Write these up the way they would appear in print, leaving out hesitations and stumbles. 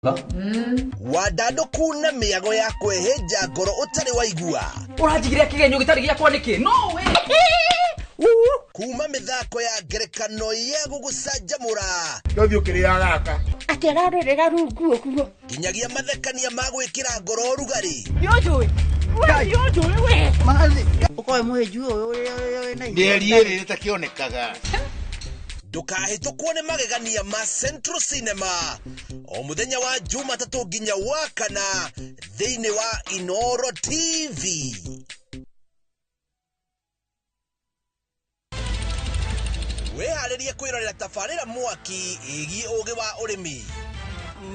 Wandandũku na mĩago ya kwĩhĩnja ngoro ũtarĩ waigua. Ũranjigĩra kĩgenyo gĩtarĩ gĩakwa nĩkĩ? No we. Kuma mĩthako ya ngerekano ya gũgũcanjamũra Ndũthiĩ ũkĩrĩaga gaka. Atĩ ararĩrĩra rungu ũguo. Nginyagia mathekania ma gwĩkĩra ngoro ũrugarĩ. Nĩũnjũĩ. We nĩũnjũĩ we. Ũkoe mũhĩnju ũyũ ũrĩa wĩna Mĩeri ĩrĩ ĩtakĩonekaga. Ndũkahĩtũkwo nĩ magegania ma Central Cinema o mũthenya wa Jumatatũ nginya wa kana thĩinĩ wa Inoro TV. Wĩharĩrie kwĩrorera tabarĩra mwaki ĩgiĩ ũgĩ wa ũrĩmi.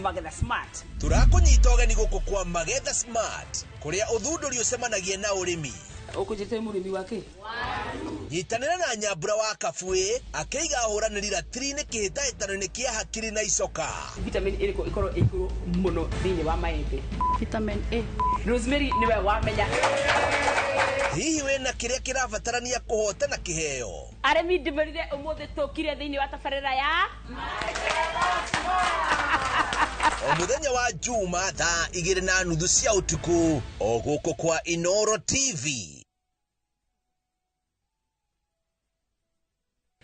Magetha Smart. Tũrakũnyita ũgeni gũkũ kwa Magetha Smart kũrĩa ũthundũri ũcemanagia na ũrĩmi. Ũkũnjĩte mũrĩmi wake? Nyitanĩra na Nyambura wa Kabui akĩiga ahũranĩri ratiri-inĩ kĩhĩtahĩtano-inĩ kĩa hakiri na icoka. Vitamin ĩrĩkũ ĩkorwo ĩ igũrũ mũno thĩinĩ wa maembe? Vitamin A. Rosemary nĩwe wamenya. Hihi wĩna kĩrĩa kĩrabatarania kũhotana kĩheo? Arĩmi ndĩmerire ũmũthĩ tũkire thĩinĩ wa tabarĩra ya O mũthenya wa Juma thaa 2:30 cia ũtukũ o gũkũ kwa Inoro TV.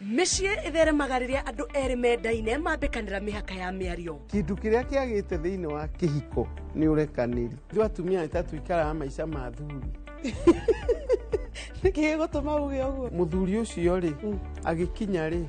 Mĩciĩ ĩtheremaga rĩrĩa andũ erĩ mendaine mambĩkanĩra mĩhaka ya mĩario. Kĩndũ kĩrĩa kĩagĩte thĩinĩ wa kĩhiko nĩ ũrekanĩri. Ithuĩ atumia nĩ ta tũikaraga maica ma athuri. Nĩkĩ gĩgũtũma uge ũguo? Mũthuri ũcio rĩ, agĩkinya rĩ,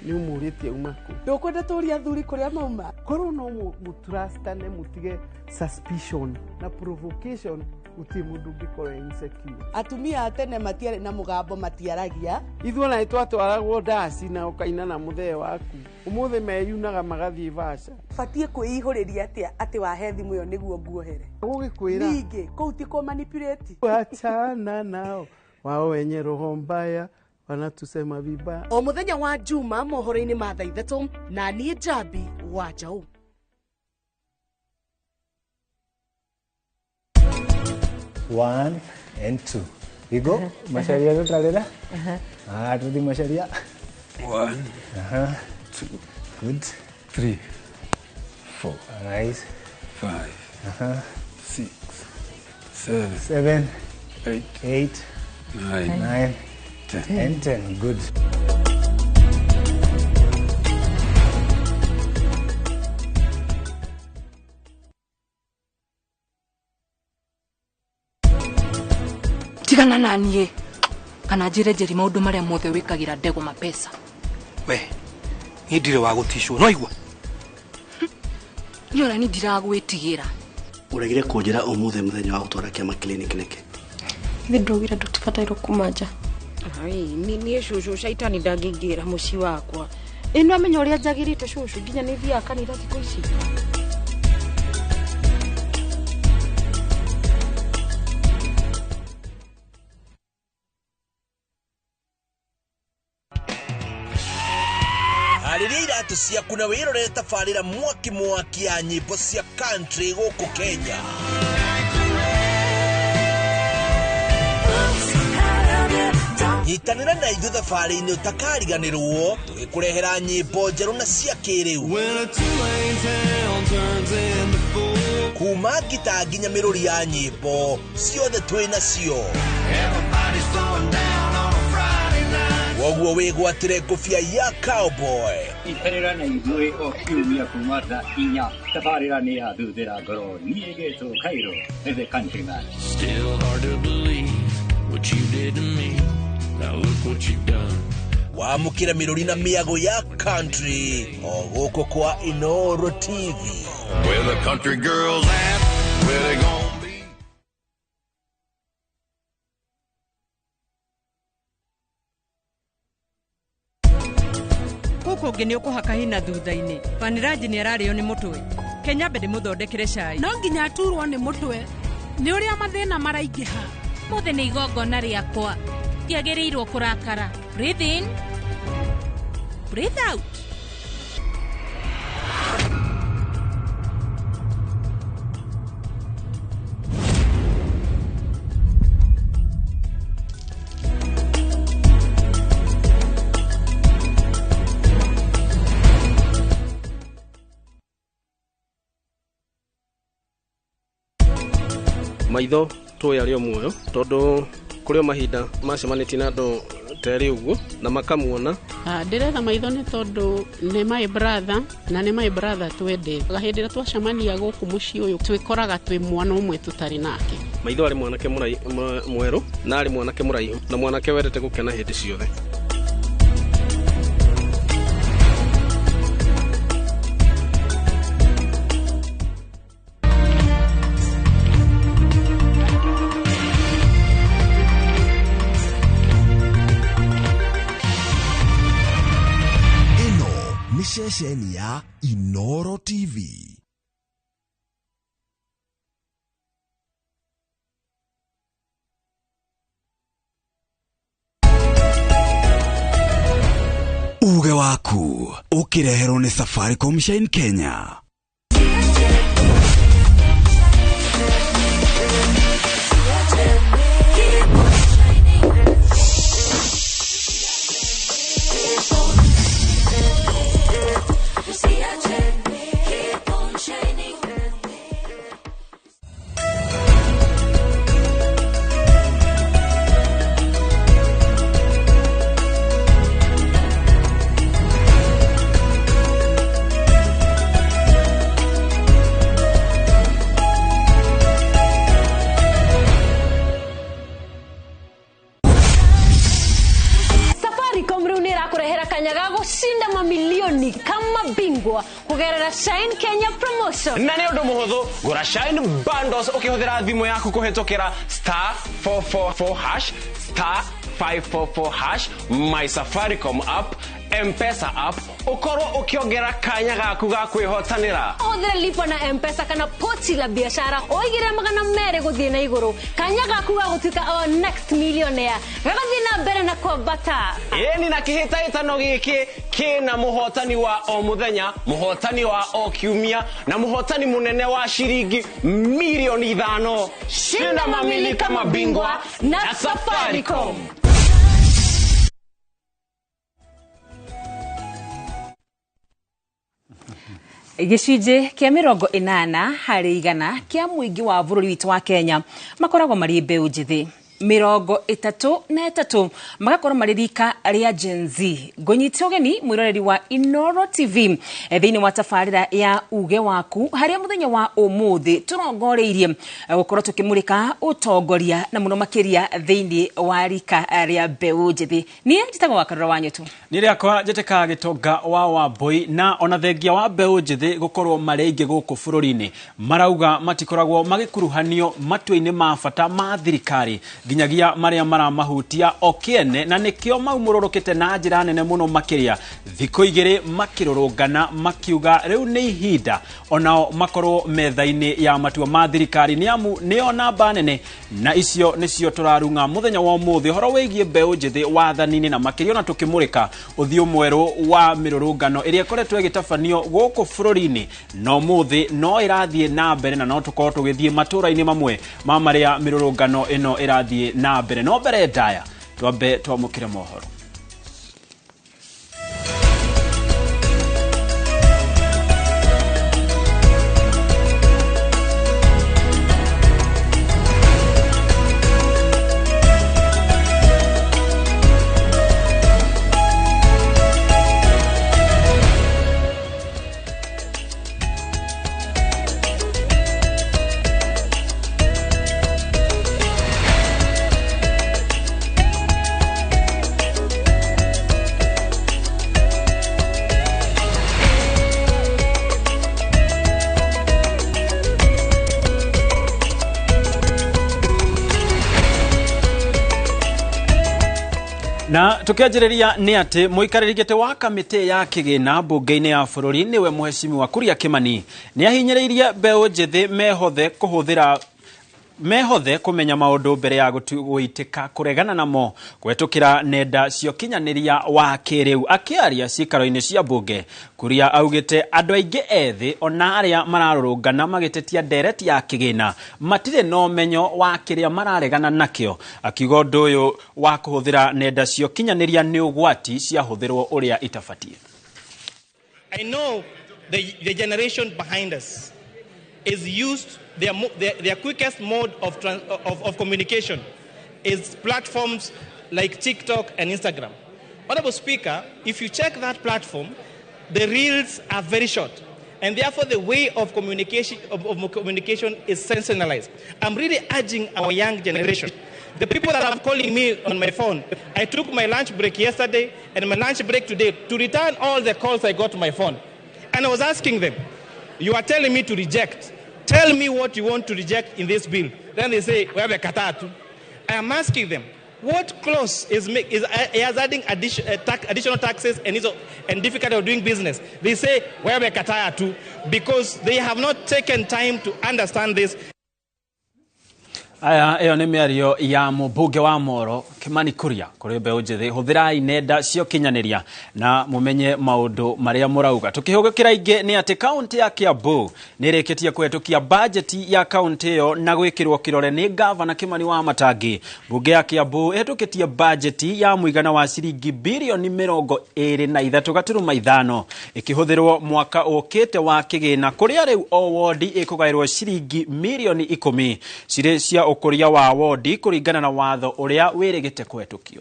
nĩ ũmũrĩtie uma kũ. Ndũkwenda tũrie athuri kũrĩa mauma? Korwo no mũtrustane mũtige suspicion na provocation, gũtirĩ mũndũ ũngĩkorwo e insecure. Atumia a tene matiarĩ na mũgambo matiaragia. Ithuĩ ona nĩ twatwaragwo ndaci na ũkaina na mũthee waku. Ũmũthĩ meyunaga magathiĩ baca. Batiĩ kwĩihũrĩria atĩa atĩ wahe thimũ ĩyo nĩguo nguohere? Gũgĩkwĩra. Ningĩ kũu ti kũ manipulate. Wachana nao wao wenye roho mbaya wanatusema vibaya. O mũthenya wa Juma mohoro-inĩ ma thaa 3 na niĩ Njambi wa Njaũ. 1 and 2. We go. Macharia tutarera. Ah, tuthi Macharia. 1, 2, Good. 3, 4, Nice. 5, 6, 7, 7, 8, 8, 9, 9, 10. and 10. Good. Tigana na niĩ kana njĩre Njeri maũndũ marĩa mothe wĩkagĩra ndego mapesa. We niĩ ndirĩ wa gũticwo no igua. Niĩ ona niĩ ndiragwĩtigĩra. Ũregire kũnjĩra ũmũthĩ mũthenya wa gũtwara kĩama clinic nĩkĩ? Ithe ndũgire ndũtibatairwo kuma nja. Niĩ cũcũ caitani ndangĩingĩra mũciĩ wakwa. Ĩ nĩwamenya ũrĩa njagĩrĩte cũcũ nginya nĩ thiaga kanitha thikũ ici. Harĩria iratũ ciaku na wĩrorere tabarĩra mwaki mwaki ya nyĩmbo cia country gũkũ Kenya. Nyitanĩra na ithuĩ thabarĩ-inĩ ũtakariganĩrwo tũgĩkũrehera nyĩmbo njerũ na cia kĩrĩu. Kuma ngita nginya mĩrũri ya nyĩmbo ciothe twĩ nacio. Woguo wĩgwatĩre ngũbia ya cowboy. Itarĩra na ithuĩ o kiumia kuma thaa 4 tabarĩra nĩ ya thuthĩra ngoro. Niĩ getwo Cairo, the countryman. Still hard to believe what you did to me. Now look what you've done. Wamũkĩre mĩrũri na mĩago ya country o gũkũ kwa Inoro TV. Where the country girls at? Where they gonna be? Kũu kũngĩ nĩ ũkũhaka hina thutha-inĩ. Vaniraji nĩ ararĩo nĩ mũtwe. Kenya mbere mũthondekere cai. No nginya aturwo nĩ mũtwe nĩ ũrĩa mathĩna maraingĩha. Mũthĩ nĩ igongona rĩakwa. Ndiagĩrĩirwo kũrakara. Breathe in, breathe out. Maitho tũĩ arĩ o muoyo tondũ kũrĩ o mahinda macemanĩtie na andũ terĩ ũguo na makamuona. Ndĩretha Maitho nĩ tondũ nĩ my brother na nĩ my brother twendete. Hĩndĩ ĩrĩa twacemania gũkũ mũciĩ ũyũ twĩkoraga twĩ mwana ũmwe tũtarĩ nake. Maitho arĩ mwanake mwerũ na arĩ mwanake mũraihu na mwanake wendete gũkena hĩndĩ ciothe. Ceceni ya Inoro TV. Uge waku ukireherwo ni Safaricom Shine Kenya. Kushinda mamilioni kama bingwa kugerera Shine Kenya promotion. Na nĩ ũndũ mũhũthũ, gũra Shine bundles ũkĩhũthĩra thimũ yaku kũhĩtũkĩra *444# *544# My Safaricom app, M-Pesa app, ukorwo ukiongerera kanya gaku ga kwihotanira. Ũhũthĩre lipa na M-Pesa kana pochi la biashara ũigĩre 200 gũthiĩ na igũrũ. Kanya gaku ga gũtuĩka our next millionaire gagathiĩ na mbere na kwambata. Ĩni na kĩhĩtahĩtano gĩkĩ kĩna mũhotani wa o mũthenya, mũhotani wa o kiumia na mũhotani mũnene wa shiringi milioni 5. Shinda mamili kama bingwa na Safaricom. Gĩcunjĩ kĩa 80 harĩ 100 kĩa mũingĩ wa bũrũri witũ wa Kenya makoragwo marĩ mbeũ njĩthĩ, 33 magakorwo marĩ rika rĩa Gen Z. Ngũnyite ũgeni mwĩroreri wa Inoro TV thĩinĩ wa tabarĩra ya Uge Waku harĩa mũthenya wa ũmũthĩ tũrongoreirie gũkorwo tũkĩmũrĩka ũtongoria na mũno makĩria thĩinĩ wa rika rĩa mbeũ njĩthĩ. Niĩ njĩtagwo Wakarura wa Nyũtũ. Nĩ rĩakwa njĩtĩkaga Gĩtonga wa Wambui, na ona thengia wa mbeũ njĩthĩ gũkorwo marĩ aingĩ gũkũ bũrũri-inĩ marauga matikoragwo magĩkuruhanio matua-inĩ ma bata ma thirikari nginyagia maria maramahutia o kĩene, na nĩkĩo maumũrũrũkĩte na njĩra nene mũno makĩria thikũ igĩrĩ makĩrũrũngana makiuga rĩu nĩ ihinda onao makorwo metha-inĩ ya matua ma thirikari nĩ amu nĩo namba nene, na icio nĩcio tũrarung'a mũthenya wa ũmũthĩ ũhoro wĩgiĩ mbeũ njĩthĩ wathani-inĩ na makĩria ona tũkĩmũrĩka ũthiũ mwerũ wa mĩrũrũngano ĩrĩa ĩkoretwo ĩgĩtabanio gũkũ bũrũri-inĩ no mũthĩ no ĩrathiĩ na mbere, na no tũkorwo tũgĩthiĩ matũra-inĩ mamwe ma marĩa mĩrũrũngano ĩno ĩrathiĩ na mbere. No mbere ndaya twambe twamũkĩre mohoro. Na tukianjĩrĩria nĩ atĩ mũikarĩri gĩtĩ wa kamĩtĩ ya kĩgĩna mbunge-inĩ ya bũrũri nĩwe mũhecimiwa Kuria Kimani nĩ ahinyĩrĩirie mbeũ njĩthĩ mehothe kũhũthĩra mehothe kũmenya maũndũ mbere ya gũitĩka kũregana namo kũhetũkĩra nenda cia ũkinyanĩria wa kĩrĩu. Akĩaria ciikaro-inĩ cia mbunge, Kuria augĩte andũ aingĩ ethĩ ona arĩa mararũrũngana magĩtetia ndereti ya kĩgĩna matirĩ na ũmenyo wa kĩrĩa mararegana nakĩo, akiuga ũndũ ũyũ wa kũhũthĩra nenda cia ũkinyanĩria nĩ ũgwati ciahũthĩrwo ũrĩa itabatiĩ. I know the generation behind us. is used, their quickest mode of communication is platforms like TikTok and Instagram. Honorable Speaker, if you check that platform, the reels are very short. And therefore, the way of communication, of communication is sensationalized. I'm really urging our young generation, the people that are calling me on my phone. I took my lunch break yesterday and my lunch break today to return all the calls I got to my phone. And I was asking them, you are telling me to reject. Tell me what you want to reject in this bill. Then they say, we have a katatu. I am asking them, what clause is adding additional taxes and difficulty of doing business? They say, we have a katatu, because they have not taken time to understand this. Aya ĩyo nĩ mĩario ya mũmbunge wa Moro Kimani Kuria kũrĩ mbeũ njĩthĩ. Hũthĩrai nenda cia ũkinyanĩria na mũmenye maũndũ marĩa mũrauga. Tũkĩhũgũkĩra ingĩ nĩ atĩ kaũntĩ ya Kiambu nĩ ĩrĩkĩtie kũhetũkia bajeti ya kaũntĩ ĩyo na gwĩkĩrwo kĩrore nĩ gavana Kimani wa Matangi. Mbunge ya Kiambu ĩhetũkĩtie bajeti ya mũigana wa ciringi birioni 23.5 ĩkĩhũthĩrwo mwaka ũkĩte wa kĩgĩna, kũrĩa rĩu o wodi ĩkũgaĩrwo ciringi mirioni 10 cirĩ cia ũkũria wa wodi kũringana na watho ũrĩa wĩrĩgĩte kũhetũkio.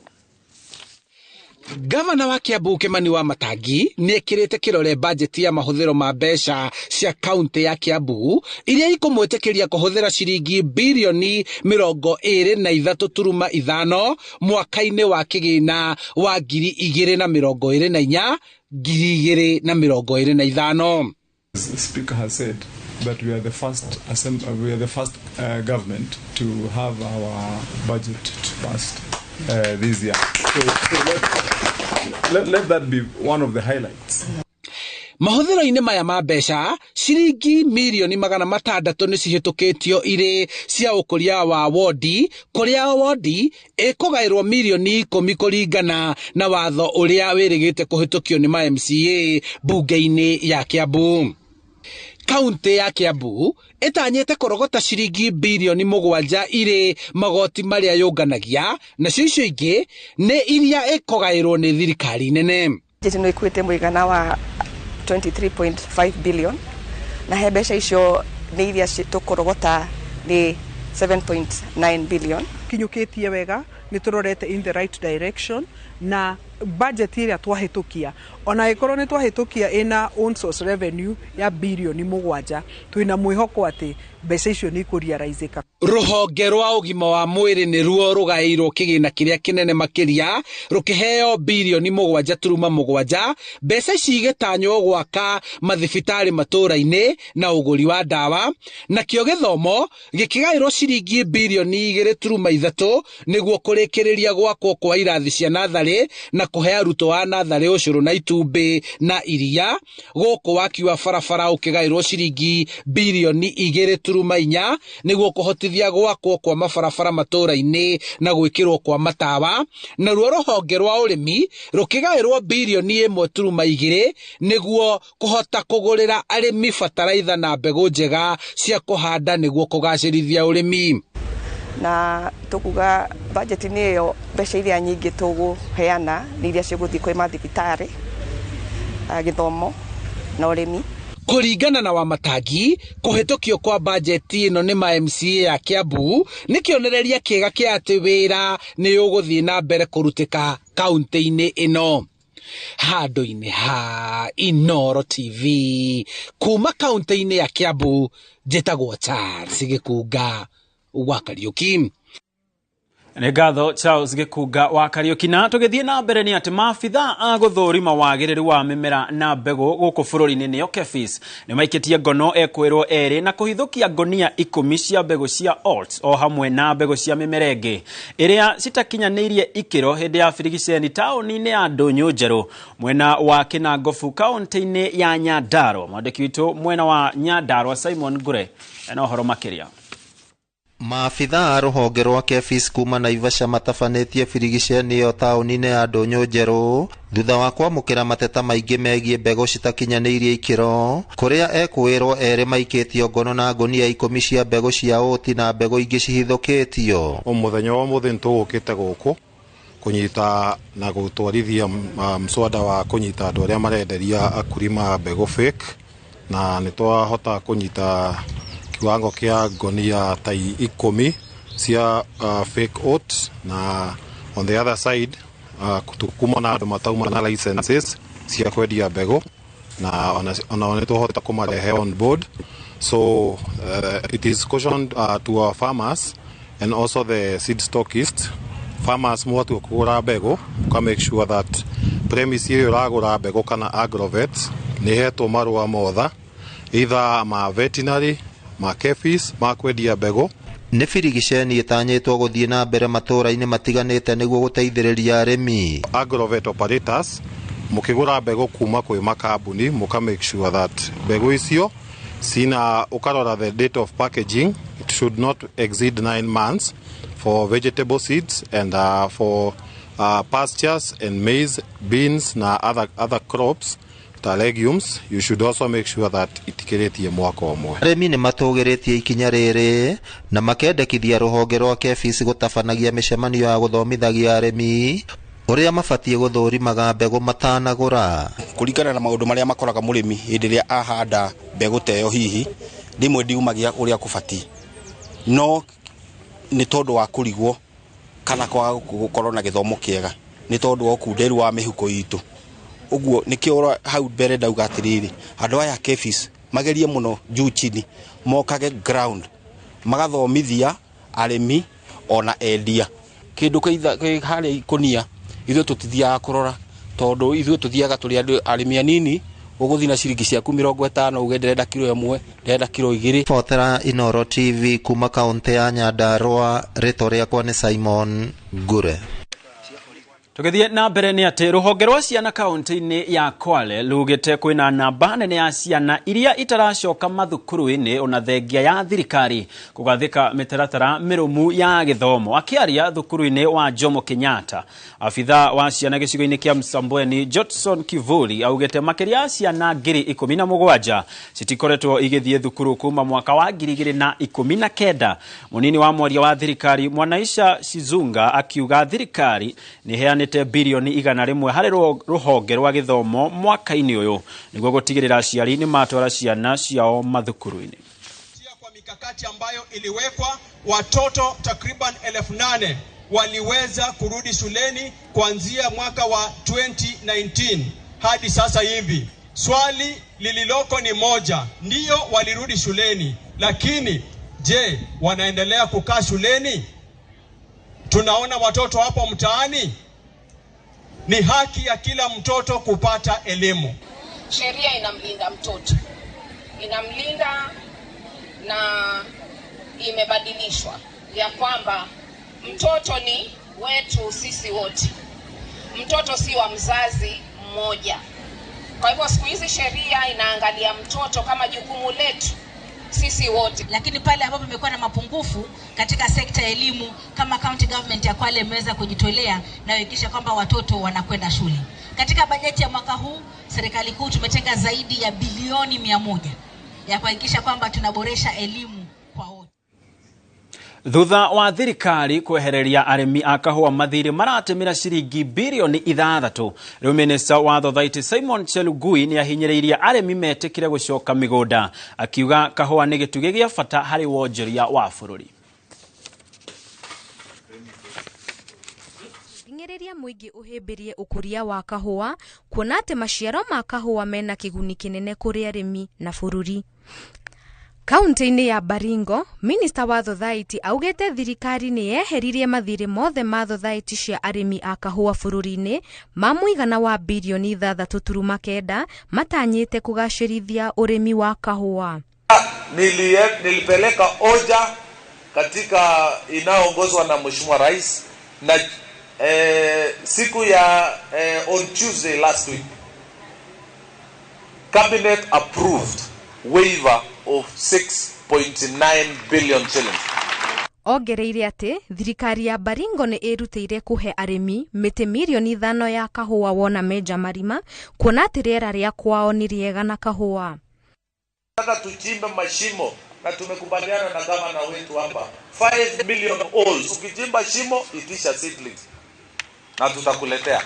Gavana wa Kiambu Kimani wa Matangi nĩ ekĩrĩte kĩrore bajeti ya mahũthĩro ma mbeca cia kaũntĩ ya Kiambu iria ikũmwĩtĩkĩria kũhũthĩra ciringi birioni 23.5 mwaka-inĩ wa kĩgĩna wa 2024 2025. The Speaker has said that we are the first government to have our budget passed this year. So let that be one of the highlights. Mahũthĩro-inĩ maya ma mbeca ciringi mirioni 600 nĩ cihĩtũkĩtio irĩ cia ũkũria wa wodi, kũrĩa wodi ĩkũgaĩrwo mirioni 10 kũringana na watho ũrĩa wĩrĩgĩte kũhĩtũkio nĩ ma MCA mbunge-inĩ ya Kiambu. Kaũntĩ ya Kiambu ĩtanyĩte kũrogota ciringi birioni 7 irĩ magoti marĩa yũnganagia, nacio icio ingĩ nĩ iria ĩkũgaĩrwo nĩ thirikari nene. Bajeti ĩno ĩkuĩte mũigana wa 23.5 billion na he mbeca icio nĩ iria tũkũrogota nĩ 7.9 billion. Kinyũkĩtie wega, nĩ tũrorete in the right direction na budget ĩrĩa twahĩtũkia, ona ĩkorwo nĩ twahĩtũkia ĩna own source revenue ya birioni 7, twĩna mwĩhoko atĩ mbeca icio nĩ ikũriaraizĩka. Rũhonge rwa ũgima wa mwĩrĩ nĩruo rũgaĩirwo kĩgĩna kĩrĩa kĩnene makĩria, rũkĩheo birioni 7.7. Mbeca ici igĩtanywo gwaka mathibitarĩ matũũra-inĩ na ũgũri wa ndawa, nakĩo gĩthomo gĩkĩgaĩrwo ciringi birioni 2.3 nĩguo kũrĩkĩrĩria gwakwo kwa irathi cia natharĩ na kũhe arutwo a natharĩ ũcũrũ na itumbĩ na iria. Gũkũ waki wa barabara ũkĩgaĩrwo ciringi birioni 2.4 nĩguo kũhotithia gwakwo kwa mabarabara matũũra-inĩ na gwĩkĩrwo kwa matawa. Naruo rũhonge rwa ũrĩmi rũkĩgaĩrwo birioni 1.2 nĩguo kũhota kũgũrĩra arĩmi bataraitha na mbegũ njega cia kũhanda nĩguo kũgacĩrithia ũrĩmi. Na tũkuga bajeti-inĩ ĩyo mbeca iria nyingĩ tũgũheana nĩ iria cigũthiĩ kwĩ mathibitarĩ, gĩthomo na ũrĩmi. Kũringana na Wamatangi, kũhĩtũkio kwa bajeti ĩno nĩ ma MCA ya Kiambu nĩ kĩonereria kĩega kĩa atĩ wĩra nĩ ũgũthiĩ na mbere kũrutĩka kaũntĩ-inĩ ĩno. Handũ-inĩ ha Inooro TV kuma kaũntĩ-inĩ ya Kiambu, njĩtagwo Charles Gĩkunga wa Kariuki. Nĩ ngatho Charles Gĩkunga wa Kariuki. Na tũgĩthiĩ na mbere nĩ atĩ maabitha a gũthũrima wagĩrĩru wa mĩmera na mbegũ gũkũ bũrũri-inĩ nĩo KEPHIS nĩ maikĩtie ngono ekwĩrwo erĩ na kũhithũkia ngonia 10 cia mbegũ cia oats o hamwe na mbegũ cia mĩmera ĩngĩ ĩrĩa citakinyanĩirie ikĩro hĩndĩ ya birigiceni taũni-inĩ ya Ndũnyũ Njerũ mwena wa Kĩnangobu kaũntĩ-inĩ ya Nyandarua. Mwandĩki witũ mwena wa Nyandarua Simon Ngure ena ũhoro makĩria. Maabitha a rũhonge rwa KEPHIS kuma Naivasha matabanĩtie birigiceni ĩyo taũni-inĩ ya Ndũnyũ Njerũ thutha wa kwamũkĩra mateta maingĩ megiĩ mbegũ citakinyanĩirie ikĩro, kũrĩa ekwĩrwo erĩ maikĩtio ngono na ngonia 10 cia mbegũ cia ũti na mbegũ ingĩ cihithũkĩtio. Mũthenya wa ũmũthĩ nĩtũgũkĩte gũkũ kũnyita na gũtwarithia mswada wa kũnyita andũ arĩa marenderia akulima mbegũ fake, na nĩtwahota kũnyita Kiwango kia ngonia ta 10 cia fake oats, na on the other side kuma na andu matauma na licenses cia kwendia mbegu, na ona nituhota kumarehe on board. So it is cautioned to our farmers and also the seed stockists. Farmers mwatua kugura mbegu, uka make sure that premise iyo uragura mbegu kana agrovet ni hetwo marua motha, either ma veterinary, ma KEPHIS, ma kwendia mbegu. Nĩ birigiceni ĩtanyĩtwo gũthiĩ na mbere matũũra-inĩ matiganĩte nĩguo gũteithĩrĩria arĩmi. Agrovet operators mukigura mbegu kuma kwĩ makambuni, muka make sure that mbegu icio sina, ukarora the date of packaging, it should not exceed 9 months for vegetable seeds and for pastures and maize, beans na other crops ta legumes. You should also make sure that itikiritie mwaka ũmwe. Arĩmi nĩ matũgĩrĩtie ikinya rĩrĩ na makendekithia rũhonge rwa KEPHIS gũtabanagia mĩcemanio ya gũthomithagia arĩmi ũrĩa mabatiĩ gũthũrimaga mbegũ matanagũra. Kũringana na maũndũ marĩa makoraga mũrĩmi hĩndĩ ĩrĩa ahanda mbegũ ta ĩyo, hihi rĩmwe ndiumagia ũrĩa kũbatiĩ, no nĩ tondũ wa kũrigwo kana kwaga gũkorwo na gĩthomo kĩega, nĩ tondũ wa ũkunderu wa mĩhuko itũ. Ũguo nĩkĩo hau mbere ndauga atĩrĩrĩ, andũ aya KEPHIS magerie mũno juu chini, mokage ground magathomithia arĩmi ona endia. Kĩndũ kĩ harĩa ikũnia ithuĩ tũtithiaga kũrora, tondũ ithuĩ tũthiaga tũrĩ andũ arĩmi anini, ũgũthiĩ na ciringi ciaku 50 uge ndĩrenda kiro 1, ndĩrenda kiro 2. Botera Inooro TV kuma kaunti ya Nyandarua, rĩtwa rĩakwa nĩ Simon Ngure. Tũgĩthiĩ na mbere nĩ atĩ rũhonge rwa ciana kaunti-inĩ ya Kwale rugĩte kwĩna namba nene ya ciana iria itaracoka mathukuru-inĩ ona thengia ya thirikari kũgathĩka mĩtaratara mĩrũmu ya gĩthomo. Akĩaria thukuru-inĩ wa Jomo Kenyatta, abitha wa ciana gĩcigo-inĩ kĩa Msambweni Johnson Kivuli augĩte makĩria ya ciana 17,000 citikoretwo igĩthiĩ thukuru kuma mwaka wa 2019. Mũnini wa mwaria wa thirikari Mwanaisha Shizunga akiuga thirikari nĩ ĩheanĩte bilioni 100 harĩ rũhonge rwa gĩthomo mwaka-inĩ ũyũ nĩguo gũtigĩrĩra aciari nĩ matwara ciana ciao mathukuru-inĩ. Kwa mikakati ambayo iliwekwa, watoto takriban 8,000 waliweza kurudi shuleni kuanzia mwaka wa 2019 hadi sasa hivi. Swali lililoko ni moja, ndiyo walirudi shuleni, lakini je, wanaendelea kukaa shuleni? Tunaona watoto hapo mtaani. Ni haki ya kila mtoto kupata elimu. Sheria inamlinda mtoto, inamlinda na imebadilishwa ya kwamba mtoto ni wetu sisi wote, mtoto si wa mzazi mmoja. Kwa hivyo siku hizi sheria inaangalia mtoto kama jukumu letu sisi wote. Lakini pale ambapo imekuwa na mapungufu katika sekta ya elimu, kama county government ya Kwale imeweza kujitolea na kuhakikisha kwamba watoto wanakwenda shule. Katika bajeti ya mwaka huu serikali kuu tumetenga zaidi ya bilioni 100 ya kuhakikisha kwamba tunaboresha elimu kwa wote. Thutha wa thirikari kwehereria arĩmi a kahũa mathirĩ maratemera ciringi bilioni 6, rĩu minista wa thothaitĩ Simon Chelugui nĩ ahinyĩrĩirie arĩmi metĩkĩre gũcoka mĩgũnda, akiuga kahũa nĩ gĩtugĩ gĩa bata harĩ wonjoria wa bũrũri. Thing'ĩrĩria mũingĩ ũhĩmbĩrie ũkũria wa kahũa, kuona atĩ maciaro ma kahũa mena kĩguni kĩnene kũrĩ arĩmi na bũrũri. Kaunti-inĩ ya Baringo, minista wa thothaitĩ augĩte thirikari nĩ yeheririe mathirĩ mothe ma thothaitĩ cia arĩmi a kahũa bũrũri-inĩ ma mũigana wa bilioni 6.9 matanyĩte kũgacĩrithia ũrĩmi wa kahũa. Nilipeleka hoja katika inayoongozwa na Mheshimiwa Rais na siku ya on Tuesday last week, Cabinet approved waiver of 6.9 billion shillings. Ongereire atĩ thirikari ya Baringo nĩ ĩrutĩire kũhe arĩmi mĩtĩ mirioni 5 ya kahũa wona menja marima, kuona atĩ rĩera rĩa kwao nĩ rĩega na kahũa. Nataka tuchimbe mashimo na tumekubaliana na gavana wetu hapa 5 million holes. Ukichimba shimo itisha seedlings na tutakuletea.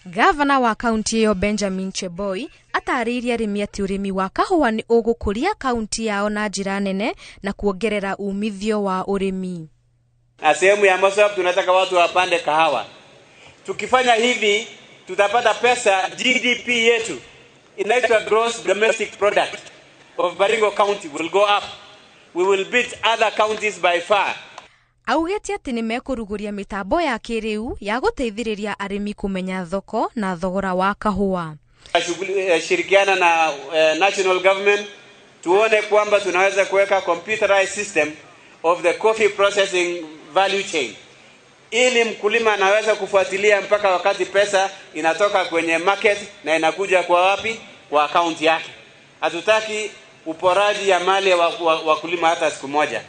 Gavana wa kaunti ĩyo Benjamin Cheboi atarĩirie arĩmi atĩ ũrĩmi wa kahũa nĩ ũgũkũria kaunti yao na njĩra nene na kuongerera umithio wa ũrĩmi. Na sehemu ya Mosop tunataka watu wapande kahawa. Tukifanya hivi tutapata pesa. GDP yetu inaitwa gross domestic product of Baringo County will go up. We will beat other counties by far. Augĩte atĩ nĩ mekũrugũria mĩtambo ya kĩrĩu ya gũteithĩrĩria arĩmi kũmenya thoko na thogora wa kahũa. Shirikiana na national government tuone kwamba tunaweza kuweka computerized system of the coffee processing value chain ili mkulima anaweza kufuatilia mpaka wakati pesa inatoka kwenye market na inakuja kwa wapi, kwa akaunti yake. Hatutaki uporaji ya mali ya wakulima hata siku moja.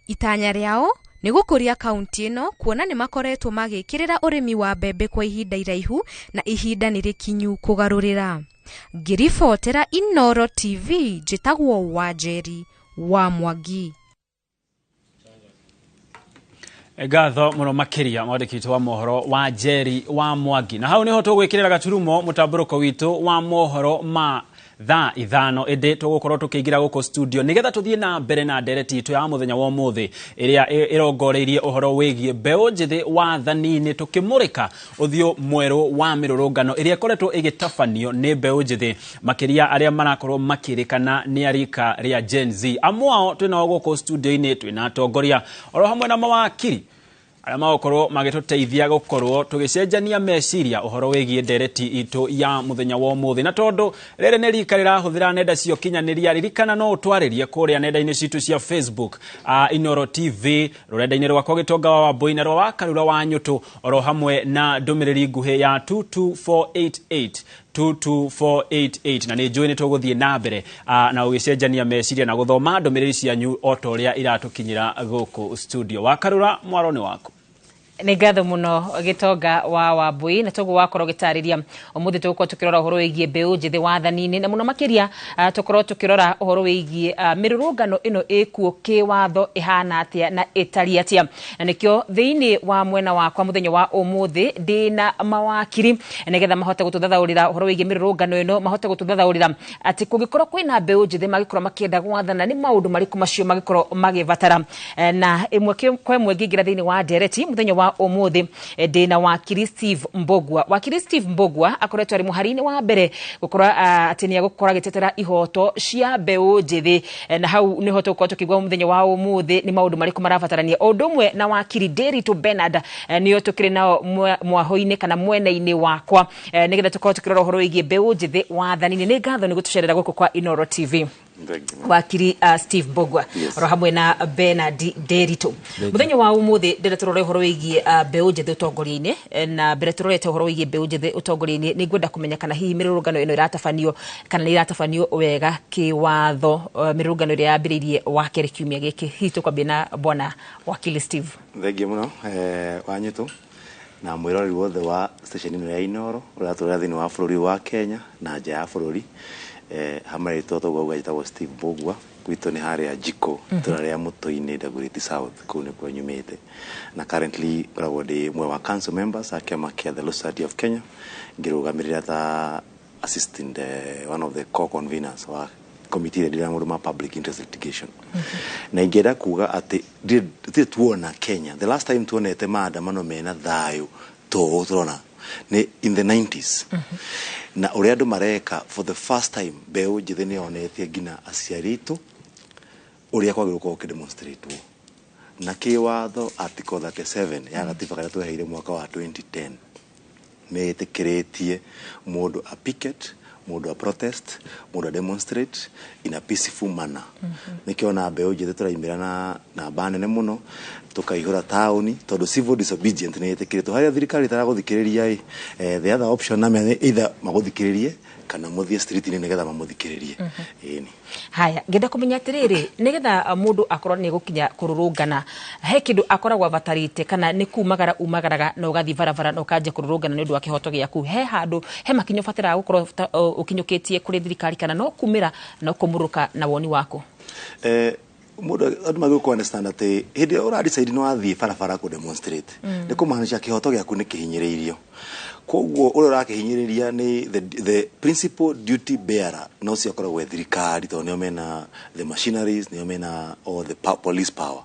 Itanya rĩao nĩ gũkũria kaunti ĩno kuona nĩ makoretwo magĩkĩrĩra ũrĩmi wa mbembe kwa ihinda iraihu na ihinda nĩ rĩkinyu kũgarũrĩra. Ngĩribotera Inooro TV njĩtagwo Wanjeri wa Mwangi. Ngatho muno makiria mwandĩki witũ wa mohoro wa Njeri wa Mwangi. Na hau niho tũgwĩkĩrĩra gaturumo mũtambũrũko witũ wa mohoro ma thaa 5 ĩndĩ tũgũkorwo tũkĩingĩra gũkũ studio nĩgetha tũthiĩ na mbere na ndereti itũ ya mũthenya wa ũmũthĩ ĩrĩa ĩrongoreirie ũhoro wĩgiĩ mbeũ njĩthĩ wathani-inĩ, tũkĩmũrĩka ũthiũ mwerũ wa mĩrũrũngano ĩrĩa ĩkoretwo ĩgĩtabanio nĩ mbeũ njĩthĩ makĩria arĩa marakorwo makĩrĩkana nĩ arika rĩa Gen Z. Amwe ao twĩnao gũkũ studio-inĩ, twĩna atongoria oro hamwe na mawakiri arĩa magũkorwo magĩtũteithia gũkorwo tũgĩcenjania meciria ũhoro wĩgiĩ ndereti itũ ya mũthenya wa ũmũthĩ. Na tondũ rĩrĩ nĩ rika rĩrahũthĩra nenda cia ũkinyanĩria, ririkana no ũtwarĩrie kũrĩa nenda-inĩ citũ cia Facebook, Inooro TV, rũrenda-inĩ rwakwa Gĩtonga wa Wambũi na rwa Wakarura wa Nyũtũ, oro hamwe na ndũmĩrĩri nguhĩ ya 22488 22488. Na nĩ njũĩ nĩ tũgũthiĩ na mbere na ũgĩcenjania meciria na gũthoma ndũmĩrĩri cianyu o ta ũrĩa iratũkinyĩra gũkũ studio. Wakarura, mwaro nĩ waku. Nĩ ngatho mũno Gĩtonga wa Wambũi, na toguo wakorwo gĩtarĩria ũmũthĩ tũgũkorwo tũkĩrora ũhoro wĩgiĩ mbeũ njĩthĩ wathani-inĩ, na mũno makĩria tũkorwo tũkĩrora ũhoro wĩgiĩ mĩrũrũngano ĩno ĩkuo kĩwatho ĩhana atĩa na ĩtariĩ atĩa. Na nĩkĩo thĩinĩ wa mwena wakwa mũthenya wa ũmũthĩ ndĩna mawakiri nĩgetha mahote gũtũthathaũrĩra ũhoro wĩgiĩ mĩrũrũngano ĩno, mahote gũtũthathaũrĩra atĩ kũngĩkorwo kwĩna mbeũ njĩthĩ mangĩkorwo makĩenda gwathana nĩ maũndũ marĩkũ macio mangĩkorwo magĩbatara. Na ĩmwe kwa ĩmwe ngĩingĩra thĩinĩ wa ndereti mũthenya wa ũmũthĩ ndĩna wakiri Steve Mbogua. Wakiri Steve Mbogua akoretwo arĩ mũhari-inĩ wa mbere gũkorwo atĩ nĩ egũkorwo agĩtetera ihoto cia mbeũ njĩthĩ, na hau nĩho tũgũkorwo tũkĩigua mũthenya wa ũmũthĩ nĩ maũndũ marĩkũ marabatarania. O ũndũ ũmwe na wakiri Nderitu Bernard nĩo tũkĩrĩ nao mwaho-inĩ kana mwena-inĩ wakwa nĩgetha tũkorwo tũkĩrora ũhoro wĩgiĩ mbeũ njĩthĩ wathani-inĩ. Nĩ ngatho nĩ gũtũcerera gũkũ kwa Inooro TV. Wakiri Steve Mbogua, yes, oro hamwe na Bernard Nderitu. Mũthenya wa ũmũthĩ ndĩrenda tũrore ũhoro wĩgiĩ mbeũ njĩthĩ ũtongoria-inĩ, na mbere tũrorete ũhoro wĩgiĩ mbeũ njĩthĩ ũtongoria-inĩ nĩ ngwenda kũmenya kana hihi mĩrũrũngano ĩno ĩratabanio kana nĩ ĩratabanio wega kĩwatho, mĩrũrũngano ĩrĩa yambĩrĩirie wakerĩ kiumia gĩkĩ. Hihi tũkwambia na bwana wakili Steve. Thengiũ mũno Wanyitũ na mwĩroreri wothe wa station ĩno ya Inooro ũratũrora thĩinĩ wa bũrũri wa Kenya na nja ya bũrũri. Hamwe rĩtwa toguo auga njĩtagwo Steve Mbogua, gwitũ nĩ harĩa Jiko, itũra rĩa Mũtũ-inĩ Dagoretti South, kũu nĩkuo nyumĩte. Na currently ngoragwo ndĩ ũmwe wa council members a kĩama kĩa The Law Society of Kenya, ngĩrũgamĩrĩra ta assistant one of the co-conveners wa committee ĩrĩa ndĩra maũndũ ma public interest litigation. Na ingĩenda kuga atĩ ndirĩ tuona Kenya, the last time tuonete maandamano mena thayũ tũũ tũrona nĩ in the 90s. Na ũrĩa andũ mareka for the first time mbeũ njĩthĩ nĩ yonetie nginya aciari aitũ ũrĩa kwagĩrĩirwo gũkorwo ũkĩdemonstratwo. Na kĩwatho article 37 ya gatiba karĩa tweheire mwaka wa 2010 nĩ ĩtĩkĩrĩtie mũndũ a picket, mũndũ a protest, mũndũ a demonstrate in a peaceful manner. Nĩkĩo ona mbeũ njĩthĩ tũraimĩra na namba nene mũno tũkaihũra taũni tondũ civil disobedience nĩ ĩtĩkĩrĩtwo. Harĩa thirikari ĩtaragũthikĩrĩria ĩ, the other option na nĩ either magũthikĩrĩrie kana mũthiĩ street-inĩ nĩgetha mamũthikĩrĩrie. Ĩni. Haya, ngenda kũmenya atĩrĩrĩ, nĩgetha mũndũ akorwo nĩ gũkinya kũrũrũngana he kĩndũ akoragwo abatarĩte kana nĩ kumagara umagaraga na ũgathiĩ barabara na ũkanjia kũrũrũngana nĩ ũndũ wa kĩhoto gĩaku, he handũ he makinya ũbataraga gũkorwo ũkinyũkĩtie kũrĩ thirikari kana no kumĩra no kũmũrũka na woni waku? Mũndũ andũ magĩrĩirwo kũ understand atĩ hĩndĩ ĩrĩa ũra decide nĩ wathiĩ barabara kũ demonstrate, nĩ kũmaanisha kĩhoto gĩaku nĩ kĩhinyĩrĩirio. Koguo ũrĩa ũrakĩhinyĩrĩria nĩ the principal duty bearer, no ũcio akoragwo e thirikari, tondũ nĩo mena the machineries, nĩo mena all the police power,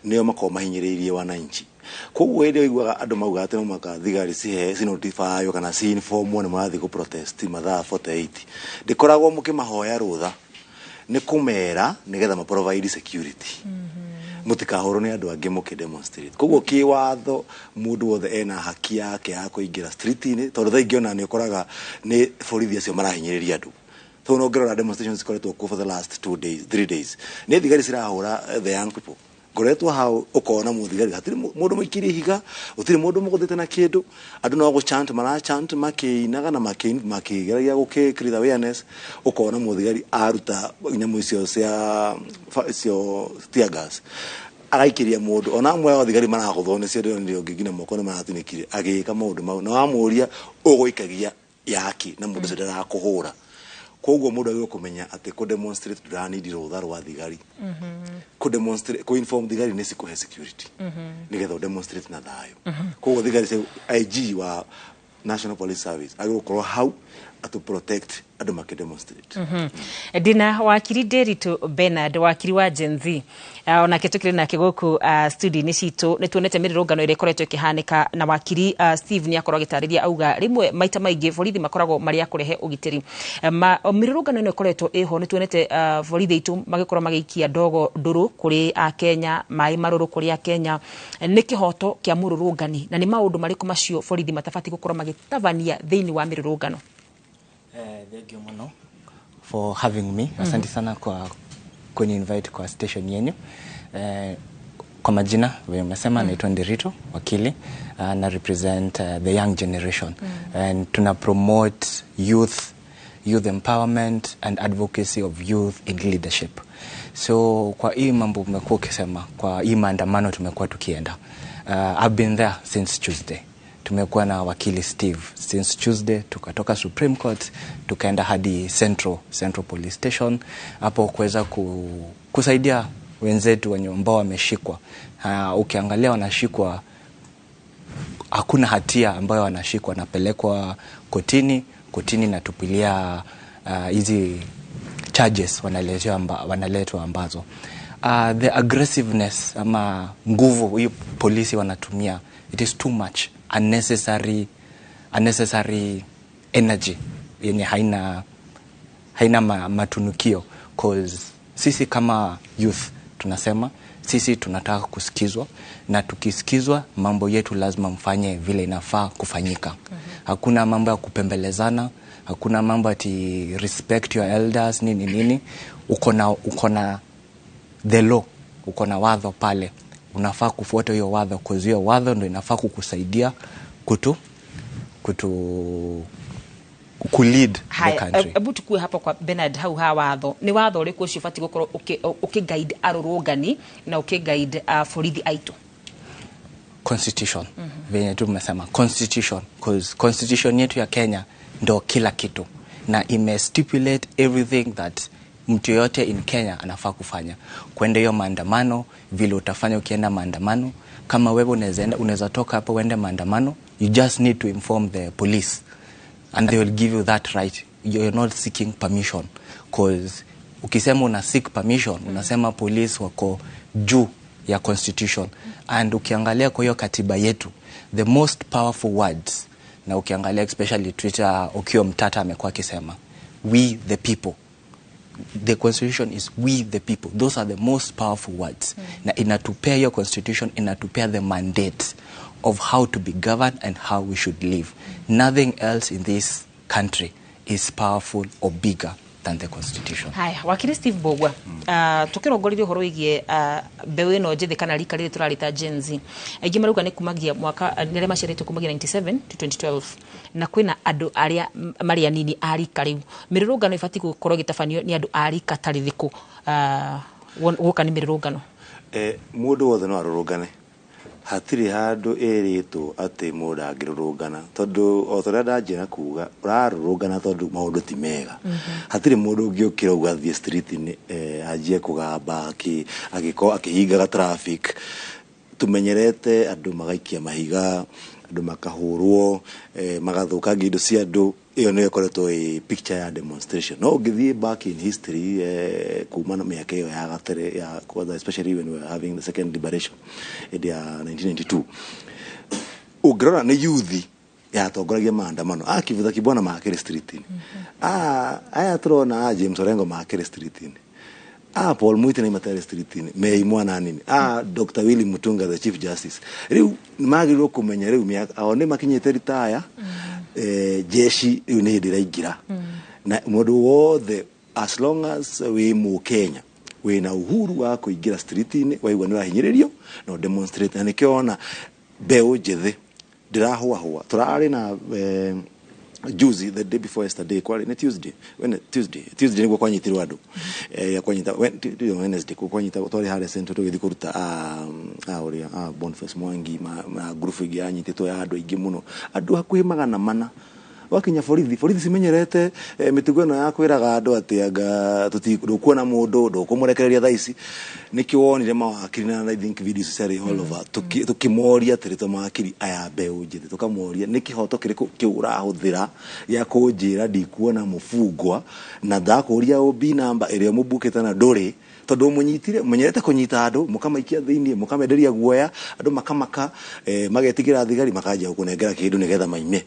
nĩo makoragwo mahinyĩrĩirie wananchi. Koguo hĩndĩ ĩyo ũiguaga andũ mauga atĩ no mũhaka thigari cihe cinotifywo kana ci-informwo nĩ mũrathiĩ kũ protest mathaa 48, ndĩkoragwo mũkĩmahoya rũtha, nĩ kũmera nĩgetha ma provide security, mũtikahũrwo nĩ andũ angĩ mũkĩ demonstrate. Koguo kĩwatho mũndũ wothe ena haki yake ya kũingĩra street-inĩ, tondũ thaa ingĩ ona nĩ ũkoraga nĩ borithi acio marahinyĩrĩria andũ. So no ngĩrora demonstrations cikoretwo kuo for the last 2 days, 3 days, nĩ thigari cirahũra the young people. Ngoretwo hau ũkona mũthigari, hatirĩ mũndũ mũikirie ihiga, gũtirĩ mũndũ mũgũthĩte na kĩndũ, andũ no gũchant marachant, makĩinaga na makĩgeragia gũkĩ create awareness. Ũkona mũthigari aruta nyamũ icio cia icio tear gas agaikĩria mũndũ. Ona amwe ao thigari maragũthwo nĩcio, ndĩronire ũngĩ nginya moko nĩ maratinĩkire agĩka maũndũ mau, na wamũria ũgũikagia yaki na mũndũ ũcio ndarakũhũra. Koguo mũndũ agĩrĩirwo kũmenya atĩ kũ demonstrate ndũranidi rũtha rwa thigari. Kũ demonstrate, kũ inform thigari nĩ cikũhe security nĩgetha ũ demonstrate na thayũ. Koguo thigari cia IG wa National Police Service agĩrĩirwo gũkorwo hau atu protect andũ makĩ demonstrate. Ndina wakiri Nderitu Bernard, wakiri wa Gen Z, onake tukĩrĩ nake gũkũ studio-inĩ citũ. Nĩ tuonete mĩrũrũngano ĩrĩa ĩkoretwo ĩkĩhanĩka, na wakiri Steve nĩ akorwo agĩtarĩria auga rĩmwe maita maingĩ borithi makoragwo marĩ a kũrehe ũgitĩri. Mĩrũrũngano ĩno ĩkoretwo ĩho, nĩ tuonete borithi aitũ magĩkorwo magĩikia ndogo ndũrũ kũrĩ akenya, maĩ marũrũ kũrĩ akenya. Nĩ kĩhoto kĩa mũrũrũngani, na nĩ maũndũ marĩkũ macio borithi matabatiĩ gũkorwo magĩtabania thĩinĩ wa mĩrũrũngano? Thank you muno for having me. Asante sana kwa kuni-invite kwa station yenyu. Kwa majina vile umesema, naitwa Nderito wakili, na represent the young generation and tuna promote youth empowerment and advocacy of youth in leadership. So kwa hii mambo umekuwa ukisema, kwa hii maandamano tumekuwa tukienda, I've been there since Tuesday. Tumekuwa na wakili Steve since Tuesday, tukatoka Supreme Court tukaenda hadi Central Police Station hapo kuweza kusaidia wenzetu wenye ambao wameshikwa. Ukiangalia wanashikwa, hakuna hatia ambayo wanashikwa, wanapelekwa kotini, kotini natupilia hizi charges wanaletwa ambazo the aggressiveness ama nguvu hiyo polisi wanatumia, it is too much unnecessary energy yenye haina matunukio, cause sisi kama youth tunasema sisi tunataka kusikizwa, na tukisikizwa mambo yetu lazima mfanye vile inafaa kufanyika. Hakuna mambo ya kupembelezana, hakuna mambo ati respect your elders, nini nini. Uko na the law, uko na watho pale, unafaa kufuata hiyo watho, cause hiyo watho ndo inafaa kukusaidia kutu kulead the Haya, country. Hebu tukue hapo kwa Bernard hau ha watho. Nĩ watho ũrĩkũ ũcio ũbatiĩ gũkorwo ũkĩ-guide arũrũngani na ũkĩ-guide borithi aitũ? Constitution, venye tu mmesema constitution, cause constitution yetu ya Kenya ndo kila kitu na ime stipulate everything that mtu yoyote in Kenya anafaa kufanya. Kwenda hiyo maandamano, vile utafanya ukienda maandamano, kama wewe unaweza toka hapo uende maandamano, you just need to inform the police and they will give you that right. You're not seeking permission, cause ukisema una seek permission, unasema police wako juu ya constitution. And ukiangalia kwa hiyo katiba yetu, the most powerful words, na ukiangalia especially Twitter, Okiya Omtatah amekuwa akisema "we the people", the constitution is "we the people". Those are the most powerful words. Na inatupea, hiyo constitution inatupea the mandate of how to be governed and how we should live. Nothing else in this country is powerful or bigger than the constitution. Haya, wakiri Steve Mbugua, tukirongoreria uhoro wigie mbeũ ĩno njĩthĩ kana rika rĩrĩ tũrarĩta Gen Z, aingĩ marauga nĩ kumagia mwaka nĩ arĩa maciarĩtwo kumagia 97 to 2012, na kwĩna andũ arĩa marĩ anini a rika rĩu. Mĩrũrũngano ĩbatiĩ gũkorwo ĩgĩtabanio nĩ andũ a rika ta rĩrĩkũ? Gũka nĩ mĩrũrũngano. Mũndũ wothe no arũrũngane. Hatirĩ handũ ĩrĩtwo atĩ mũndũ angĩrũrũngana, tondũ o ta ũrĩa ndanjĩra kuga, ũrarũrũngana tondũ maũndũ ti mega. Hatirĩ mũndũ ũngĩũkĩra ũguo athiĩ street-inĩ, anjie kũgamba agĩkorwo akĩhingaga traffic. Tumenyerete andũ magaikia mahiga, andũ makahũrwo, magathũkangia indo cia andũ. Ĩyo nĩyo ĩkoretwo ĩ picture ya demonstration. No ũngĩthiĩ back in history, kuma na mĩaka ĩyo ya gatere ya kwanza, especially when we were having the second liberation hĩndĩ ya 1992, ũngĩrora nĩ youth yatongoragia maandamano. A Kivutha Kibwana makĩrĩ street-inĩ, aya tũrona a James Orengo makĩrĩ street-inĩ, a Paul Mwite nĩ matarĩ street-inĩ, mei mwana nini, a Dr. Willy Mutunga, the Chief Justice. Rĩu magĩrĩirwo kũmenya rĩu mĩaka ao nĩ makinyĩte ritaya, jeshi rĩu nĩ hĩndĩ ĩraingĩra, na mũndũ wothe, as long as wĩ Mũkenya, wĩna uhuru wa kũingĩra street-inĩ waigua nĩ ũrahinyĩrĩrio no demonstrate. Na nĩkĩo ona mbeũ njĩthĩ ndĩrahũahũa. Tũrarĩ na juzi, the day before yesterday, kwari nĩ Tuesday, when Tuesday nĩguo kwanyitirwo andũ, kwanyita Wednesday kwanyita, twarĩ harĩa Central tũgĩthiĩ kũruta a ũrĩa a Boniface Mwangi na ngurubu ĩngĩ yanyitĩtwo ya andũ aingĩ mũno, andũ hakuhĩ 400. Wakinya borithi, borithi cimenyerete mĩtugo ĩno ya kwĩraga andũ atĩ anga ndũkuona mũndũ ndũkũmũrekereria thaa ici. Nĩkĩo wonire mawakiri, na I think videos ciarĩ all over, tũkĩmoria atĩrĩ, to mawakiri aya mbeũ njĩthĩ, tũkamoria nĩ kĩhoto kĩrĩkũ kĩu ũrahũthĩra gĩa kũnjĩra ndikuona mũbungwa, na ndakũria OB number ĩrĩa mũbukĩte na ndũrĩ, tondũ mũnyitire, menyerete kũnyita andũ mũkamaikia thĩinĩ, mũkamenderia guoya andũ, makamaka, magetigĩra thigari, makanjia gũkũnengera kĩndũ nĩgetha maime.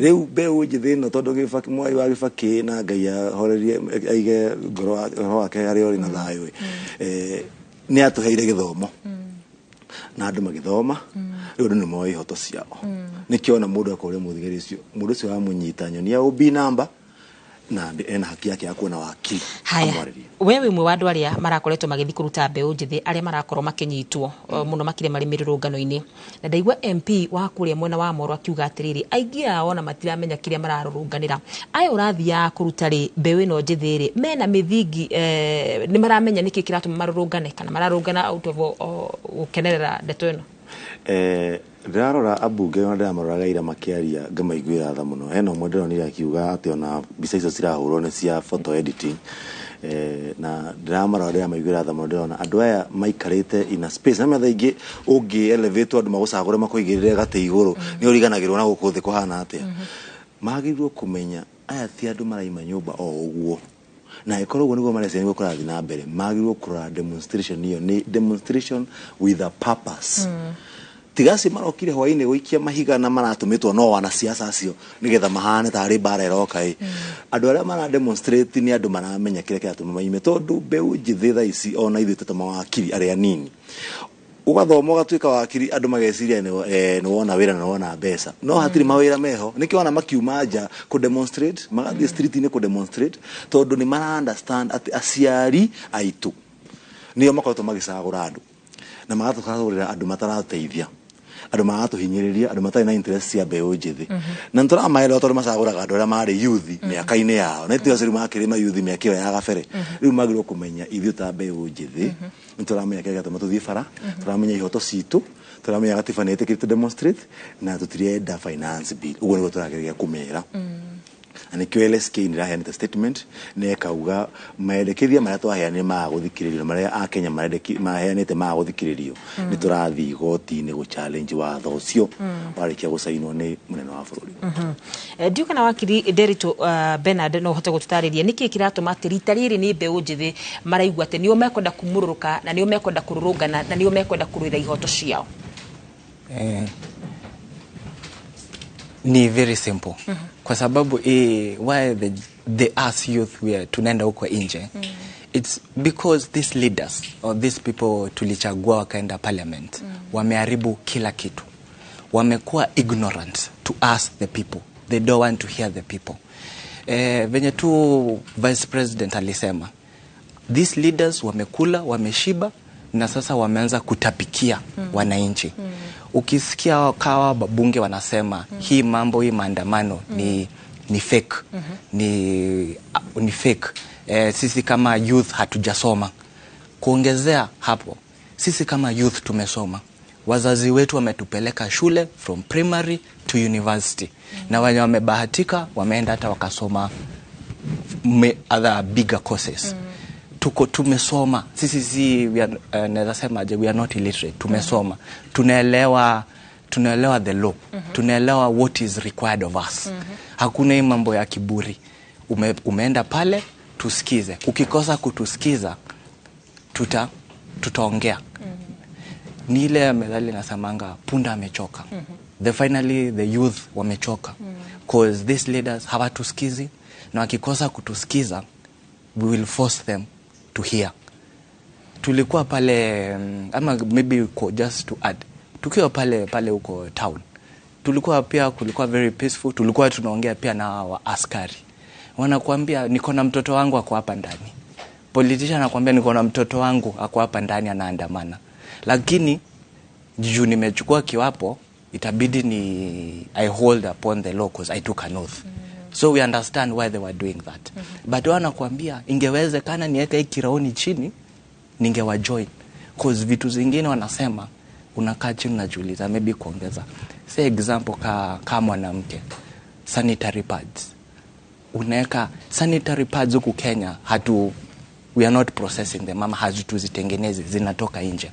Rĩu mbeũ njĩthĩ ĩno, tondũ Gĩbaki, Mwai wa Gĩbakĩ, na Ngai ahorerie, aige ngoro roho wake harĩa ũrĩ na thayũ, nĩ atũheire gĩthomo na andũ magĩthoma. Rĩu andũ nĩ moĩ ihoto ciao. Nĩkĩo ona mũndũ akoria mũthigari ũcio, mũndũ ũcio wamũnyita, nyonia OB number, na ena haki yake ya kuona wakiri Haya, amwarĩrie. We wĩ ũmwe wa andũ arĩa marakoretwo magĩthiĩ kũruta mbeũ njĩthĩ arĩa marakorwo makĩnyitwo mũno makĩria marĩ mĩrũrũngano-inĩ, na ndaigua MP wa kũrĩa mwena wa Moro akiuga atĩrĩrĩ, aingĩ ao ona matiramenya kĩrĩa mararũrũnganĩra. Aya ũrathiaga kũruta rĩ, mbeũ ĩno njĩthĩ rĩ, mena mĩthingi, nĩ maramenya nĩkĩ kĩratũma marũrũngane, kana mararũngana out of gũkenerera ndeto ĩno? Ndĩrarora ambunge ona ndĩramaroraga ira makĩaria, ngamaiguĩra tha mũno. Hena ũmwe ndĩronire akiuga atĩ ona mbica icio cirahũrwo nĩ cia photo editing, na ndĩramarora ndĩramaiguĩra tha mũno. Ndĩrona andũ aya maikarĩte in a space na mĩatha ingĩ ũngĩ elevate andũ magũcagũre makũigĩrĩre gatĩ igũrũ, nĩ ũriganagĩrwo na gũkũ thĩ kũhana atĩa. Magĩrĩirwo kũmenya aya ti andũ maraima nyũmba o ũguo, na ĩkorwo ũguo nĩguo mareciria nĩguo kũrathiĩ na mbere. Magĩrĩirwo kũrora demonstration ĩyo nĩ demonstration with a purpose. Tiga acio marokire hwainĩ gũikia mahiga na maratũmĩtwo no wanasiasa acio nĩgetha mahane tarĩ mbara ĩroka. Ĩ andũ arĩa mara demonstrate nĩ andũ maramenya kĩrĩa kĩratũma maime, tondũ mbeũ njĩthĩ thaa ici, ona ithuĩ tũ mawakiri arĩa nini, ũgathoma ũgatuĩka wakiri, andũ mageciria nĩ wona wĩra na nĩ wona mbeca, no hatirĩ mawĩra meho. Nĩkĩo ona makiuma nja kũ demonstrate, magathiĩ street-inĩ kũ demonstrate, tondũ nĩ mara understand atĩ aciari aitũ nĩo makoretwo magĩcagũra andũ na magatũcagũrĩra andũ matarateithia andũ, maratũhinyĩrĩria andũ matarĩ na interest cia mbeũ njĩthĩ. Na nĩ tũramaelewa tondũ macagũraga andũ arĩa marĩ youth mĩaka-inĩ yao, na ithuĩ acio rĩu makĩrĩ ma youth mĩaka ĩyo ya gabere. Rĩu magĩrĩirwo kũmenya ithuĩ ta mbeũ njĩthĩ nĩ tũramenya kĩrĩa gĩatũma tũthiĩ bara, tũramenya ihoto citũ, tũramenya gatiba nĩ ĩtĩkĩrĩte demonstrate, na tũtirenda finance bill. Ũguo nĩguo tũrageria kũmera, na nĩkĩo LSK nĩ ĩraheanĩte statement na ĩkauga mendekithia marĩa twaheanire maga gũthikĩrĩrio, na marĩa akenya maheanĩte maga gũthikĩrĩrio, nĩ tũrathiĩ igoti-inĩ gũ challenge watho ũcio warĩkia gũcainwo nĩ mũnene wa bũrũri. Ndiũ kana wakiri Nderitu Bernard no ũhote gũtũtarĩria nĩkĩ kĩratũma atĩ rita rĩrĩ nĩ mbeũ njĩthĩ maraigua atĩ nĩo mekwenda kumũrũrũka, na nĩo mekwenda kũrũrũngana, na nĩo mekwenda kũrũĩra ihoto ciao? Ni very simple, kwa sababu why the us youth we are tunaenda huko nje, it's because these leaders or these people tulichagua wakaenda parliament wameharibu kila kitu. Wamekuwa ignorant to us the people. They don't want to hear the people. Venye tu vice president alisema, these leaders wamekula, wameshiba, na sasa wameanza kutapikia wananchi. Ukisikia kawa babunge wanasema hii mambo, hii maandamano ni fake, ni fake. Sisi kama youth hatujasoma. Kuongezea hapo, sisi kama youth tumesoma. Wazazi wetu wametupeleka shule from primary to university. Na wenye wamebahatika wameenda hata wakasoma other bigger courses. Tuko tumesoma sisi, si we are, naweza sema aje, we are not illiterate. Tumesoma, tunaelewa the law, tunaelewa what is required of us. Hakuna hii mambo ya kiburi. Umeenda pale tusikize, ukikosa kutusikiza tutaongea. Ni ile methali nasemanga, punda amechoka. The finally the youth wamechoka, cause these leaders hawatusikizi, na wakikosa kutusikiza, we will force them to hear. Tulikuwa pale ama maybe just to add, tukiwa pale pale huko town, tulikuwa pia, kulikuwa very peaceful. Tulikuwa tunaongea pia na wa askari, wanakuambia, "Niko na mtoto wangu ako hapa ndani." Politician anakuambia, "Niko na mtoto wangu ako hapa ndani anaandamana, lakini juu nimechukua kiwapo itabidi ni I hold upon the law cause I took an oath." So we understand why they were doing that, but wanakuambia, "Ingewezekana niweke hii kiraoni chini, ningewajoin," cause vitu zingine wanasema, unakaa chini unajiuliza. Maybe kuongeza, say example, ka mwanamke, sanitary pads, unaweka sanitary pads huku Kenya, hatu we are not processing them ama hatuzitengenezi, zinatoka nje.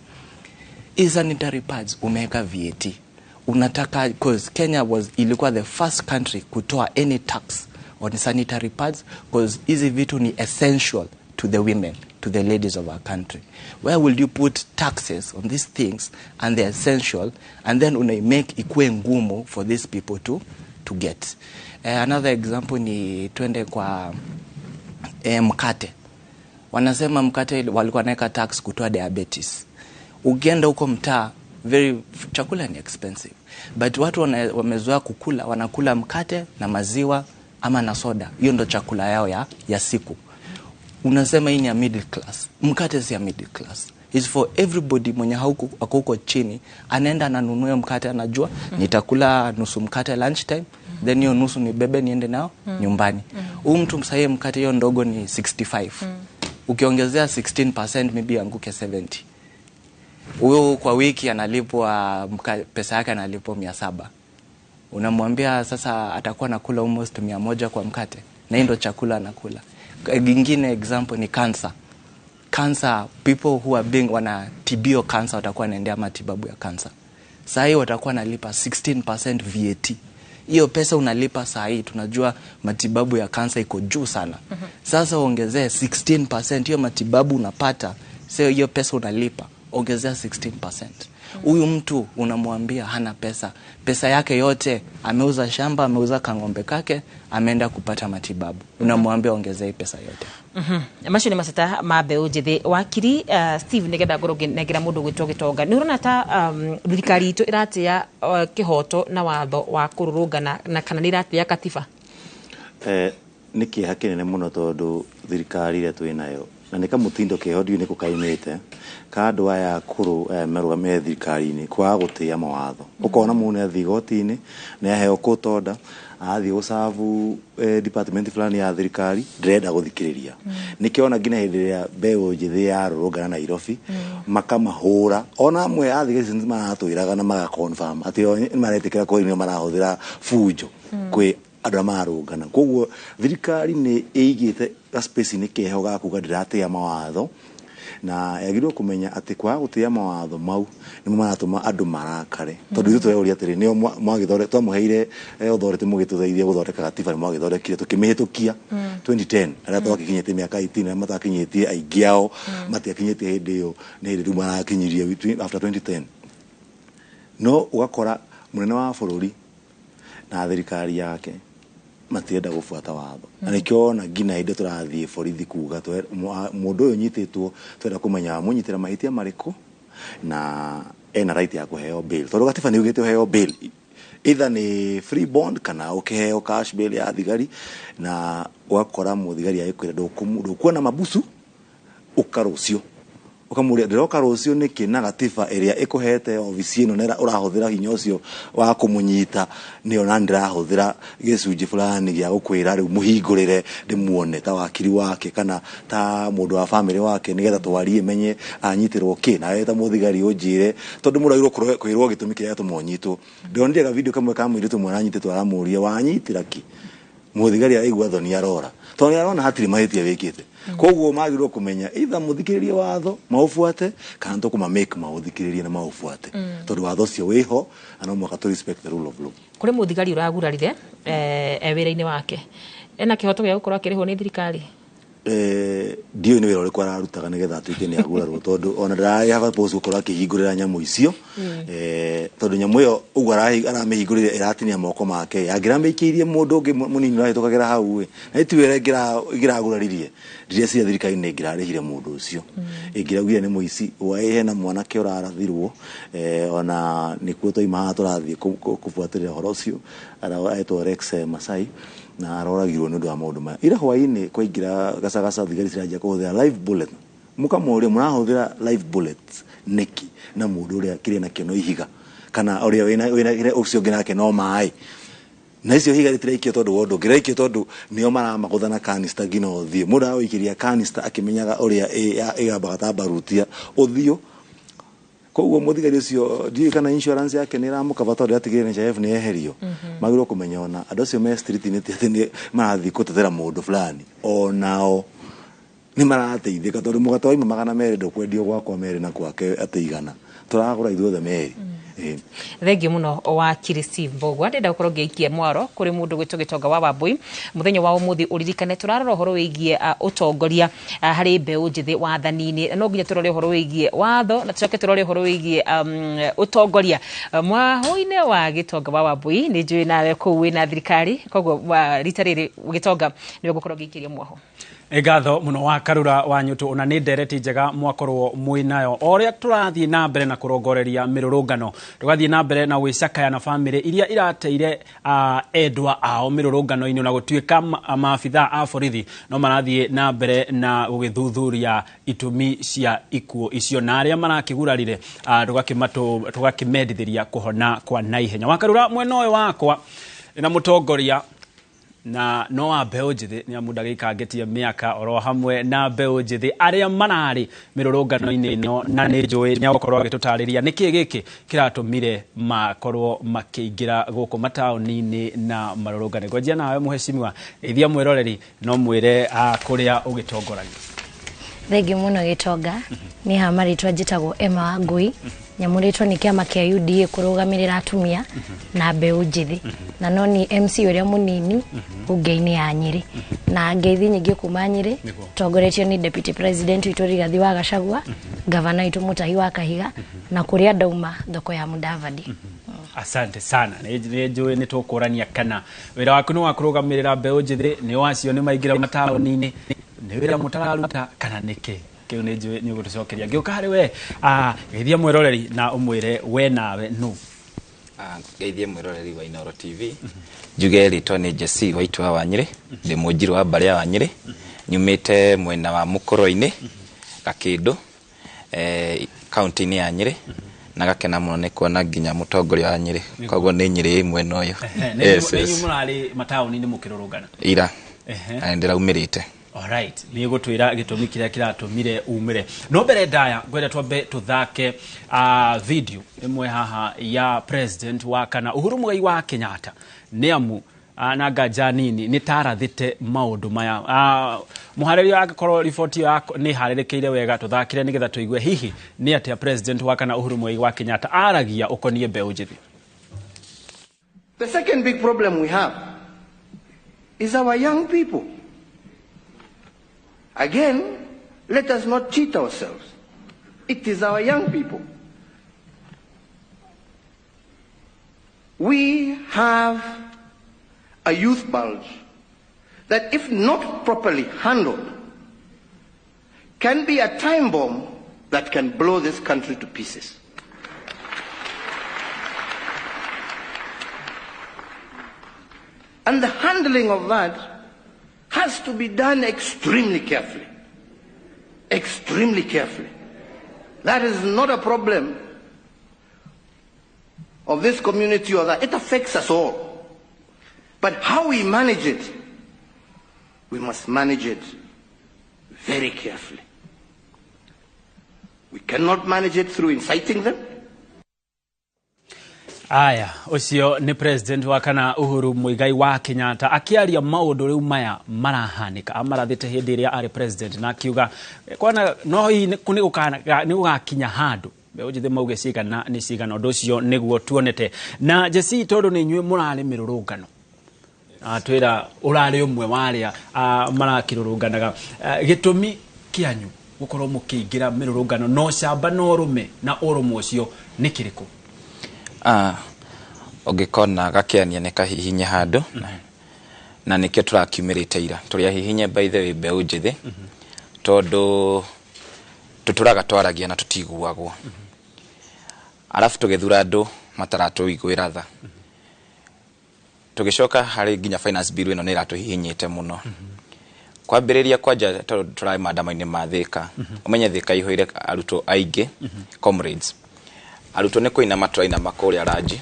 Hii sanitary pads umeweka VAT, unataka, cause Kenya was ilikuwa the first country kutoa any tax on sanitary pads, cause hizi vitu ni essential to the women, to the ladies of our country. Where will you put taxes on these things and they're essential, and then unaimake ikuwe ngumu for these people to get? Another example ni twende kwa mkate. Wanasema mkate walikuwa wanaweka tax kutoa diabetes. Ukienda huko mtaa, very chakula ni expensive, but watu wamezoea kukula, wanakula mkate na maziwa ama na soda. Hiyo ndo chakula yao ya siku. Unasema hii ni ya middle class. Mkate si ya middle class, is for everybody. Mwenye ako huko chini anaenda ananunua mkate, anajua nitakula nusu mkate lunchtime, then hiyo nusu nibebe niende nao nyumbani. Huu mtu msahii mkate hiyo ndogo ni 65, ukiongezea 16% maybe anguke 70. Huyo kwa wiki analipwa pesa yake, analipwa 700. Unamwambia sasa atakuwa nakula almost 100 kwa mkate, na hii ndo chakula anakula. Ingine example ni cancer. Cancer, people who are being wanatibiwa cancer, watakuwa wanaendea matibabu ya cancer, saa hii watakuwa wanalipa 16% VAT. Hiyo pesa unalipa saa hii, tunajua matibabu ya cancer iko juu sana. Sasa uongezee 16% hiyo matibabu unapata, sio hiyo pesa unalipa, ongezea 16%. Huyu mtu unamwambia hana pesa, pesa yake yote ameuza shamba, ameuza kang'ombe kake, ameenda kupata matibabu, unamwambia ongezea hii pesa yote. Macio nĩ mateta ma mbeũ njĩthĩ. Wakiri Steve, nĩgetha ngorwo ngĩnengera mũndũ gwĩtwo Gĩtonga, nĩ ũrona ta thirikari itũ ĩratĩa kĩhoto na watho wa kũrũrũngana, na kana nĩ ĩratĩa katiba? Nĩ kĩeha kĩnene mũno, tondũ thirikari ĩrĩa twĩ nayo na nĩ kamũtindo keho, ndiũĩ nĩkũ kaimĩte, ka andũ aya akũrũ aya merũgamĩte thirikari-inĩ kwaga gũtĩa mawatho. Ũkona mũndũ nĩ athiĩ igoti-inĩ, nĩ aheo court order, athiĩ gũcabu department fulani ya thirikari, ndĩrenda gũthikĩrĩria. Nĩkĩo nginya hĩndĩ ĩrĩa mbeũ njĩthĩ yarũrũngana Nairobi, makamahũra. Ona amwe a thigari ici maratwĩraga na maga confirm atĩ o nĩ maretĩkĩra kwĩ nĩo marahũthĩra bunjo kwĩ andũ arĩa mararũngana. Koguo thirikari nĩ ĩigĩte ga-space-inĩ keho ga kuga ndĩratĩa mawatho, na yagĩrĩirwo kũmenya atĩ kwaga gũtĩa mawatho mau nĩmo maratũma andũ marakare, tondũ ithuĩ tũreuria atĩrĩ, nĩo twamũheire authority mũgĩtũteithia gũthondeka gatiba, nĩ mwagĩthondekire tũkĩmĩhĩtũkia 2010. Arĩa twakinyĩtie mĩaka 18, arĩa matakinyĩtie, aingĩ ao matiakinyĩtie hĩndĩ ĩyo, nĩ hĩndĩ rĩu marakinyirie after 2010. No ũgakora mũnene wa bũrũri na thirikari yake matirenda gũbuata watho, na nĩkĩo wona nginya hĩndĩ tũrathiĩ borithi kuga mũndũ ũyũ ũnyitĩtwo, twenda kũmenya wamũnyitĩra mahĩtia marĩkũ, na ena right ya kũheo bail, tondũ gatiba nĩ yugĩte ũheo bail, either nĩ free bond kana ũkĩheo cash bail ya thigari. Na ũgakora mũthigari agĩkwĩra, "Ndũkuona mabusu, ũka rũciũ." Ũkamũria ndĩroka rũciũ nĩkĩ na gatiba ĩrĩa ĩkũhete obici ĩno na ũrahũthĩra hinya ũcio wa kũmũnyita nĩyo na ndĩrahũthĩra gĩcunjĩ fulani gĩa gũkwĩra rĩu mũhingũrĩre ndĩmuone ta wakiri wake kana ta mũndũ wa famĩlĩ wake nĩgetha twarie menye anyitĩrwo kĩ nawe ta mũthigari ũnjĩre tondũ mũndũ agĩrĩirwo kwĩrwo gĩtũmi kĩrĩa gĩatũma ũnyitwo. Ndĩronire ga video kamwe ka mũirĩtu ũmwe aranyitĩtwo aramũria wanyitĩra kĩ, mũthigari araigua thoni arora tondũ nĩ arona hatirĩ mahĩtia wĩkĩte. Koguo magĩrĩirwo kũmenya either mũthikĩrĩrie watho maũbuate kana tũkũma make maũthikĩrĩrie na maũbuate, tondũ watho ũcio wĩho na no mũhaka tũ respect the rule of law. Kũrĩ mũthigari ũragurarire e wĩra-inĩ wake, ena kĩhoto gĩa gũkorwo akĩrĩhwo nĩ thirikari? Ndiũĩ nĩ wĩra ũrĩkũ ararutaga nĩgetha atuĩke nĩ agurarwo, tondũ ona ndararĩ supposed gũkorwo akĩhingũrĩra nyamũ icio, tondũ nyamũ ĩyo ũguo aramĩhingũrĩire ĩratinia moko make, angĩramĩikĩirie mũndũ ũngĩ mũnini ũrahĩtũkagĩra hau ĩ, na ti wĩra ĩngĩraguraririe, ndireciria thirikari nĩ ĩngĩrarĩhire mũndũ ũcio, ĩngĩraugire nĩ mũici. Waĩ hena mwanake ũrarathirwo, ona nĩkuo twaima haha tũrathiĩ kũbuatĩrĩra ũhoro ũcio, aretwo Rex Masai na aroragirwo nĩ ũndũ wa maũndũ maya. Ira hwaĩ-inĩ kwaingĩra gacagaca thigari ciranjia kũhũthĩra live bullet, mũkamũria mũrahũthĩra live bullets nĩkĩ na mũndũ ũrĩa kĩrĩa nakĩo no ihiga kana ũrĩa wĩna ũcio ũngĩ nake no maĩ, na icio ihiga rĩtiraikio tondũ wa ũndũ ũngĩ, rĩraikio tondũ nĩo maramagũtha na canister nginya ũthiũ. Mũndũ aragũikĩria canister akĩmenyaga ũrĩa ĩgambaga ta mbarutia ũthiũ. Koguo mũthigari ũcio ndiũĩ kana insurance yake nĩ ĩramũkaba tondũ atigĩrĩre NHIF nĩ yeherio. Magĩrĩirwo kũmenya ona andũ acio me street-inĩ ti atĩ nĩ marathiĩ gũtetera mũndũ fulani, onao nĩ marateithĩka tondũ mũgate wauma 200 ndũkwendio gwakwa 2 na gwake atĩ 100, tũragũra ithuothe 2. Thengiũ mũno wakiri Steve Mbugua, ndĩrenda gũkorwo ngĩikia mwaro kũrĩ mũndũ gwĩtwo Gĩtonga wa Wambui. Mũthenya wa ũmũthĩ ũririkane tũrarora ũhoro wĩgiĩ ũtongoria harĩ mbeũ njĩthĩ wathani-inĩ, no nginya tũrore ũhoro wĩgiĩ watho na tũcoke tũrore ũhoro wĩgiĩ ũtongoria. Mwahũ-inĩ wa Gĩtonga wa Wambui nĩ njũĩ nawe kũu wĩna thirikari, koguo rita rĩrĩ Gĩtonga nĩwe ngũkorwo ngĩikĩria mwaho. Ngatho mũno wa Karura wa Nyũtũ, ona nĩ ndereti njega mwakorwo mwĩ nayo. O ũrĩa tũrathiĩ na mbere na kũrongoreria mĩrũrũngano, tũgathiĩ na mbere na gwĩcakaya na bamĩrĩ iria irateire endwa ao mĩrũrũngano-inĩ, na gũtuĩka maabithaa a borithi no marathiĩ na mbere na gũgĩthuthuria itũmi cia ikuũ icio na arĩa marakĩgurarire tũgakĩmendithĩria kũhona kwa naihenya. Wa Karura, mwena ũyũ wakwa na mũtongoria na no wa mbeũ njĩthĩ nĩ amu ndagĩikangĩtie mĩaka oro hamwe na mbeũ njĩthĩ arĩa mararĩ mĩrũrũngano-inĩ ĩno, na nĩ njũĩ nĩ agũkorwo agĩtũtarĩria nĩkĩ gĩkĩ kĩratũmire makorwo makĩingĩra gũkũ mataũni-inĩ na marũrũngano. Ngwanjia nawe mũheshimiwa, geithia mwĩroreri no mwĩre kũrĩa ũgĩtongoragia. Thengiũ mũno Gĩtonga, niĩ haha marĩtwa njĩtagwo Emma Wangui, nyamũrĩtwo nĩ kĩama kĩa UDA kũrũgamĩrĩra atumia na mbeũ njĩthĩ, na no ni MC ũrĩa mũnini bunge-inĩ ya Nyĩrĩ, na ngeithi nyingĩ kuma Nyĩrĩ, tongoretio nĩ Deputy President witũ Rigathi wa Gachagua, Gavana witũ Mutahi wa Kahiga, na kũrĩa ndauma thoko ya Mudavadi. Asante sana. Nĩ njũĩ nĩ tũkũrania kana wĩra waku nĩ wa kũrũgamĩrĩra mbeũ njĩthĩ, nĩ wacio nĩ maingĩra mataũni-inĩ, nĩ wĩra mũtararuta kana nĩkĩ? Kĩu nĩ njũĩ nĩ ũgũtũcokeria. Ngĩũka harĩ we, geithia mwĩroreri na ũmwĩre we nawe nũ. Geithie mwĩroreri wa Inooro TV. Njuge rĩtwa nĩ Jesse Waitwa wa Nyĩrĩ, ndĩ mũnjirũ wa mbarĩ ya Wanyĩrĩ, nyumĩte mwena wa Mũkũrwe-inĩ, Gakĩndũ, kaunti-inĩ ya Nyĩrĩ, na gakena mũno nĩ kuona nginya mũtongoria wa Nyĩrĩ, koguo nĩ Nyĩrĩ ĩ mwena ũyũ. Nĩ inyuĩ mũrarĩ mataũni-inĩ mũkĩrũrũngana? Ira, na nĩndĩraumĩrĩte. Alright, nĩ gũtwĩra gĩtũmi kĩrĩa kĩratũmire umĩre. No mbere ndaya ngwenda twambe tũthake video ĩmwe haha ya president wa kana Uhuru Muigai wa Kenyatta, nĩ amu na nganja nini nĩ tarathĩte maũndũ maya. Mũharĩria angĩkorwo riboti ĩyo nĩ ĩharĩrĩkĩire wega tũthakire nĩgetha tũigue hihi nĩ atĩa president wa kana Uhuru Muigai wa Kenyatta aragia ũkoniĩ mbeũ njĩthĩ. The second big problem we have is our young people. Again, let us not cheat ourselves. It is our young people. We have a youth bulge that, if not properly handled, can be a time bomb that can blow this country to pieces. And the handling of that has to be done extremely carefully. Extremely carefully. That is not a problem of this community or that. It affects us all. But how we manage it, we must manage it very carefully. We cannot manage it through inciting them. Aya, ũcio nĩ president wa kana Uhuru Muigai wa Kenyatta akĩaria maũndũ rĩu maya marahanĩka amarathĩte hĩndĩ ĩrĩa arĩ president, na akiuga kwana no hihi nĩ gũgakinya handũ mbeũ njĩthĩ mauge cigana nĩ cigana. Ũndũ ũcio nĩguo tuonete na Jesse, tondũ nĩ inyuĩ mũrarĩ mĩrũrũngano, twĩra ũrarĩ ũmwe wa arĩa marakĩrũrũnganaga, gĩtũmi kĩanyu gũkorwo mũkĩingĩra mĩrũrũngano no camba no ũrũme na ũrũmwe ũcio nĩ kĩrĩkũ? Ũngĩkona gakĩania nĩ kahihinye handũ, na nĩkĩo tũrakiumĩrĩte ira tũrĩ ahihinye by the way mbeũ njĩthĩ, tondũ tũtũraga twaragia na tũtiguagwo, arabu tũgĩthura andũ mataratũiguĩra tha. Tũgĩcoka harĩ nginya finance bill ĩno nĩ ĩratũhihinyĩte mũno. Kwambĩrĩria kwanja tondũ tũrarĩ maandamano-inĩ ma Thika, ũmenye Thika ihũire arutwo aingĩ, comrades arutwo nĩ kũinama tũrainama kũrĩa ranji,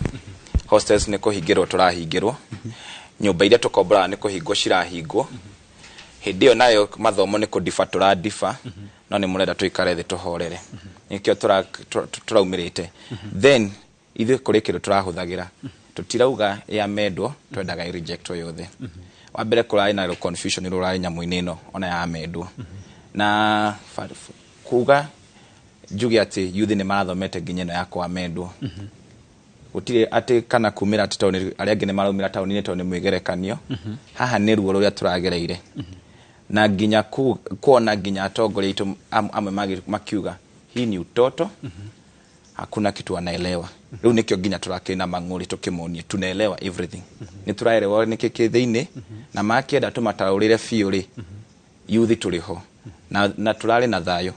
hostels nĩ kũhingĩrwo tũrahingĩrwo, nyũmba iria tũkomboraga nĩ kũhingwo cirahingwo, hĩndĩ ĩyo nayo mathomo nĩ kũdiba tũradiba, no nĩ mũrenda tũikare thĩ tũhorere, nĩkĩo tũraumĩrĩte. Then ithuĩ kũrĩ kĩndũ tũrahũthagĩra, tũtirauga ya mendwo, twendaga ĩ rejectwo yothe. Wa mbere kũrarĩ na confusion rũrarĩ nyamũ-inĩ ĩno ona ya mendwo, na kuga njuge atĩ youth nĩ marathomete nginya ĩno ya kwamendwo, gũtirĩ atĩ kana kumĩra atĩ tondũ arĩa angĩ nĩ maraumĩra taũni-inĩ tondũ nĩ mwĩgerekanio. Haha nĩ ruo rũrĩa tũragereire, na nginya kuona nginya atongoria aitũ amwe makiuga hii ni utoto, hakuna kitu wanaelewa. Rĩu nĩkĩo nginya tũrakĩrĩ na mang'ũrĩ tũkĩmonie tunaelewa everything, nĩ tũraelewa nĩkĩ kĩ thĩinĩ, na makĩenda tũmataũrĩre biũ rĩ, youth tũrĩ ho na tũrarĩ na thayũ.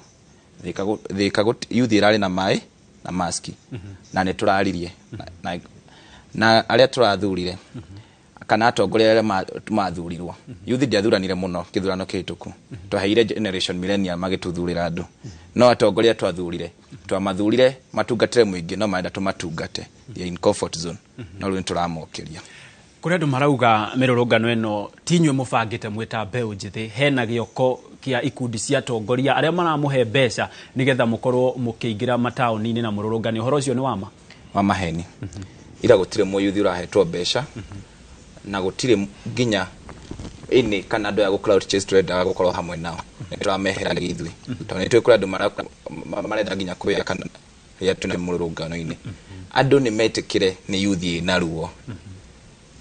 Thika youth ĩrarĩ na maĩ na maski, na nĩ tũraririe na arĩa tũrathurire kana atongoria arĩa mathurirwo. Youth ndiathuranire mũno kĩthurano kĩhĩtũku, twaheire generation millennial magĩtũthurĩra andũ, no atongoria twathurire twamathurire matungatĩre mũingĩ, no marenda tũmatungate, they are in comfort zone, no rĩu nĩ tũramokĩria. Kũrĩ andũ marauga mĩrũrũngano ĩno ti inyuĩ mũbangĩte mwĩta mbeũ njĩthĩ, hena gĩoko kĩa ikundi cia atongoria arĩa maramũhe mbeca nĩgetha mũkorwo mũkĩingĩra mataũni-inĩ na mũrũrũngano. Ũhoro ũcio nĩ wama? Wa maheni. Ira gũtirĩ mũyuthi ũrahetwo mbeca, na gũtirĩ nginya ĩnĩ kana andũ aya gũ clout chase tũrendaga gũkorwo hamwe nao, nĩ tũrameheragia ithuĩ, tondũ nĩ tũĩ kũrĩ andũ marenda nginya kwĩyaka rĩrĩa twĩna mũrũrũngano-inĩ. Andũ nĩ metĩkĩre nĩ youth ĩna ruo,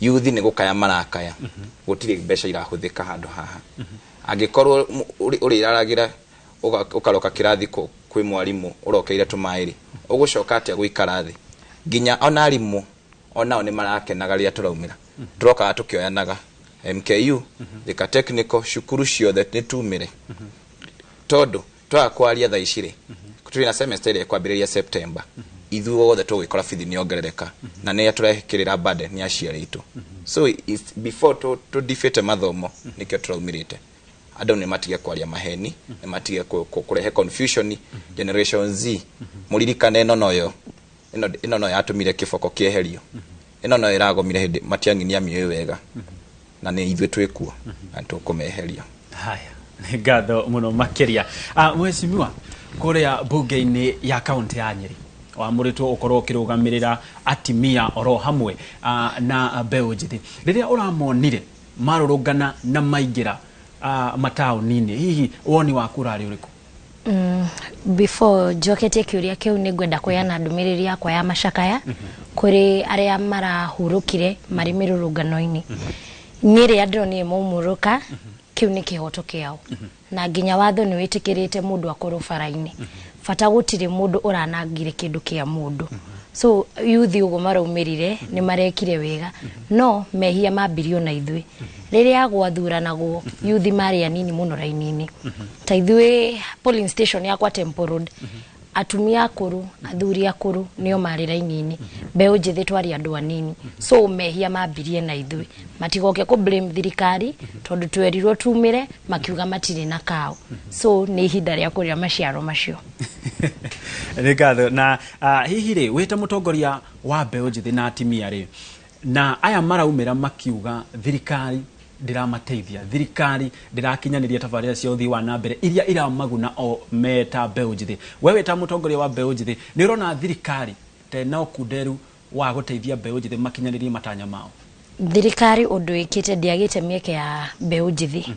youth nĩ gũkaya marakaya, gũtirĩ mbeca irahũthĩka handũ haha. Angĩkorwo ũrĩraragĩra ũkaroka kĩrathi kwĩ mwarimũ ũrokeire tũmaĩ rĩ, ũgũcoka atĩa gũikara thĩ? Nginya ona arimũ onao nĩ marakenaga rĩrĩa tũraumĩra, tũrokaga tũkĩoyanaga MKU, Thika Technical, cukuru ciothe nĩ tumĩre, tondũ twaga kwaria thaa ici rĩ, tũrĩ na semester ĩrĩa ĩkwambĩrĩria September, ithuothe tũgũgĩkora bithi nĩ yongerereka, na nĩ tũrekĩrĩra burden nĩ aciari aitũ. So it's before tũ mathomo nĩkĩo tũraumĩrĩte. Andũ nĩ matige kwaria maheni, nĩ matige kũrehe confusion. Generation Z mũririkane ĩno noyo ĩno no yatũmire kĩboko kĩeherio, ĩno no ĩragomire hĩndĩ Matiang'i nĩamĩũĩ wega, na nĩ ithuĩ twĩkuo na nĩtũkũmeheria. Haya, nĩ ngatho mũno makĩria. Mheshimiwa, kũrĩa bunge-inĩ ya kaunti ya Nyĩrĩ wamũrĩtwo ũkorwo ũkĩrũgamĩrĩra atimia oro hamwe na mbeũ njĩthĩ, rĩrĩa ũramonire marũrũngana na maingĩra mataũni-inĩ, hihi woni waku ũrarĩ ũrĩkũ? Before njoketie kĩũria kĩu, nĩ ngwenda kũheana ndũmĩrĩri yakwa ya macakaya kũrĩ arĩa marahurũkire marĩ mĩrũrũngano-inĩ. Niĩ rĩrĩa ndĩronire maumũrũka, kĩu nĩ kĩhoto kĩao, na nginya watho nĩ wĩtĩkĩrĩte mũndũ akorwo bara-inĩ, bata gũtirĩ mũndũ ũranangire kĩndũ kĩa mũndũ. So youth ũguo maraumĩrire nĩ marekire wega, no mehia mambirio na ithuĩ rĩrĩa gwathuranagwo. Youth marĩ anini mũno raini-inĩ, ta ithuĩ polling station yakwa Temple Road, atumia akũrũ, athuri akũrũ nĩo marĩ raini-inĩ, mbeũ njĩthĩ twarĩ andũ anini. So mehia mambirie na ithuĩ, matigoke kũ blame thirikari, tondũ twerirwo tumĩre makiuga matirĩ na kao. So nĩ ihinda rĩa kũrĩa maciaro macio. Nĩ ngatho. Na hihi rĩ, wĩta mũtongoria wa mbeũ njĩthĩ na atimia rĩ, na aya maraumĩra makiuga thirikari ndĩramateithia, thirikari ndĩrakinyanĩria tabarĩra cia ũthii wa na mbere iria iramaguna o meta mbeũ njĩthĩ, we wĩta mũtongoria wa mbeũ njĩthĩ nĩ ũrona thirikari ta ĩna ũkunderu wa gũteithia mbeũ njĩthĩ makinyanĩrie matanya mao? Thirikari ũndũ ĩkĩte, ndĩagĩte mĩeke ya mbeũ njĩthĩ.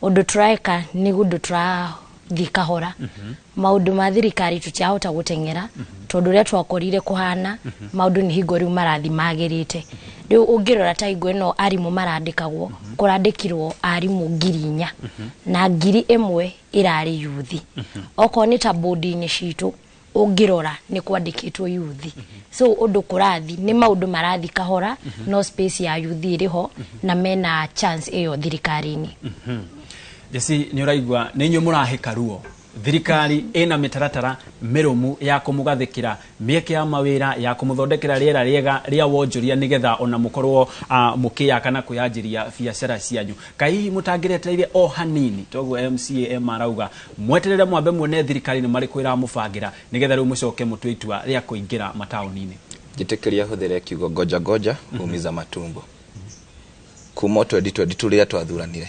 Ũndũ tũraeka nĩ ũndũ tũrathiĩ kahora. Maũndũ ma thirikari tũtiahota gũteng'era, tondũ ũrĩa twakorire kũhana maũndũ nĩ hingo rĩu marathiĩ magĩrĩte. Rĩu ũngĩrora ta hingo ĩno arimũ marandĩkagwo, kũrandĩkirwo arimũ 4,000 na 1,000 ĩrarĩ yuthi. Okorwo nĩ ta bodi-inĩ citũ, ũngĩrora nĩ kwandĩkĩtwo yuthi. So ũndũ kũrathi nĩ maũndũ marathi kahora, no space ya yuthi ĩrĩ ho na mena chance ĩyo thirikari-inĩ. Jesse, nĩ ũraigua nĩ inyuĩ mũrahĩka ruo. Thirikari ĩna mĩtaratara mĩrũmu ya kũmũgathĩkĩra mĩeke ya mawĩra, ya kũmũthondekera rĩera rĩega rĩa wonjoria, nĩgetha ona mũkorwo mũkĩyaka na kwĩyanjĩria biacara cianyu. Kaĩ hihi mũtangĩretereire o hanini, toguo MCA marauga mweterere mwambe muone thirikari nĩ marĩkũ ĩramũbangĩra, nĩgetha rĩu mũcoke mũtue itua rĩa kũingĩra mataũni-inĩ? Njĩtĩkĩria hũthĩre kiugo ngoja ngoja humiza matumbo. Kuma 2022 rĩrĩa twathuranire,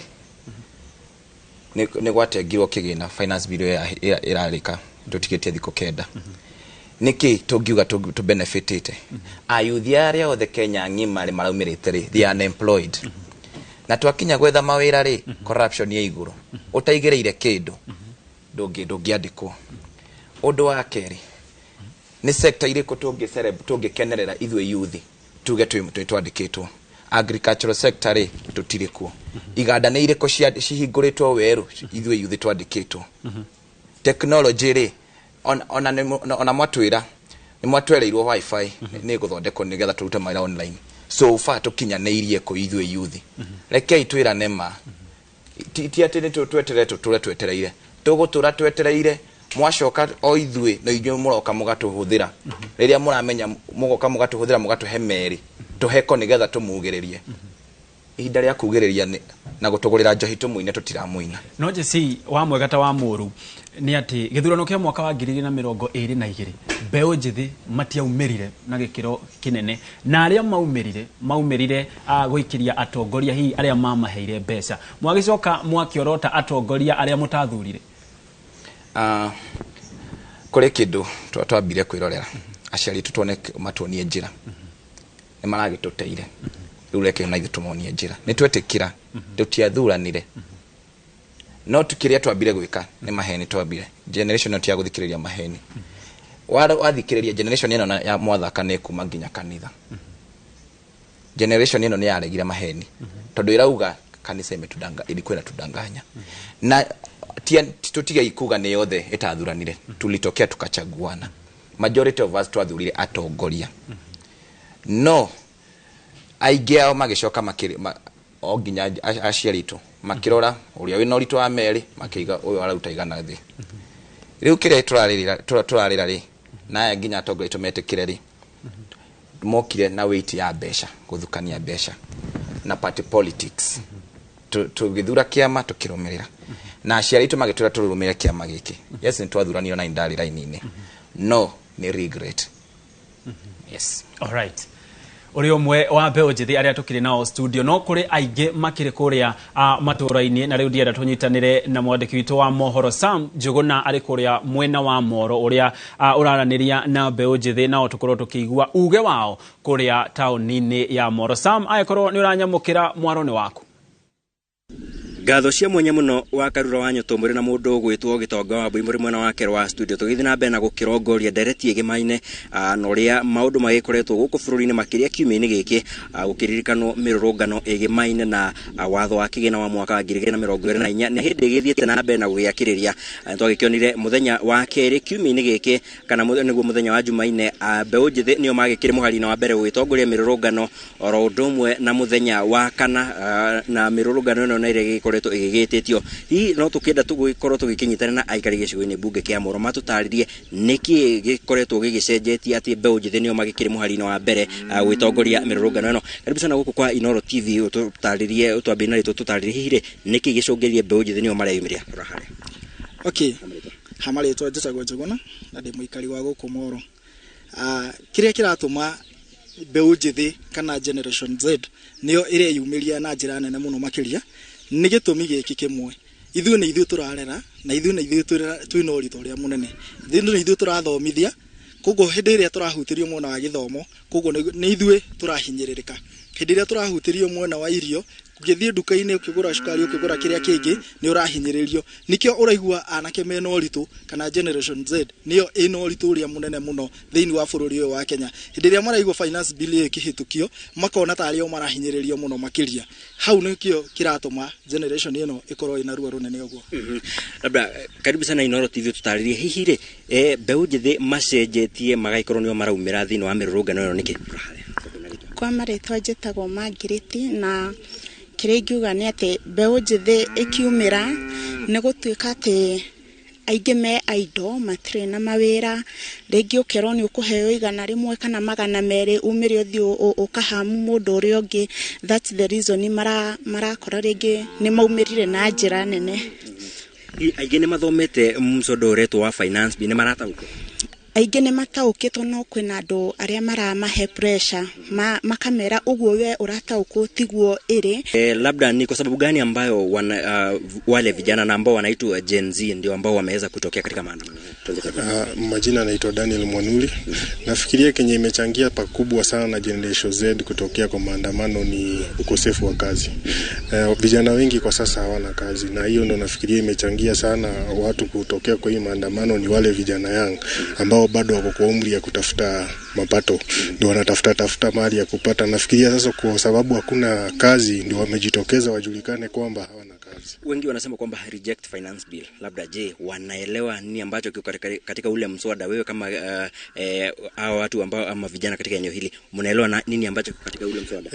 nĩ gwatengirwo kĩgĩna, finance bill ĩrarĩka tũtigĩtie thikũ 9. Nĩkĩ tũngiuga tũ benefitĩte? Ayuthi arĩa othe Kenya ng'ima rĩ maraumĩrĩte rĩ, they are unemployed. Na twakinya gwetha mawĩra rĩ, corruption ĩ igũrũ, ũtaigĩrĩire kĩndũ ndũngĩandĩkwo. Ũndũ wa kerĩ, nĩ sector irĩkũ tũngĩkenerera ithuĩ yuthi tuge twĩ twandĩkĩtwo? Agricultural sector rĩ, tũtirĩ kuo. Iganda nĩ irĩkũ cihingũrĩtwo werũ ithuĩ yuthi twandĩkĩtwo? Technology rĩ, ona mwatwĩra nĩ mwatwereirwo wifi nĩ gũthondekwo nĩgetha tũrute mawĩra online, so far tũkinyanĩirie kũ ithuĩ yuthi? Rekei twĩrane ma, ti atĩ nĩ tweterere tũtũre twetereire, tũgũtũra twetereire. Mwacoka o ithuĩ na inyuĩ mũroka mũgatũhũthĩra rĩrĩa mũramenya, mũgoka mũgatũhũthĩra, mũgatũhe merĩ tũheko nĩgetha tũmugĩrĩrie. Ihinda rĩa kugĩrĩria na gũtũgũrĩra njohi tũmũine, tũtiramũina. No Jesse, wa mwega ta wa mũru nĩ atĩ gĩthurano kĩa mwaka wa 2022 mbeũ njĩthĩ matiaumĩrire na gĩkĩro kĩnene, na arĩa maumĩrire gũikĩria atongoria hihi arĩa mamaheire mbeca. Mwagĩcoka mwakĩorota atongoria arĩa mũtathurire. Kũrĩ kĩndũ twambire kwĩrorera, aciari tuone matuonie njĩra, nĩ maragĩtũteire. Rĩu reke na ithuĩ tũmonie njĩra. Nĩ twetĩkĩra tũtiathuranire, no kĩrĩa twambire gwĩka nĩ maheni. Twambire generation ĩno ti ya gũthikĩrĩria maheni. Wathikĩrĩria generation ĩno ya mwathaka nĩ kuma nginya kanitha. Generation ĩno nĩ yaregire maheni, tondũ ĩrauga kanitha imetudanga, ilikuwa inatudanganya. Na tutige kuga nĩ yothe ĩtathuranire, tulitokea tukachaguana. Majority of us twathurire atongoria, no aingĩ ao magĩcoka o nginya aciari aitũ makĩrora ũrĩa wĩna ũritũ wa merĩ, makĩiga ũyũ araruta 100 thĩ. Rĩu kĩrĩa tũrarĩra rĩ, na aya nginya atongoria aitũ metĩkĩre rĩ, mokire na weight ya mbeca, gũthukania mbeca na party politics. Tũgĩthura kĩama tũkĩrũmĩrĩra, na aciari aitũ magĩtwĩra tũrũmĩrĩre kĩama gĩkĩ. Yes, nĩ twathuranire na ndarĩ raini-inĩ, no nĩ regret. Yes. All right. Ũrĩ ũmwe wa mbeũ njĩthĩ arĩa tũkĩrĩ nao studio, no kũrĩ aingĩ makĩrĩ kũrĩa matũũra-inĩ, na rĩu ndienda tũnyitanĩre na mwandĩki witũ wa mohoro Sam Njũgũna arĩ kũrĩa mwena wa Moro, ũrĩa ũraranĩria na mbeũ njĩthĩ, nao tũkorwo tũkĩigua uge wao kũrĩa taũni-inĩ ya Moro. Sam, angĩkorwo nĩ ũranyamũkĩra, mwaro nĩ waku. Ngatho cia mwanya mũno wa Karura wa Nyũtũ mũrĩ na mũndũ ũgwĩtwo Gĩtonga wa Mbui mũrĩ mwena wake wa studio. Tũgĩthiĩ na mbere na gũkĩrongoria ndereti ĩgĩmaine na ũrĩa maũndũ magĩkoretwo gũkũ bũrũri-inĩ, makĩria kiumia-inĩ gĩkĩ gũkĩririkanwo mĩrũrũngano ĩgĩmaine na watho wa kĩgĩna wa mwaka wa 2024 nĩ hĩndĩ ĩgĩthiĩte na mbere na gũgĩakĩrĩria. Twagĩkĩonire mũthenya wa kerĩ kiumia-inĩ gĩkĩ, kana nĩguo mũthenya wa Jumaine, mbeũ njĩthĩ nĩo magĩkĩrĩ mũhari-inĩ wa mbere gũgĩtongoria mĩrũrũngano, oro ũndũ ũmwe na mũthenya wa kana, na mĩrũrũngano ĩno nĩ ĩrĩa ĩgĩkoretwo ĩgĩgĩtĩtio. Hihi no tũkĩenda tũgĩkorwo tũgĩkĩnyitana na aikari gĩcigo-inĩ mbunge kĩa Moro matũtarĩrie nĩkĩ gĩkoretwo gĩgĩcenjetie atĩ mbeũ njĩthĩ nĩo magĩkĩrĩ mũhari-inĩ wa mbere gwĩtongoria mĩrũrũngano ĩno. Karibu sana gũkũ kwa Inooro TV, ũtũtarĩrie, ũtwambie na rĩtwa, ũtũtarĩrie hihi rĩ nĩkĩ gĩcũngĩrĩrie mbeũ njĩthĩ nĩo mareyumĩria. Rora harĩa. Okay. Hamarĩtwa njĩtagwo Njũgũna na ndĩ mũikari wa gũkũ Moro. Kĩrĩa kĩratũma mbeũ njĩthĩ kana Generation Z nĩyo ĩreyumĩria na njĩra nene mũno makĩria nĩ gĩtũmi gĩkĩ kĩmwe. Ithuĩ nĩ ithuĩ tũrarera na ithuĩ nĩ ithuĩ twĩna ũritũ ũrĩa mũnene. Ithuĩ nĩ ithuĩ tũrathomithia, koguo hĩndĩ ĩrĩa tũrahutĩrio mwena wa gĩthomo, koguo nĩ ithuĩ tũrahinyĩrĩrĩka. Hĩndĩ ĩrĩa tũrahutĩrio mwena wa irio, ũgĩthiĩ nduka-inĩ ũkĩgũra cukari, ũkĩgũra kĩrĩa kĩngĩ, nĩ ũrahinyĩrĩrio. Nĩkĩo ũraigua anake mena ũritũ kana Generation Z nĩyo ĩna ũritũ ũrĩa mũnene mũno thĩinĩ wa bũrũri ũyũ wa Kenya. Hĩndĩ ĩrĩa maraigua finance bill ĩyo ĩkĩhĩtũkio, makona tarĩ o marahinyĩrĩrio mũno makĩria. Hau nĩkĩo kĩratũma generation ĩno ĩkorwo ĩna ruo rũnene ũguo. Labda karibu sana Inooro TV, tutarĩrie hihi rĩ, mbeũ njĩthĩ macenjetie magagĩkorwo nĩo maraumĩra thĩinĩ wa mĩrũrũngano ĩno nĩkĩ? Kwa marĩtwa njĩtagwo Margaret, na kĩrĩa ingiuga nĩ atĩ mbeũ njĩthĩ ĩkiumĩra nĩ gũtuĩka atĩ aingĩ me idle, matirĩ na mawĩra. Rĩngĩ ũkerwo nĩ ũkũheo 100 kana 200 umĩre ũthiĩ ũkahamu mũndũ ũrĩa ũngĩ. That's the reason marakora rĩngĩ nĩ maumĩrire na njĩra nene. Aingĩ nĩ mathomete mswada ũretwo wa finance bill, nĩ marataũkwo? Aingĩ nĩ mataũkĩtwo, no kwĩna andũ arĩa maramahe pressure, makamera ũguo we ũrataũkwo tiguo ĩrĩ. Labda ni kwa sababu gani ambayo wale vijana na ambao wanaitwa Gen Z ndio ambao wameweza kutokea katika maandamano? Majina naitwa Daniel Mwanuli. Nafikiria kenye imechangia pakubwa sana na Generation Z kutokea kwa maandamano ni ukosefu wa kazi. Vijana wengi kwa sasa hawana kazi, na hiyo ndo nafikiria imechangia sana watu kutokea kwa hii maandamano. Ni wale vijana young ambao bado wako kwa umri ya kutafuta mapato, ndio wanatafuta tafuta mali ya kupata. Nafikiria sasa kwa sababu hakuna kazi ndio wamejitokeza wajulikane kwamba hawana kazi. Wengi wanasema kwamba reject finance bill. Labda je, wanaelewa nini ambacho kiko katika ule mswada? Wewe kama hao watu ambao ama vijana katika eneo hili, mnaelewa na nini ambacho kiko katika ule mswada?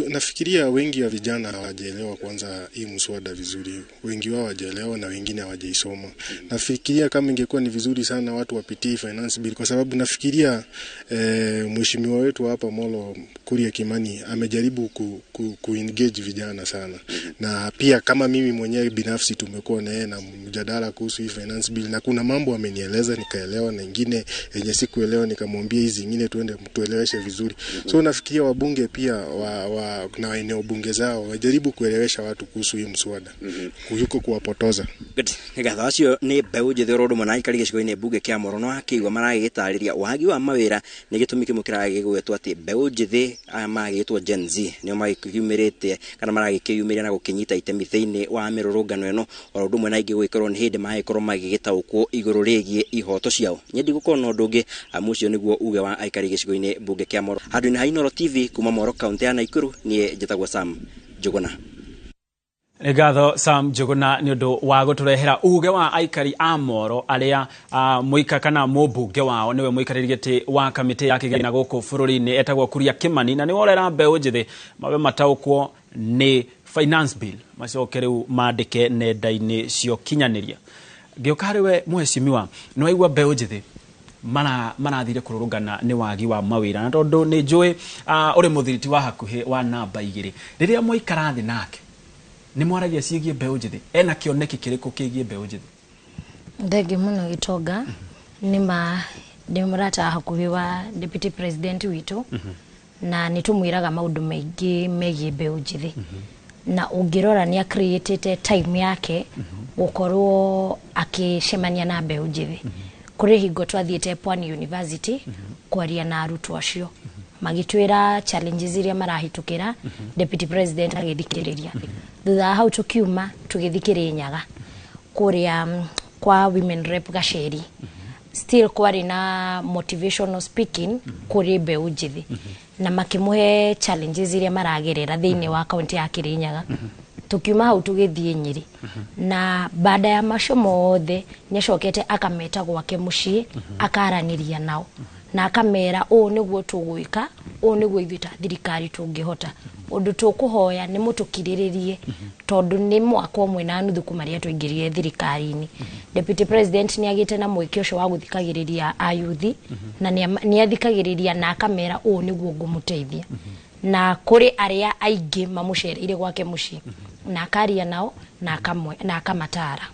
Nafikiria wengi wa vijana hawajaelewa kwanza hii mswada vizuri. Wengi wao hawajaelewa na wengine hawajaisoma. Nafikiria kama ingekuwa ni vizuri sana watu wapitie finance bill, kwa sababu nafikiria mheshimiwa wetu hapa Molo Kuria Kimani amejaribu ku engage vijana sana. Na pia kama mimi mwenyewe binafsi tumekuwa na yeye na mjadala kuhusu hii finance bill, na kuna mambo amenieleza nikaelewa, na ingine yenye sikuelewa nikamwambia hizi zingine tuende tueleweshe vizuri. So nafikiria wabunge pia na eneo bunge zao wajaribu kuelewesha watu kuhusu hii mswada, kuliko kuwapotoza. Good. Ngatho acio nĩ mbeũ njĩthĩ oro ũndũ ũmwe na aikari gĩcigo-inĩ mbunge kĩa Moro no akĩigua maragĩtarĩria wagi wa mawĩra nĩ gĩtũmi kĩmwe kĩragĩgwetwo atĩ mbeũ njĩthĩ aya magĩtwo Gen Z nĩo magĩkiumĩrĩte kana maragĩkĩyumĩria na gũkĩnyita itemi thĩinĩ wa mĩrũrũngano ĩno, oro ũndũ ũmwe na aingĩ gũgĩkorwo nĩ hĩndĩ magĩkorwo magĩgĩtaũkwo igũrũ rĩgiĩ ihoto ciao. Niĩ ndigũkorwo na ũndũ ũngĩ, amu ũcio nĩguo uge wa aikari gĩcigo-inĩ mbunge kĩa Moro. Handũ-inĩ ha Inooro TV kuma Moro kaunti ya Nakuru, niĩ njĩtagwo Sam Njũgũna. Nĩ ngatho Sam Njũgũna nĩ ũndũ wa gũtũrehera uge wa aikari a Moro arĩa mũika kana mũmbunge wao nĩwe mũikarĩri gĩtĩ wa kamĩtĩ ya kĩgĩna gũkũ bũrũri-inĩ etagwo Kuria Kimani, na nĩwe ũrera mbeũ njĩthĩ mabe mataũkwo nĩ finance bill macoke rĩu mandĩke nenda-inĩ cia ũkinyanĩria. Ngĩũka harĩ we mheshimiwa, nĩ waigua mbeũ njĩthĩ marathire kũrũrũngana nĩ wagi wa mawĩra, na tondũ nĩ njũĩ ũrĩ mũthiriti wa hakuhĩ wa namba 2, rĩrĩa mwaikara thĩ nake nĩ mwaragia ciĩgiĩ mbeũ njĩthĩ, ena kĩoneki kĩrĩkũ kĩgiĩ mbeũ njĩthĩ? Thengi mũno Gĩtonga, nĩ ndĩ mũrata hakuhĩ wa deputy president witũ, na nĩ tũmwĩraga maũndũ maingĩ megiĩ mbeũ njĩthĩ. Na ũngĩrora nĩ creatĩte time yake gũkorwo akĩcemania na mbeũ njĩthĩ. Kũrĩ hingo twathiĩte Pwani University kwaria na arutwo acio, magĩtwĩra challenges iria marahĩtũkĩra, deputy president agĩthikĩrĩria. Thutha wa hau tũkiuma tũgĩthiĩ Kĩrĩnyaga kũrĩa kwa women rep Gaceri, still kwarĩ na motivational speaking kũrĩ mbeũ njĩthĩ, na makĩmũhe challenges iria maragerera thĩinĩ wa kaunti ya Kĩrĩnyaga. Tukiuma hau tũgĩthiĩ Nyĩrĩ, na baada ya macio mothe nĩacokete akameta gwake mũciĩ, akaranĩria nao na akamera ũũ nĩguo tũgwĩka, ũũ nĩguo ithuĩ ta thirikari tũngĩhota. Ũndũ tũkũhoya nĩ mũtũkirĩrĩrie tondũ nĩ mwaka 1.5 kuma rĩrĩa twaingĩrire thirikari-inĩ. Deputy president nĩ agĩte na mweke ũcio wa gũthikagĩrĩria ayuthi, na nĩ athikagĩrĩria na akamera ũũ nĩguo ngũmũteithia. Na kũrĩ arĩa aingĩ mamũcereire gwake mũciĩ na akaria nao na akamatara.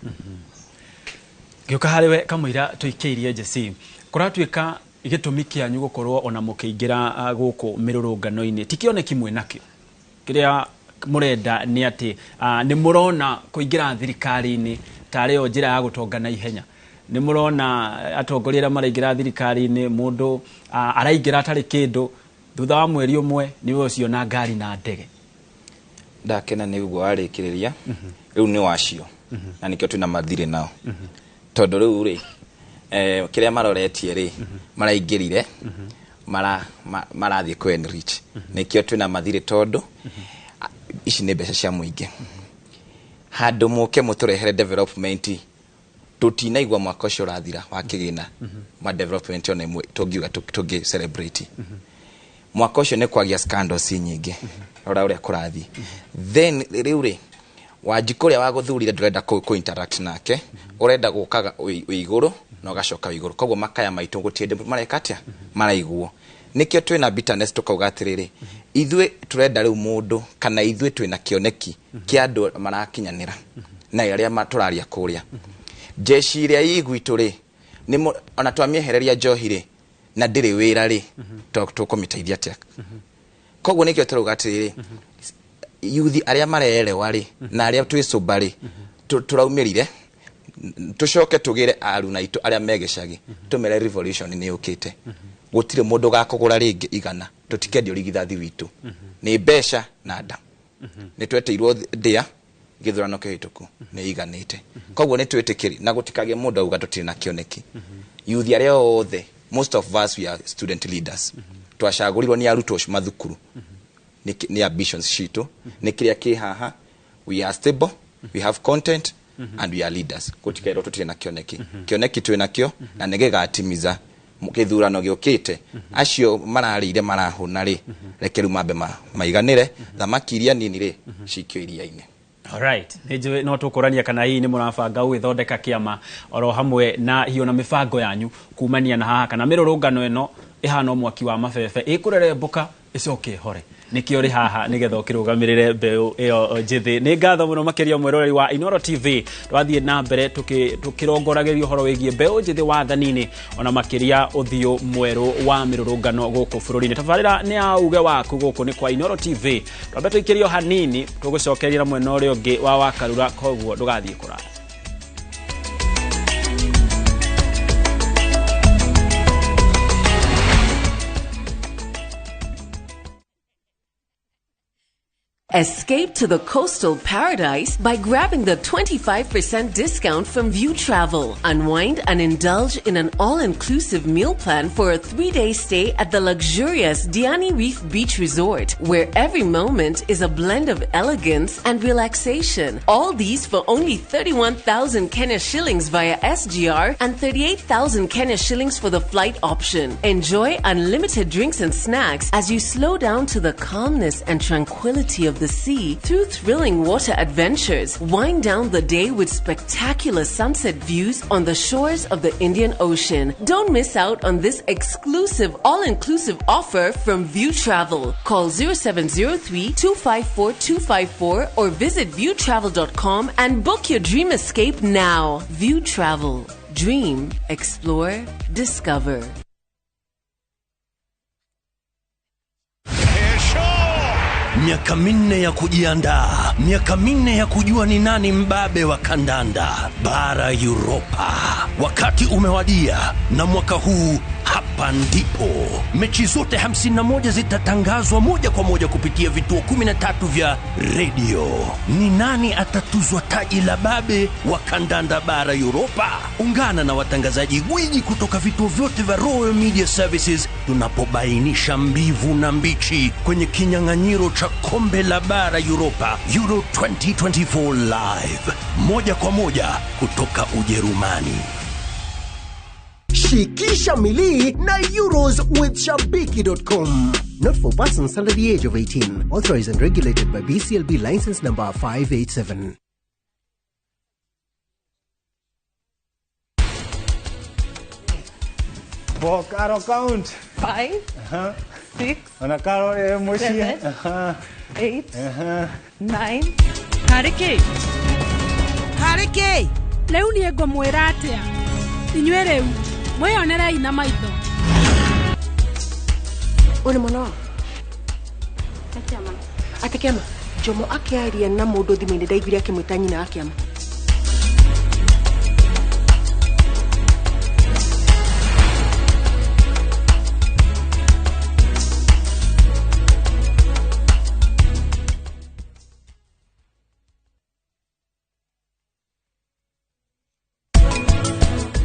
Ngĩũka harĩ we kamũira tũikĩirie Jesse, kũratuĩka gĩtũmi kĩanyu gũkorwo ona mũkĩingĩra gũkũ mĩrũrũngano-inĩ ti kĩoneki mwĩnakĩo. Kĩrĩa mũrenda nĩ atĩ nĩ mũrona kũingĩra thirikari-inĩ tarĩ yo njĩra ya gũtonga na ihenya. Nĩ mũrona atongoria arĩa maraingĩra thirikari-inĩ mũndũ araingĩra atarĩ kĩndũ, thutha wa mweri ũmwe nĩwe ũcio na ngari na ndege. Ndakena nĩ ũguo warĩkĩrĩria, rĩu nĩ wacio na nĩkĩo twĩna mathirĩ nao, tondũ rĩu rĩ kĩrĩa maroretie rĩ maraingĩrire marathiĩ kũ enrich, nĩkĩo twĩna mathirĩ, tondũ ici nĩ mbeca cia mũingĩ. Handũ mũke mũtũrehere development, tũtinaigua mwaka ũcio ũrathira wa kĩgĩna ma development ona ĩmwe tũngiuga tũngĩ celebrate. Mwaka ũcio nĩ kwagia scandals nyingĩ, rora ũrĩa kũrathiĩ. Then rĩu rĩ Wanjikũ ũrĩa wagũthurire ndũrenda kũ interact nake, ũrenda gũkaga wĩ igũrũ na ũgacoka wĩ igũrũ, koguo makaya maitũ gũtirĩ hĩndĩ mareka atĩa maraiguo. Nĩkĩo twĩna bitterness, tũkauga atĩrĩrĩ, ithuĩ tũrenda rĩu mũndũ, kana ithuĩ twĩna kĩoneki kĩa andũ marakinyanĩra na arĩa tũraria kũrĩa. Jeshi ĩrĩa ĩ gwitũ rĩ, ona twamĩehereria njohi rĩ na ndĩrĩ wĩra rĩ, tũkũmĩteithia atĩa? Koguo nĩkĩo tũrauga atĩrĩrĩ, yuthi arĩa marerewa rĩ na arĩa twĩcũmba rĩ, tũraumĩrire tũcoke tũgĩre aruna aitũ arĩa me gĩcagi, tũmere revolution nĩ yũkĩte, gũtirĩ mũndũ ũgakũgũra rĩngĩ igana, tũtikendio rigithathi witũ nĩ mbeca na nda. Nĩ tweteirwo ndĩa gĩthurano kĩhĩtũku nĩ iganĩte, koguo nĩ twĩtĩkĩri na gũtikagĩe mũndũ auga tũtirĩ na kĩoneki. Yuthi arĩa othe, most of us we are student leaders, twacagũrirwo nĩ arutwo mathukuru, nĩ ambitions citũ nĩ kĩrĩa kĩ haha. We are stable, we have content and we are leaders. Gũtikairwo tũtirĩ na kĩoneki, kĩoneki twĩ nakĩo na nĩ gĩgatimiza gĩthurano gĩũkĩte. Acio mararĩire marahũna rĩ, reke rĩu mambe maiganĩre, thamaki iria nini rĩ cikio iria-inĩ. Alright, nĩ njũĩ no tũkũrania kana hihi nĩ mũrabanga gũgĩthondeka kĩama oro hamwe na hiyo na mĩbango yanyu kumania na haha, kana mĩrũrũngano ĩno ĩhana mwaki wa mabebe ĩkũrerembũka ĩcoke ĩhore. Nĩkĩo ũrĩ haha nĩgetha ũkĩrũgamĩrĩre mbeũ ĩyo njĩthĩ. Nĩ ngatho mũno makĩria mwĩroreri wa Inooro TV, twathiĩ na mbere tũkĩrongoragĩria ũhoro wĩgiĩ mbeũ njĩthĩ wathani-inĩ ona makĩria ũthiũ mwerũ wa mĩrũrũngano gũkũ bũrũri-inĩ. Tabarĩra nĩ ya uge waku gũkũ nĩ kwa Inooro TV. Twambe tũikĩrio hanini, tũgũcokeria mwena ũrĩa ũngĩ wa Wakarura, koguo ndũgathiĩ kũraya. Escape to the coastal paradise by grabbing the 25% discount from View Travel. Unwind and indulge in an all-inclusive meal plan for a 3-day stay at the luxurious Diani Reef Beach Resort, where every moment is a blend of elegance and relaxation. All these for only 31,000 Kenya shillings via SGR and 38,000 Kenya shillings for the flight option. Enjoy unlimited drinks and snacks as you slow down to the calmness and tranquility of the sea through thrilling water adventures. Wind down the day with spectacular sunset views on the shores of the Indian Ocean. Don't miss out on this exclusive all-inclusive offer from View Travel. Call 0703 254 254 or visit viewtravel.com and book your dream escape now. View Travel. Dream, explore, discover. Miaka minne ya kujiandaa, miaka minne ya kujua ni nani mbabe wa kandanda bara Europa. Wakati umewadia, na mwaka huu hapa ndipo mechi zote 51 zitatangazwa moja kwa moja kupitia vituo 13 vya radio. Ni nani atatuzwa taji la babe wa kandanda bara Europa? Ungana na watangazaji gwiji kutoka vituo vyote vya Royal Media Services tunapobainisha mbivu na mbichi kwenye kinyang'anyiro cha kombe la bara Europa Euro 2024 live, moja kwa moja kutoka Ujerumani. Shikisha milii na Euros with Shabiki.com. Not for persons under the age of 18. Authorized and regulated by BCLB license number 587. Bokaro count. 5, 6, 7, 8, 9. Harĩ kĩ? Harĩ kĩ? Rĩu niĩ ngũmwĩra atĩa? Inyuĩ rĩu mwĩyonerei na maitho. Ũyũ nĩ mwana wao? Atĩ kĩama Jomo akĩaria na mũndũ thimũ-inĩ ndaiguire akĩmwĩta nyina wa kĩama.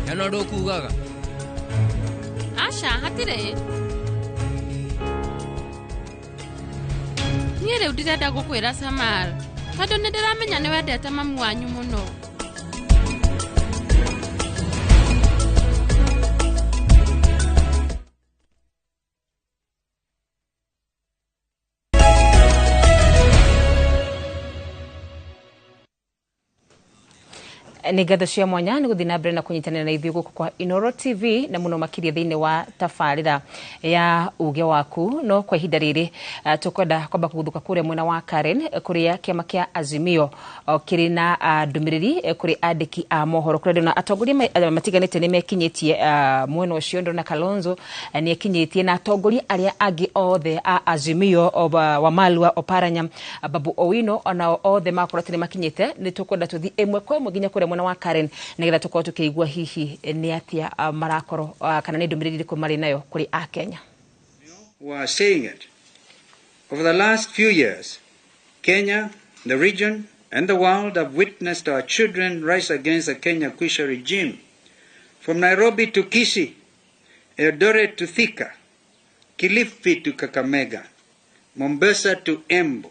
Hena ũndũ ũkugaga? Aca, hatirĩ. Niĩ rĩu ndirenda gũkwĩra Samal, tondũ nĩ ndĩramenya nĩ wendete mamu wanyu mũno. Nĩ ngatho cia mwanya nĩ gũthiĩ na mbere na kũnyitanĩra na ithuĩ gũkũ kwa Inooro TV na mũno makĩria thĩinĩ wa tabarĩra ya uge waku. No kwa ihinda rĩrĩ tũkwenda kwamba kũguthũka kũrĩa mwena wa Karen, kũrĩa kĩama kĩa Azimio kĩrĩ na ndũmĩrĩri kũrĩ andĩki a mohoro, kũrĩa ndĩrona atongoria matiganĩte nĩ mekinyĩtie mwena ũcio. Ndĩrona Kalonzo nĩ ekinyĩtie na atongoria arĩa angĩ othe a Azimio, Wamalwa, Oparanya, Babu Owino, onao othe makorwo atĩ nĩ makinyĩte. Nĩ tũkwenda tũthiĩ ĩmwe kwa ĩmwe nginya kũrĩa mwena wa Karen nĩgetha tũkorwo tũkĩigua hihi nĩ atĩa marakorwo kana nĩ ndũmĩrĩri ĩrĩkũ marĩ nayo kũrĩ Akenya. Who are saying it. Over the last few years, Kenya, the region, and the world have witnessed our children rise against the Kenya Kwisha regime. From Nairobi to Kisii, Eldoret to Thika, Kilifi to Kakamega, Mombasa to Embu,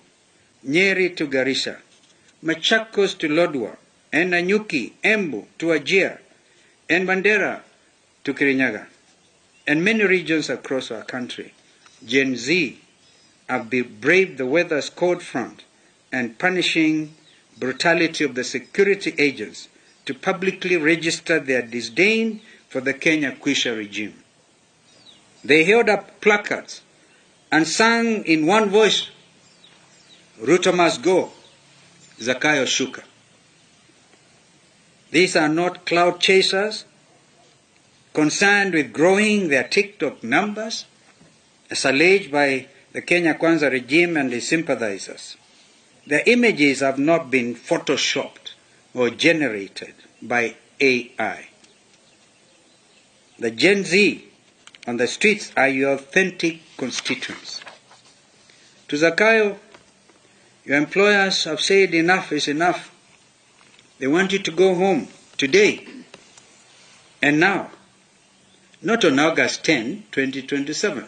Nyeri to Garissa, Machakos to Lodwar, and Nanyuki, Embu to Wajir, and Mandera to Kirinyaga, and many regions across our country. Gen Z have braved the weather's cold front and punishing brutality of the security agents to publicly register their disdain for the Kenya Kwisha regime. They held up placards and sang in one voice, "Ruto must go, Zakayo Shuka." These are not cloud chasers concerned with growing their TikTok numbers, as alleged by the Kenya Kwanza regime and its sympathizers. Their images have not been photoshopped or generated by AI. The Gen Z on the streets are your authentic constituents. To Zakayo, your employers have said enough is enough. They want you to go home today and now, not on August 10, 2027.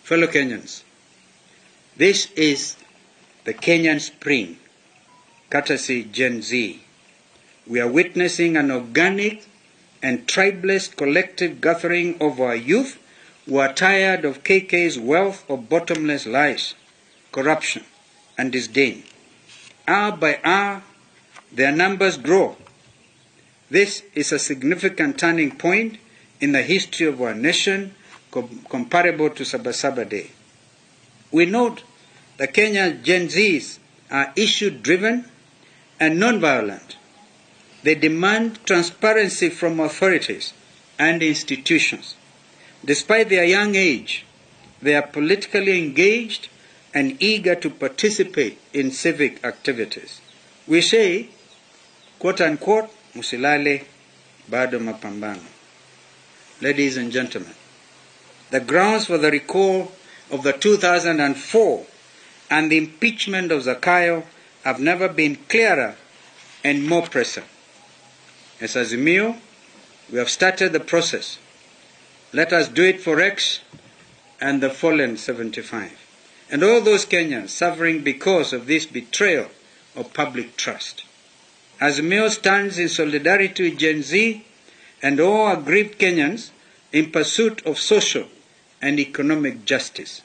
Fellow Kenyans, this is the Kenyan Spring, courtesy Gen Z. We are witnessing an organic and tribeless collective gathering of our youth who are tired of KK's wealth of bottomless lies, corruption, and disdain. Hour by hour, their numbers grow. This is a significant turning point in the history of our nation, comparable to Sabasaba Day. We note that Kenya's Gen Zs are issue-driven and non-violent. They demand transparency from authorities and institutions. Despite their young age, they are politically engaged and eager to participate in civic activities. We say, quote unquote, musilale bado mapambano. Ladies and gentlemen, the grounds for the recall of the 2004 and the impeachment of Zakayo have never been clearer and more pressing. As Azimio, we have started the process. Let us do it for Rex and the fallen 75, and all those Kenyans suffering because of this betrayal of public trust. Azimio stands in solidarity with Gen Z and all aggrieved Kenyans in pursuit of social and economic justice.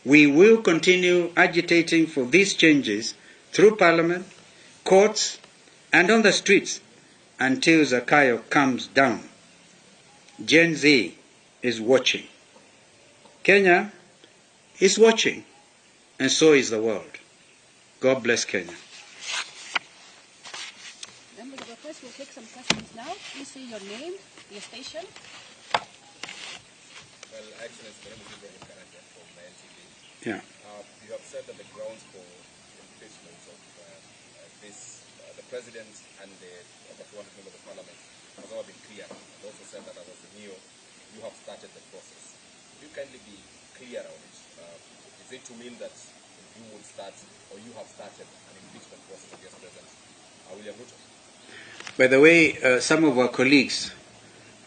We will continue agitating for these changes through parliament, courts, and on the streets until Zakayo comes down. Gen Z is watching. Kenya is watching, and so is the world. God bless Kenya. Yes, we'll take some questions now. Please say your name, your station. Well, Excellency, my name is Ibrahim Karanja from NTV. Yeah. You have said that the grounds for impeachment of the president and the over 200 members of parliament has never been clear. And also said that as Azimio, you have started the process. Could you kindly be clear on it? Is it to mean that you would start, or you have started an impeachment process against President William Ruto? By the way, some of our colleagues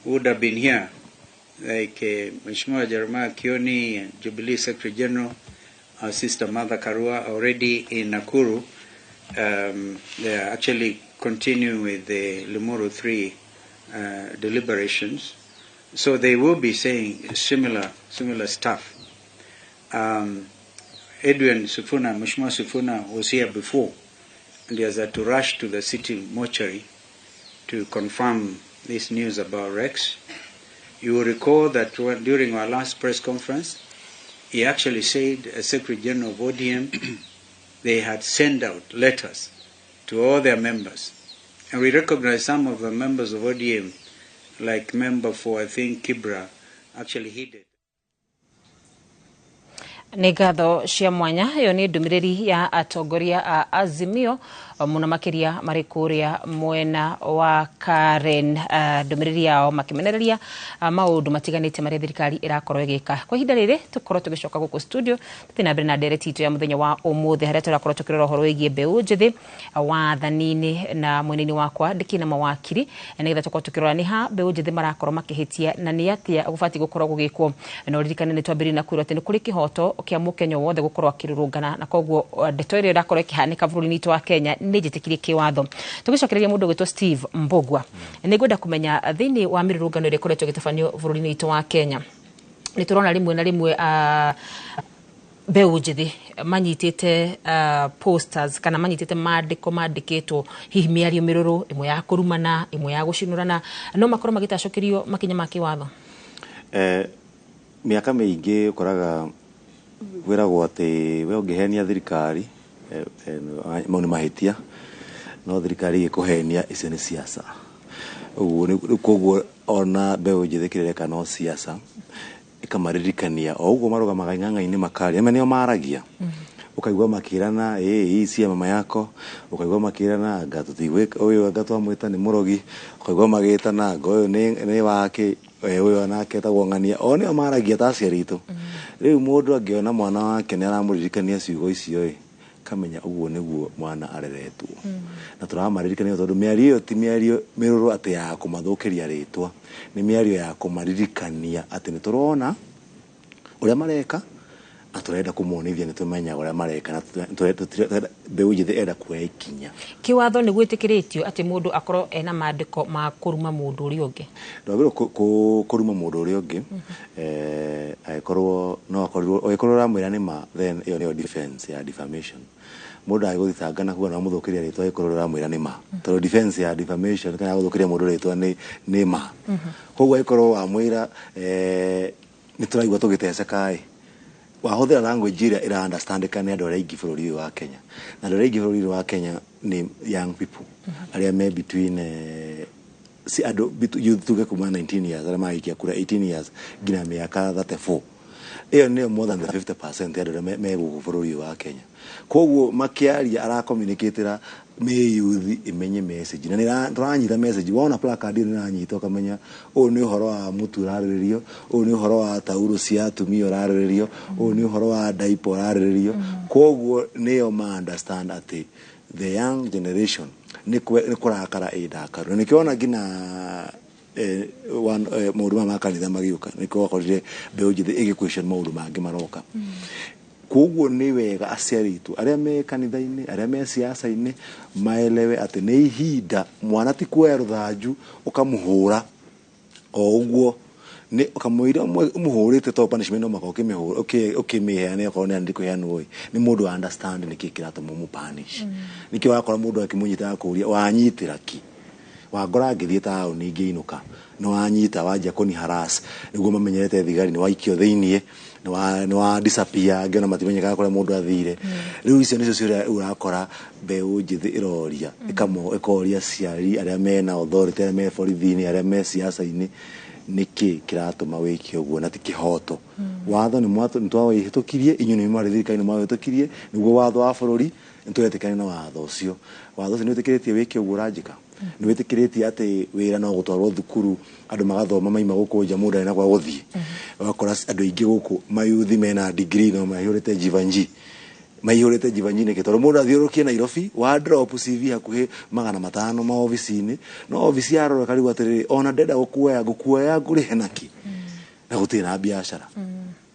would have been here, like Mheshimiwa Jeremiah Kioni and Jubilee Secretary General, our sister Martha Karua, already in Nakuru. They are actually continuing with the Limuru 3 deliberations. So they will be saying similar stuff. Edwin Sifuna, Mheshimiwa Sifuna, was here before, and he has had to rush to the city mortuary to confirm this news about Rex. You will recall that during our last press conference, he actually said, as Secretary General of ODM, they had sent out letters to all their members. And we recognize some of the members of ODM, like member for, I think, Kibra, actually heeded. Nĩ ngatho cia mwanya ĩyo nĩ ndũmĩrĩri ya atongoria a Azimio mũno makĩria marĩ kũrĩa mwena wa Karen, ndũmĩrĩri yao makĩmenereria maũndũ matiganĩte marĩa thirikari ĩrakorwo ĩgĩka. Kwa ihinda rĩrĩ tũkorwo tũgĩcoka gũkũ studio tũthiĩ na mbere na ndereti itũ ya mũthenya wa ũmũthĩ harĩa tũrakorwo tũkĩrora ũhoro wĩgiĩ mbeũ njĩthĩ wathani-inĩ, na mwena-inĩ wakwa ndĩkĩrĩ na mawakiri nĩgetha tũkorwo tũkĩrora nĩ ha mbeũ njĩthĩ marakorwo makĩhĩtia na nĩ atĩa gũbatiĩ gũkorwo gũgĩkwo. Na ũririkane nĩ twambĩrĩirie na kwĩrwo atĩ nĩ kũrĩ kĩhoto kĩa mũkenya wothe gũkorwo akĩrũrũngana, na koguo ndeto ĩrĩa ĩrakorwo ĩkĩhanĩka bũrũri-inĩ witũ wa Kenya nĩ njĩtĩkirie kĩwatho. Tũgĩcokereria mũndũ ũgwĩtwo Steve Mbugua, nĩ ngwenda kũmenya thĩinĩ wa mĩrũrũngano ĩrĩa ĩkoretwo ĩgĩtabanio bũrũri-inĩ witũ wa Kenya nĩ tũrona rĩmwe na rĩmwe mbeũ njĩthĩ manyitĩte posters kana manyitĩte mandĩko mandĩkĩtwo hihi mĩario mĩrũrũ, ĩmwe ya kũrumana, ĩmwe ya gũcinũrana, no makorwo magĩtacũkĩrio makinya ma kĩwatho. Mĩaka mĩingĩ ũkoraga gwĩragwo atĩ we ũngĩhenia thirikari mau nĩ mahĩtia, no thirikari ĩgĩkũhenia icio nĩ siasa. Ũguo koguo ona mbeũ njĩthĩ kĩrĩa ĩreka no siasa, ĩkamaririkania o ũguo marũgamaga ing'ang'a-inĩ makaria, nĩo maragia, ũkaigua makĩrana hii si ya mama yako, ũkaigua makĩrana anga tũtigwĩka ũyũ, anga twamwĩta nĩ mũrogi, ũkaigua magĩtana anga ũyũ nĩ wake, ũyũ onake etagwo ng'ania, o nĩo maragia ta aciari aitũ. Rĩu mũndũ angĩona mwana wake nĩ aramũririkania ciugo icio ĩ, kamenya ũguo nĩguo mwana areretwo. Na tũramaririkania tondũ mĩario ĩyo ti mĩario mĩrũrũ atĩ ya kũmathũkĩria rĩtwa, nĩ mĩario ya kũmaririkania atĩ nĩ tũrona ũrĩa mareka na tũrenda kũmonithia nĩ tũmenyaga ũrĩa mareka, na mbeũ njĩthĩ enda kuoya ikinya. Kĩwatho nĩ gwĩtĩkĩrĩtio atĩ mũndũ akorwo ena mandĩko ma kũruma mũndũ ũrĩa ũngĩ? Ndwagĩrĩirwo kũruma mũndũ ũrĩa ũngĩ, angĩkorwo no akorirwo, angĩkorwo ũramwĩra nĩ ma, then ĩyo nĩyo defense ya defamation. Mũndũ agĩgũthitanga na kuga no amũthũkĩria rĩtwa angĩkorwo ũramwĩra nĩ ma, tondũ defense ya defamation kana ya gũthũkĩria mũndũ rĩtwa nĩ ma. Koguo angĩkorwo wamwĩra nĩ tũraigua tũgĩteceka ĩ, wahũthĩra language ĩrĩa ĩra understandĩka nĩ andũ arĩa aingĩ bũrũri ũyũ wa Kenya, na andũ arĩa aingĩ bũrũri ũyũ wa Kenya nĩ young people arĩa me between si andũ youth tuge kuma 19 years arĩa marĩkia kura 18 years nginya mĩaka 34, ĩyo nĩyo more than the 50% ya andũ arĩa me gũkũ bũrũri ũyũ wa Kenya. Koguo makĩaria arakommunicatĩra mĩ youth ĩmenye message, na nĩ tũranyita message. Wona placard ĩyo nĩ ĩranyita ũkamenya ũyũ nĩ ũhoro wa mũtu ũrarĩrĩrio, ũyũ nĩ ũhoro wa taurũ cia atumia ũrarĩrĩrio, ũyũ nĩ ũhoro wa diaper ũrarĩrĩrio. Koguo nĩyo ma understand atĩ the young generation nĩ kũrakara ĩ ndakaru, na nĩkĩo ona nginya maũndũ maya ma kanitha magĩũka nĩkĩo wakorire mbeũ njĩthĩ ĩgĩ question maũndũ mangĩ maroka. Koguo nĩ wega aciari aitũ arĩa me kanitha-inĩ, arĩa me siasa-inĩ maelewe atĩ nĩ ihinda mwana ti kuoya rũthanju ũkamũhũra o ũguo, nĩ ũkamwĩra ũmũhũrĩte to punishment no mũhaka ũkĩmĩheane okorwo nĩ kũheanwo ĩ, nĩ mũndũ understand nĩkĩ kĩratũma ũmũ punish. Nĩkĩo wakora mũndũ akĩmũnyita akũria wanyitĩra ki, Wangora ngĩthiĩ taũni ngĩinũka, nĩ wanyita wanjia kũni harass nĩguo mamenyerete thigari, nĩ waikio thĩiniĩ, nĩ wa disappear, ngĩona matimenyekaga kũrĩa mũndũ athire. Rĩu icio nĩcio ciũria rĩu ũrakora mbeũ njĩthĩ ĩroria, ĩkoria aciari arĩa mena authority, arĩa me borithi-inĩ, arĩa me siasa-inĩ, nĩkĩ kĩratũma wĩke ũguo na ti kĩhoto. Watho nĩ twawĩhĩtũkirie, inyuĩ nĩ mwarĩ thirikari, nĩ mwawĩhĩtũkirie nĩguo watho wa bũrũri, nĩ tũretĩkania na watho ũcio. Watho ũcio nĩ wĩtĩkĩrĩtie wĩke ũguo ũranjĩka, nĩ wĩtĩkĩrĩtie atĩ wĩra no gũtwarwo thukuru, andũ magathoma maima gũkũ nja, mũndũ arĩ na gwa gũthiĩ. Ũgakora andũ aingĩ gũkũ mayuthi mena degree no maihũrĩte Jeevanjee, maihũrĩte Jeevanjee nĩkĩ? Tondũ mũndũ athiũrũrũkie Nairobi wa drop CV hakuhĩ 500 maobici-inĩ, no obici yarora ĩkarigwo atĩrĩrĩ, ona ndenda gũkuoya ngũkuoya ngũrĩhe nakĩ, na gũtirĩ na biacara.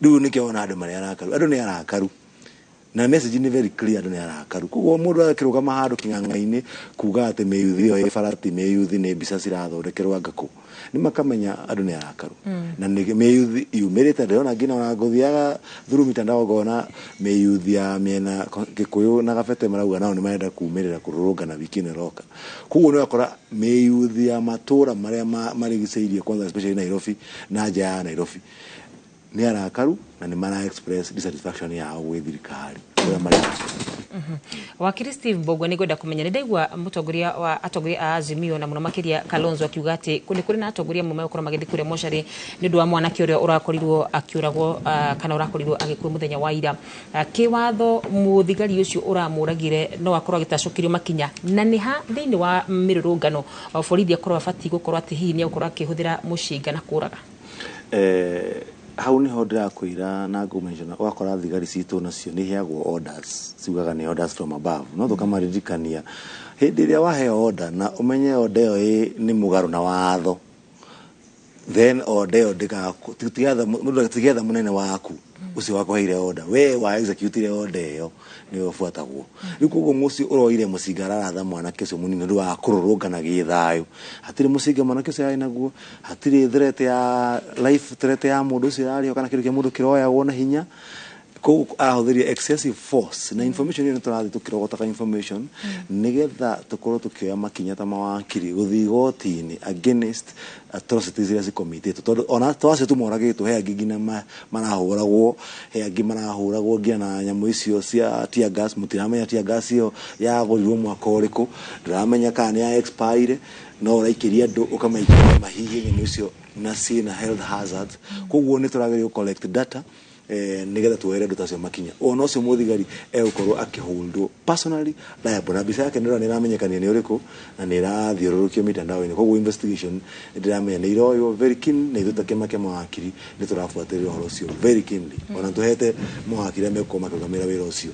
Rĩu nĩkĩo wona andũ marĩ arakaru, andũ nĩ arakaru na message nĩ very clear, andũ nĩ arakaru. Koguo mũndũ akĩrũgama handũ kĩng'ang'a-inĩ kuga atĩ mĩyuthi ĩyo ĩ bara ti mĩyuthi, nĩ mbica cirathondekerwo ngakũ, nĩ makamenya andũ nĩ arakaru. Na nĩ mĩyuthi yumĩrĩte, ndĩrona nginya ona ngũthiaga through mitandao ngona mĩyuthi ya mĩena Gĩkũyũ na Gabete marauga nao nĩ marenda kumĩrĩra kũrũrũngana wiki ĩno ĩroka. Koguo nĩ ũrakora mĩyuthi ya matũra marĩa marigicĩirie, kwanza especially Nairobi na nja ya Nairobi, nĩ arakaru na nĩ mara express dissatisfaction yao gwĩ thirikari ũrĩa marĩ. Wakiri Steve Mbugua, nĩ ngwenda kũmenya, nĩ ndaigua mũtongoria wa atongoria a Azimio na mũno makĩria Kalonzo akiuga atĩ nĩ kũrĩ na atongoria amwe megũkorwo magĩthiĩ kũrĩa mocarĩ nĩ ũndũ wa mwanake ũrĩa ũrakorirwo akĩũragwo, kana ũrakorirwo agĩkua mũthenya wa ira. Kĩwatho mũthigari ũcio ũramũragire no akorwo agĩtacũkĩrio makinya, na nĩ ha thĩinĩ wa mĩrũrũngano borithi akorwo abatiĩ gũkorwo atĩ hihi nĩ egũkorwo akĩhũthĩra mũcinga na kũraga? Hau niho ndĩrakwĩra na ngũmention, ũgakora thigari citũ nacio nĩ iheagwo orders, ciugaga nĩ orders from above, no tũkamaririkania hĩndĩ ĩrĩa waheo order na ũmenye order ĩyo nĩ mũgarũ na watho, then order ĩyo tigetha mũnene waku ũcio wakũheire order, we wa execute order ĩyo nĩwe ũbuatagwo. Rĩu koguo mũciĩ ũroire mũcinga araratha mwanake ũcio mũnini ũndũ wa kũrũrũngana gĩthayũ, hatirĩ mũcinga mwanake ũcio arĩ naguo, hatirĩ threat ya life threat ya mũndũ ũcio ararĩho kana kĩndũ kĩa mũndũ kĩroyagwo na hinya. Koguo arahũthĩria excessive force, na information ĩyo nĩ tũrathiĩ tũkĩrogotaga information nĩgetha tũkorwo tũkĩoya makinya ta mawakiri gũthiĩ igoti-inĩ against atrocities iria cikomitĩtwo, tondũ ona to acio tu moragĩtwo, he angĩ nginya marahũragwo, he angĩ marahũragwo nginya na nyamũ icio cia tear gas. Mũtiramenya tear gas ĩyo yagũrirwo mwaka ũrĩkũ, ndũramenya kana nĩ ya expire, no ũraikĩria andũ ũkamaikia mahihie nyamũ icio na ciĩna health hazards. Koguo nĩ tũrageria collect data nĩgetha tuoere andũ ta acio makinya. Ona ũcio mũthigari egũkorwo akĩholdwo personally liable, na mbica yake nĩ ĩramenyekania nĩ ũrĩkũ na nĩ ĩrathiũrũrũkio mitandao-inĩ. Koguo investigation ndĩramenya nĩ iroywo very keen, na ithuĩ ta kĩama kĩa mawakiri nĩ tũrabuatĩrĩra ũhoro ũcio very keenly. Ona tũhete mawakiri arĩa megũkorwo makĩrũgamĩrĩra wĩra ũcio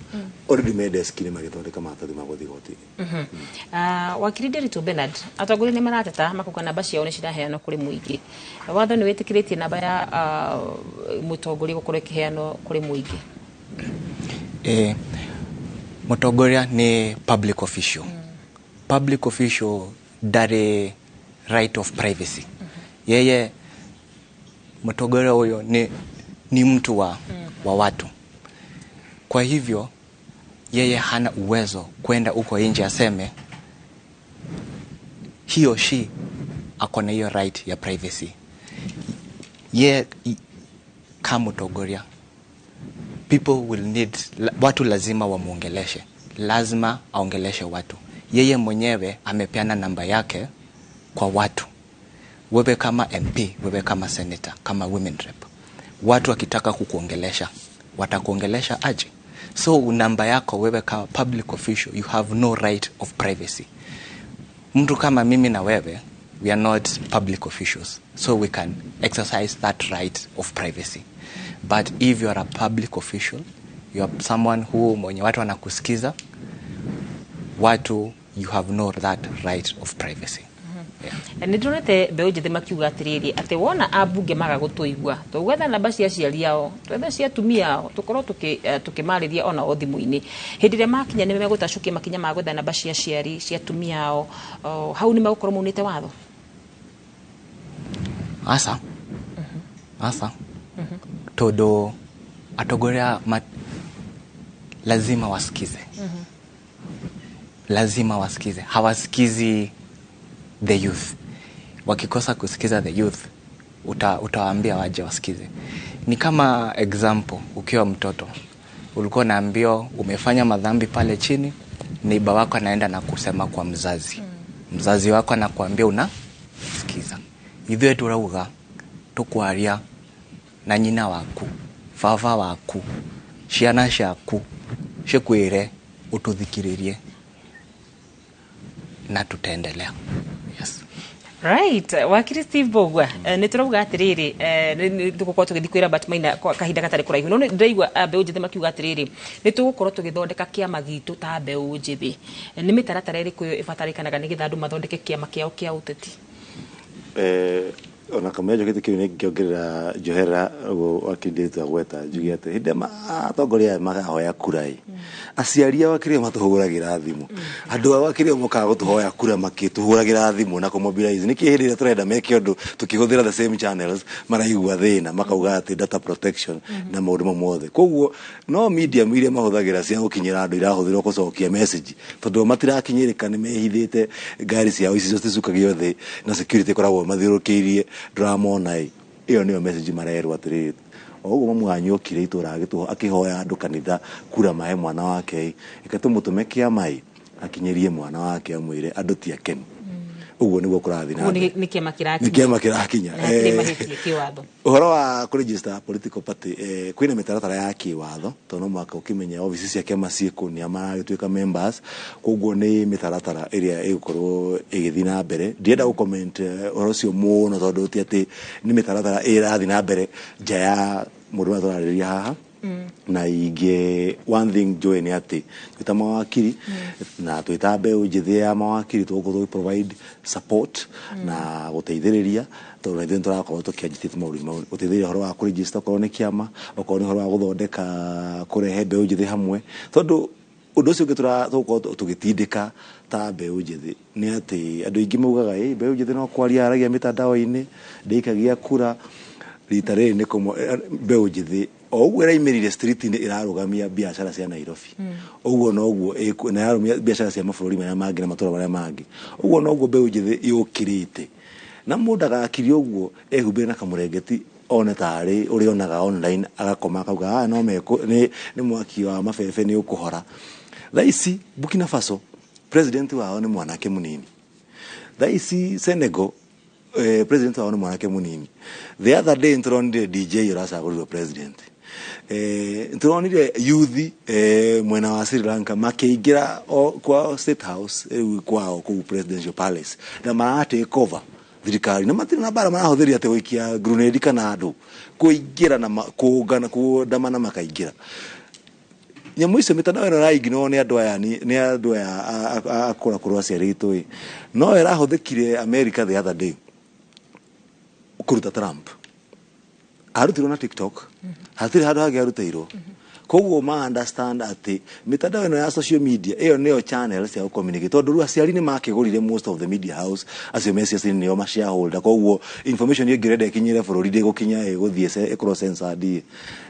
already me desk-inĩ magĩthondeka maratathi ma gũthiĩ igoti-inĩ. Wakiri Nderitu Bernard, atongoria nĩ marateta makuga namba ciao nĩ ciraheanwo kũrĩ mũingĩ. Watho nĩ wĩtĩkĩrĩtie namba ya mũtongoria gũkorwo ĩkĩheanwo kũrĩ mũingĩ? Mũtongoria nĩ public official. Public official ndarĩ right of privacy. Yeye mũtongoria huyo ni mtu wa watu. Kwa hivyo yeye hana uwezo kwenda huko nje aseme he or she ako na hiyo right ya privacy. Ye kama mũtongoria, people will need, watu lazima wamuongeleshe, lazima aongeleshe watu. Yeye mwenyewe amepeana namba yake kwa watu. Wewe kama MP, wewe kama senator, kama women rep, watu wakitaka kukuongelesha, watakuongelesha aje? So namba yako wewe kama public official, you have no right of privacy. Mtu kama mimi na wewe, we are not public officials, so we can exercise that right of privacy. But if you are a public official, you are someone who mwenye watu wanakusikiza, watu, you have no that right of privacy. Nĩ ndĩronete mbeũ njĩthĩ makiuga atĩrĩrĩ, atĩ wona ambunge maga gũtũigua, tũgwetha namba cia aciari ao, twethe cia atumia ao, tũkorwo tũkĩmarĩria ona o thimũ-inĩ. Hĩndĩ ĩrĩa makinya nĩ megũtacũkia makinya ma gwetha namba cia aciari, cia atumia ao, hau nĩ megũkorwo maunĩte watho? Aca. Aca. Tondũ atongoria lazima wasikize. Lazima wasikize. Hawasikizi the youth. Wakikosa kusikiza the youth, utawaambia waje wasikize. Ni kama example, ukiwa mtoto ulikuwa unaambiwa umefanya madhambi pale chini, neighbor wako anaenda na kusema kwa mzazi. Mzazi wako anakuambia unasikiza. Ithuĩ turauga tukwaria na nyina waku, baba waku, ciana ciaku cikwire ututhikiririe na tutaendelea. Yes. Right, wakiri Steve Mbugua, nĩ tũrauga atĩrĩrĩ, nĩ tũgũkorwo tũgĩthiĩ kwĩra Robert Maina kwa kahinda gatarĩ kũraihu, no nĩ ndĩraigua mbeũ njĩthĩ makiuga atĩrĩrĩ, nĩ tũgũkorwo tũgĩthondeka kĩama gitũ ta mbeũ njĩthĩ. Nĩ mĩtaratara ĩrĩkũ ĩyo ĩbatarĩkanaga nĩgetha andũ mathondeke kĩama kĩao kĩa ũteti? Ona kamwe njũkĩte kĩu nĩ ngĩongerera njohera ũguo wakiri agweta, njuge atĩ hĩndĩ ĩrĩa atongoria aya makahoya kura ĩ, aciari ao akĩrĩ o matũhũragĩra thimũ, andũ ao akĩrĩ o mokaga gũtũhoya kura makĩtũhũragĩra thimũ na kũmobilize. Nĩkĩ hĩndĩ ĩrĩa tũrenda meke ũndũ tũkĩhũthĩra the same channels maraigua thĩna, makauga atĩ data protection na maũndũ mau mothe. Koguo no medium iria mahũthagĩra cia gũkinyĩra andũ irahũthĩrwo gũcokia message, tondũ matirakinyĩrĩka, nĩ mehithĩte ngari ciao ici cicukagio thĩ na security ĩkoragwo mathiũrũrũkĩirie, ndũramona ĩ. Ĩyo nĩyo message marerwo atĩrĩrĩ, o ũguo mamu wanyu okire itũra akĩhoya andũ kanitha kura mahe mwana wake ĩ, reke tũmũtũme kĩama ĩ akinyĩrie mwana wake amwĩre andũ ti akenu. Ũguo nĩguo kũrathiĩ na Ũguo mbere. Nĩ kĩama kĩrakinya. Nĩ kĩama kĩrakinya. Na hatirĩ mahĩtia kĩwatho. Ũhoro wa kũregister political party, kwĩna mĩtaratara ya kĩwatho, tondũ no mũhaka ũkĩmenye obici cia kĩama ciĩkũ, nĩa maragĩtuĩka members. Koguo nĩ mĩtaratara ĩrĩa ĩgũkorwo ĩgĩthiĩ na mbere. Ndienda gũ-comment ũhoro ũcio mũno, tondũ ti atĩ nĩ mĩtaratara ĩrathiĩ na mbere nja ya mũndũ ũrĩa tũrarĩrĩria haha. Na ingĩ, one thing njũĩ nĩ atĩ twĩ ta mawakiri na twĩ ta mbeũ njĩthĩ ya mawakiri, tũgũkorwo tũgĩ provide support na gũteithĩrĩria, tondũ na ithuĩ nĩtũrakorwo tũkĩ-agitate maũndũ mau, gũteithĩrĩria ũhoro wa kũregister okorwo nĩ kĩama, okorwo nĩ ũhoro wa gũthondeka kũrehe mbeũ njĩthĩ hamwe, tondũ ũndũ ũcio ũngĩ tũgũkorwo tũgĩtindĩka ta mbeũ njĩthĩ nĩ atĩ andũ aingĩ maugaga ĩ mbeũ njĩthĩ no kwaria aragia mĩtandao-inĩ, ndĩikagia kura. Rita rĩrĩ nĩ mbeũ njĩthĩ o ũguo ĩraimĩrire street-inĩ ĩrarũgamia biacara cia Nairobi, ũguo noguo na ĩrarũgamia biacara cia mabũrũri marĩa mangĩ na matũra marĩa mangĩ, ũguo noguo mbeũ njĩthĩ yũkĩrĩte. Na mũndũ agakire ũguo ehumbĩre na kamũrengeti one tarĩ ũrĩa onaga online, agakoma akauga aya no mekũ nĩ mwaki wa mabebe nĩ ũkũhora. Thaa ici Burkina Faso president wao nĩ mwanake mũnini. Thaa ici Senegal president wao nĩ mwanake mũnini. The other day nĩtũronire DJ ũracagũrirwo president. Nĩtũronire youth mwena wa Sri Lanka makĩingĩra kwa State House, rĩu kwao kũu presidential palace, na mara take over thirikari, na matirĩ na mbara marahũthĩria atĩ gũikia grenade kana andũ kũingĩra na kũngana kũndamana makaingĩra. Nyamũ icio mĩtandao ĩno ĩraignore nĩ andũ aya nĩ andũ aya akũra kũrũ aciarĩtwo ĩ, no ĩrahũthĩkire America the other day kũruta Trump, arutirwo na TikTok, hatirĩ handũ hangĩ arutĩirwo. Koguo ma understand atĩ mĩtandao ĩno ya social media ĩyo nĩyo channel cia gũcommunicate, tondũ rĩu aciari nĩ makĩgũrire most of the media house acio me ciaci nĩo ma shareholder. Koguo information ĩngĩrenda ĩkinyĩre bũrũri ndĩgũkinya, ĩgũthiĩ ĩkorwo censored ĩ.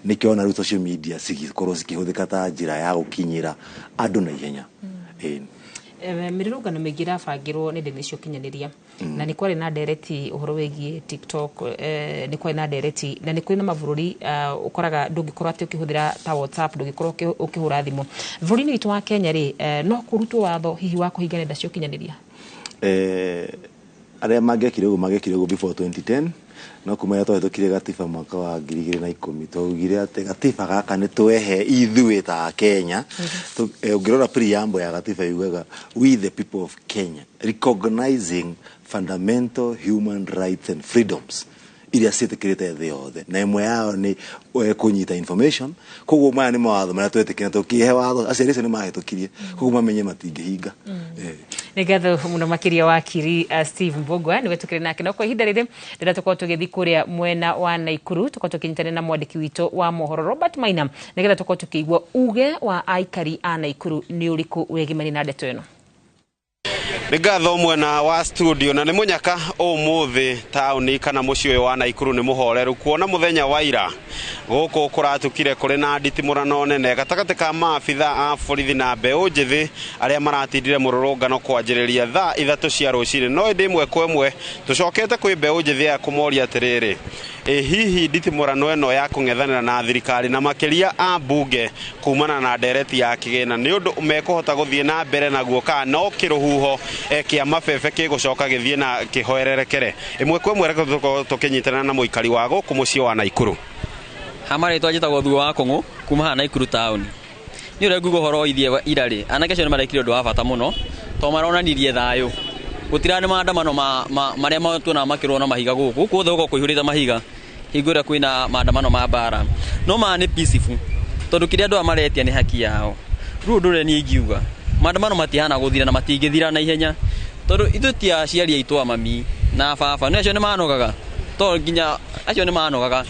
Nĩkĩo ona rĩu social media cigĩkorwo cikĩhũthĩka ta njĩra ya gũkinyĩra andũ na ihenya. Ĩĩ. Mĩrũrũngano mĩingĩ ĩrabangĩrwo nenda-inĩ cia ũkinyanĩria, na nĩ kwarĩ na ndereti ũhoro wĩgiĩ TikTok, nĩ kwarĩ na ndereti na nĩ kũrĩ na mabũrũri ũkoraga ndũngĩkorwo atĩ ũkĩhũthĩra ta WhatsApp, ndũngĩkorwo ũkĩhũra thimũ. Bũrũri-inĩ witũ wa Kenya rĩ, no kũrutwo watho hihi wa kũhinga nenda cia ũkinyanĩria? Arĩa mangĩekire ũguo mangĩekire ũguo before 2010, no kuma rĩrĩa twahĩtũkire gatiba mwaka wa 2010, twaugire atĩ gatiba gaka nĩ twehe ithuĩ ta Kenya. Ũngĩrora preamble ya gatiba yugaga, "We the people of Kenya, recognizing fundamental human rights and freedoms," iria ciĩtĩkĩrĩte thĩ yothe, na ĩmwe yao nĩ kũnyita information. Koguo maya nĩ mawatho marĩa twetĩkĩra tũkĩhe watho, aciari acio nĩ mahĩtũkirie, koguo mamenye matingĩhinga. Nĩ ngatho mũno makĩria wakiri Steve Mbugua nĩwe tũkĩrĩ nake. No kwa ihinda rĩrĩ rĩrĩa tũkorwo tũgĩthiĩ kũrĩa mwena wa Naikuru, tũkorwo tũkĩnyitanĩra na mwandĩki witũ wa mohoro Robert Maina, nĩgetha tũkorwo tũkĩigua uge wa aikari a Naikuru nĩ ũrĩkũ wĩgimani na ndeto ĩno. Nĩ ngatho mwena wa studio na nĩ mũnyaka ũmũthĩ taũni kana mũciĩ ũyũ wa Naikuru nĩ mũhoreru kuona mũthenya wa ira gũkũ kũratukire kũrĩ na nditimũrano nene gatagatĩ ka maabitha a borithi na mbeũ njĩthĩ arĩa maratindire mũrũrũngano kwanjĩrĩria thaa 3 cia rũcinĩ. No ĩndĩ ĩmwe kwa ĩmwe tũcokete kwĩ mbeũ njĩthĩ aya kũmoria atĩrĩrĩ, ĩ hihi nditimũrano ĩno ya kũng'ethanĩra na thirikari na makĩria a mbunge kumana na ndereti ya kĩgĩna nĩ ũndũ mekũhota gũthiĩ na mbere naguo kana no kĩrũhuho kĩa mabebe kĩgũcoka gĩthiĩ na kĩhoererekere. Ĩmwe kwa ĩmwe reke tũkorwo tũkĩnyitana na mũikari wa gũkũ mũciĩ wa Naikuru. Hamarĩtwa njĩtagwo Thuo wa Kũng'ũ kuma haha Naikuru taũni. Nĩ ũrĩa nguga ũhoro ithie ira-rĩ, anake acio nĩ marekire ũndũ wa bata mũno tondũ maronanirie thayũ. Gũtirarĩ maandamano marĩa tuonaga makĩrũa na mahiga gũkũ. Gũkũ guothe gũkoragwo kũihũrĩte mahiga hingo ĩrĩa kwĩna maandamano ma mbara. No maya nĩ peaceful tondũ kĩrĩa andũ aya maretia nĩ haki yao. Rĩu ũndũ ũrĩa niĩ ingiuga, maandamano matihana gũthira na matingĩthira na ihenya tondũ ithuĩ ti aciari aitũ a mami na baba, nĩ acio nĩ manogaga, to nginya acio nĩ manogaga,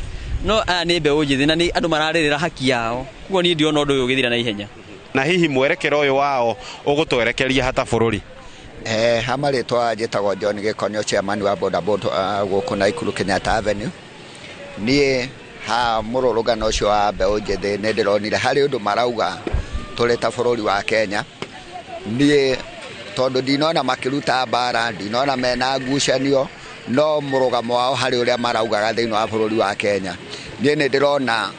no aya nĩ mbeũ njĩthĩ na nĩ andũ mararĩrĩra haki yao. Koguo niĩ ndirona ũndũ ũyũ ũgĩthira na ihenya. Na hihi mwerekero ũyũ wao ũgũtwerekeria hata bũrũri? Hamarĩtwa njĩtagwo John Gĩkonyo, chairman wa boda boda gũkũ Naikuru Kenyatta Avenue. Niĩ ha mũrũrũngano ũcio wa mbeũ njĩthĩ nĩ ndĩronire harĩ ũndũ marauga tũrĩ ta bũrũri wa Kenya. Niĩ tondũ ndinona makĩruta mbara, ndinona mena ngucanio, no mũrũgamo wao harĩ ũrĩa maraugaga thĩinĩ wa bũrũri wa Kenya. Niĩ nĩ ndĩrona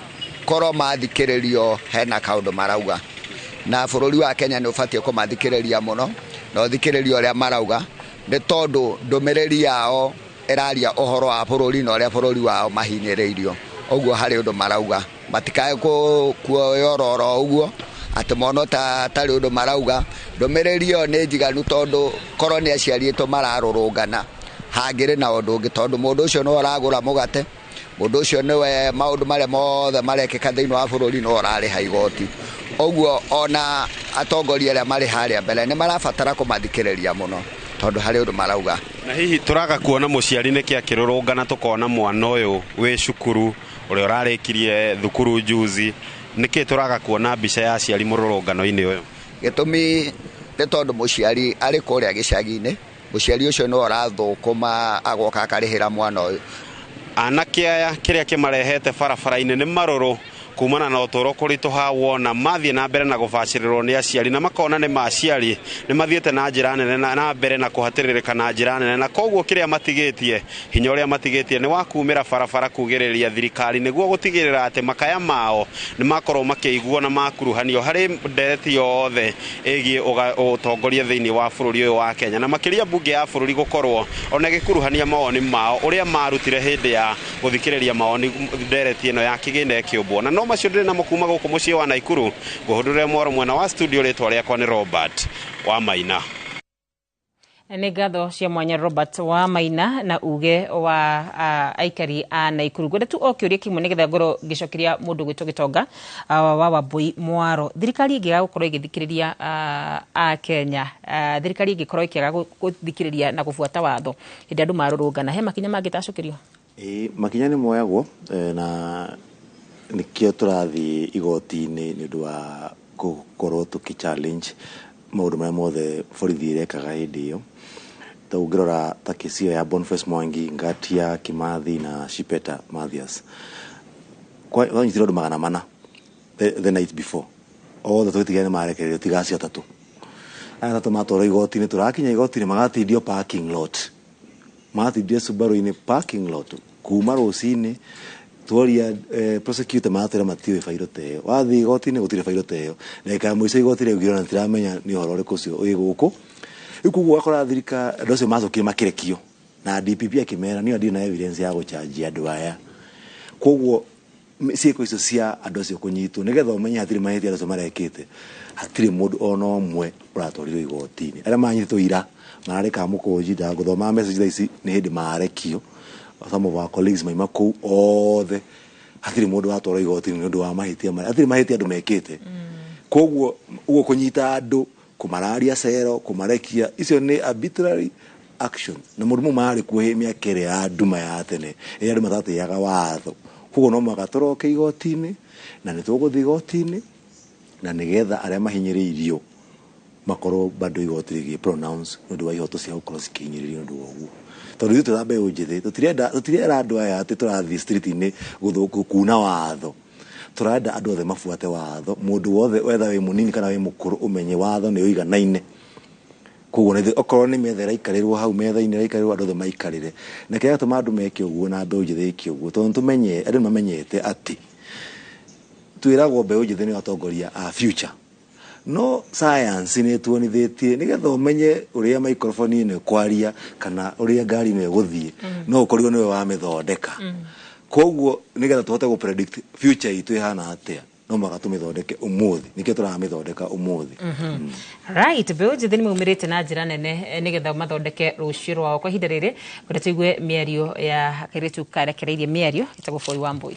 korwo mathikĩrĩrio hena kaũndũ marauga, na bũrũri wa Kenya nĩ ũbatiĩ kũmathikĩrĩria mũno na ũthikĩrĩrie ũrĩa marauga, nĩ tondũ ndũmĩrĩri yao ĩraria ũhoro wa bũrũri na ũrĩa bũrũri wao mahinyĩrĩirio. Ũguo harĩ ũndũ marauga, matikae kuoyororo ũguo atĩ mono ta tarĩ ũndũ marauga. Ndũmĩrĩri ĩyo nĩ njiganu tondũ korwo nĩ aciari aitũ mararũrũngana hangĩrĩ na ũndũ ũngĩ, tondũ mũndũ ũcio nĩwe ũragũra mũgate, mũndũ ũcio nĩwe maũndũ marĩa mothe marekĩka thĩinĩ wa bũrũri nĩwe ũrarĩha igoti. Ũguo ona atongoria arĩa marĩ harĩa mbere nĩ marabatara kũmathikĩrĩria mũno tondũ harĩ ũndũ marauga. Na hihi tũraga kuona mũciari nĩkĩ akĩrũrũngana tũkona mwana ũyũ wĩ cukuru ũrĩa ũrarĩkirie thukuru juzi, nĩkĩ tũraga kuona mbica ya aciari mũrũrũngano-inĩ ũyũ? Gĩtũmi nĩ tondũ mũciari arĩ kũrĩa gĩcagi-inĩ, mũciari ũcio nĩwe ũrathũkũma agoka akarĩhĩra mwana ũyũ. Anake aya kĩrĩa kĩmarehete barabara-inĩ nĩ marũrũ kumana na ũtũũro kũritũha wona mathiĩ na mbere na gũbacĩrĩrwo nĩ aciari na makona nĩ maciari nĩ mathiĩte na njĩra nene na mbere na kũhatĩrĩrĩka na njĩra nene, na koguo kĩrĩa matigĩtie hinya ũrĩa matigĩtie nĩ wa kumĩra barabara kugĩrĩria thirikari nĩguo gũtigĩrĩra atĩ makaya mao nĩ makorwo makĩiguo na makuruhanio harĩ ndereti yothe ĩgiĩ ũtongoria thĩinĩ wa bũrũri ũyũ wa Kenya, na makĩria mbunge ya bũrũri gũkorwo ona ĩgĩkuruhania mawoni mao ũrĩa marutire hĩndĩ ya gũthikĩrĩria mawoni ndereti ĩno ya kĩgĩna ĩkĩũmbwo. Na no macio ndĩrĩ namo kuma gũkũ mũciĩ wa Naikuru, ngũhũndũre mwaro mwena wa studio, rĩtwa rĩakwa nĩ Robert wa Maina. Nĩ ngatho cia mwanya Robert wa Maina na uge wa aikari a Naikuru. Ngwenda tu o kĩũria kĩmwe nĩgetha ngorwo ngĩcokeria mũndũ gwĩtwo Gĩtonga wa Wambui Mwaro. Thirikari ĩngĩaga gũkorwo ĩgĩthikĩrĩria a Kenya, thirikari ĩngĩkorwo ĩkĩaga gũthikĩrĩria na gũbuata watho hĩndĩ andũ marũrũngana, he makinya mangĩtacũkĩrio? Ĩĩ, makinya nĩ moyagwo na nĩkĩo tũrathiĩ igoti-inĩ nĩ ũndũ wa gũkorwo tũkĩ challenge maũndũ marĩa mothe borithi ĩrekaga hĩndĩ ĩyo. Ta ũngĩrora ta kesi ĩyo ya Boniface Mwangi, Ngatia Kimathi na Shipeta Mathias, kwanyitirwo andũ 400 the night before, othe tũgĩtigĩra nĩ marekererio tiga acio atatũ. Aya atatũ matwarwo igoti-inĩ, tũrakinya igoti-inĩ magatindio parking lot, magatindio Subaru-inĩ parking lot kuma rũcinĩ. Tworia prosecutor maratwĩra matiũĩ bairũ ta ĩyo, wathiĩ igoti-inĩ gũtirĩ bairũ ta ĩyo, ndagĩka ya mũico igoti rĩaugire ona rĩtiramenya nĩ ũhoro ũrĩkũ ũcio wĩ gũkũ. Rĩu koguo ũgakora thirikari andũ acio macokire makĩrekio na DPP akĩmera niĩ ndirĩ na evidence ya gũchanjia andũ aya. Koguo ciĩko icio cia andũ acio kũnyitwo nĩgetha ũmenye hatirĩ mahĩtia andũ acio marekĩte, hatirĩ mũndũ ona ũmwe ũratwarirwo igoti-inĩ. Arĩa manyitĩtwo ira mararĩ Kamũkũnji, ndagũthoma message thaa ici nĩ hĩndĩ marekio. Some of our colleagues maima kũu othe, hatirĩ mũndũ watwarwo igoti-inĩ nĩ ũndũ wa mahĩtia marĩa, hatirĩ mahĩtia andũ mekĩte. Koguo ũguo kũnyita andũ, kũmararia cero, kũmarekia, icio nĩ arbitrary actions. Na mũrimũ marĩ kuo mĩaka ĩrĩa ya nduma ya tene, ĩrĩa andũ matatĩaga watho. Koguo no mũhaka tũroke igoti-inĩ, na nĩ tũgũthiĩ igoti-inĩ, na nĩgetha arĩa mahinyĩrĩirio Makorwo bado igoti rĩgĩ pronounce nĩ ũndũ wa ihoto cia gũkorwo cikĩhinyĩrĩrio nĩ ũndũ wa ũguo. Tondũ ithuĩ tũra mbeũ njĩthĩ tũtirera andũ aya atĩ tũrathiĩ street-inĩ kuna watho. Tũrenda andũ othe mabuate watho, mũndũ wothe wetha wĩ mũnini kana wĩ mũkũrũ ũmenye watho nĩ ũiganaine. Koguo nĩ okorwo nĩ metha ĩraikarĩrwo hau metha-inĩ ĩraikarĩrwo andũ othe maikarĩre. Na kĩrĩa gĩatũma andũ meke ũguo na mbeũ njĩthĩ ĩke ũguo tondũ tũmenye andũ nĩmamenyete atĩ twĩragwo mbeũ njĩthĩ nĩo atongoria a future. No science nĩ ĩtuonithĩtie nĩgetha ũmenye ũrĩa microphone ĩno ĩkwaria kana ũrĩa ngari ĩno ĩgũthiĩ no ũkorirwo nĩwe wamĩthondeka. Koguo nĩgetha tũhote gũ predict future itũ ĩhana atĩa no mũhaka tũmĩthondeke ũmũthĩ, nĩkĩo tũramĩthondeka ũmũthĩ. Right, mbeũ njĩthĩ nĩ maumĩrĩte na njĩra nene nĩgetha mathondeke rũciũ rwao. Kwa ihinda rĩrĩ ngwenda tũigue mĩario ya kairĩtu karekereirie mĩario ĩtagwo Bũi wa Mbũi.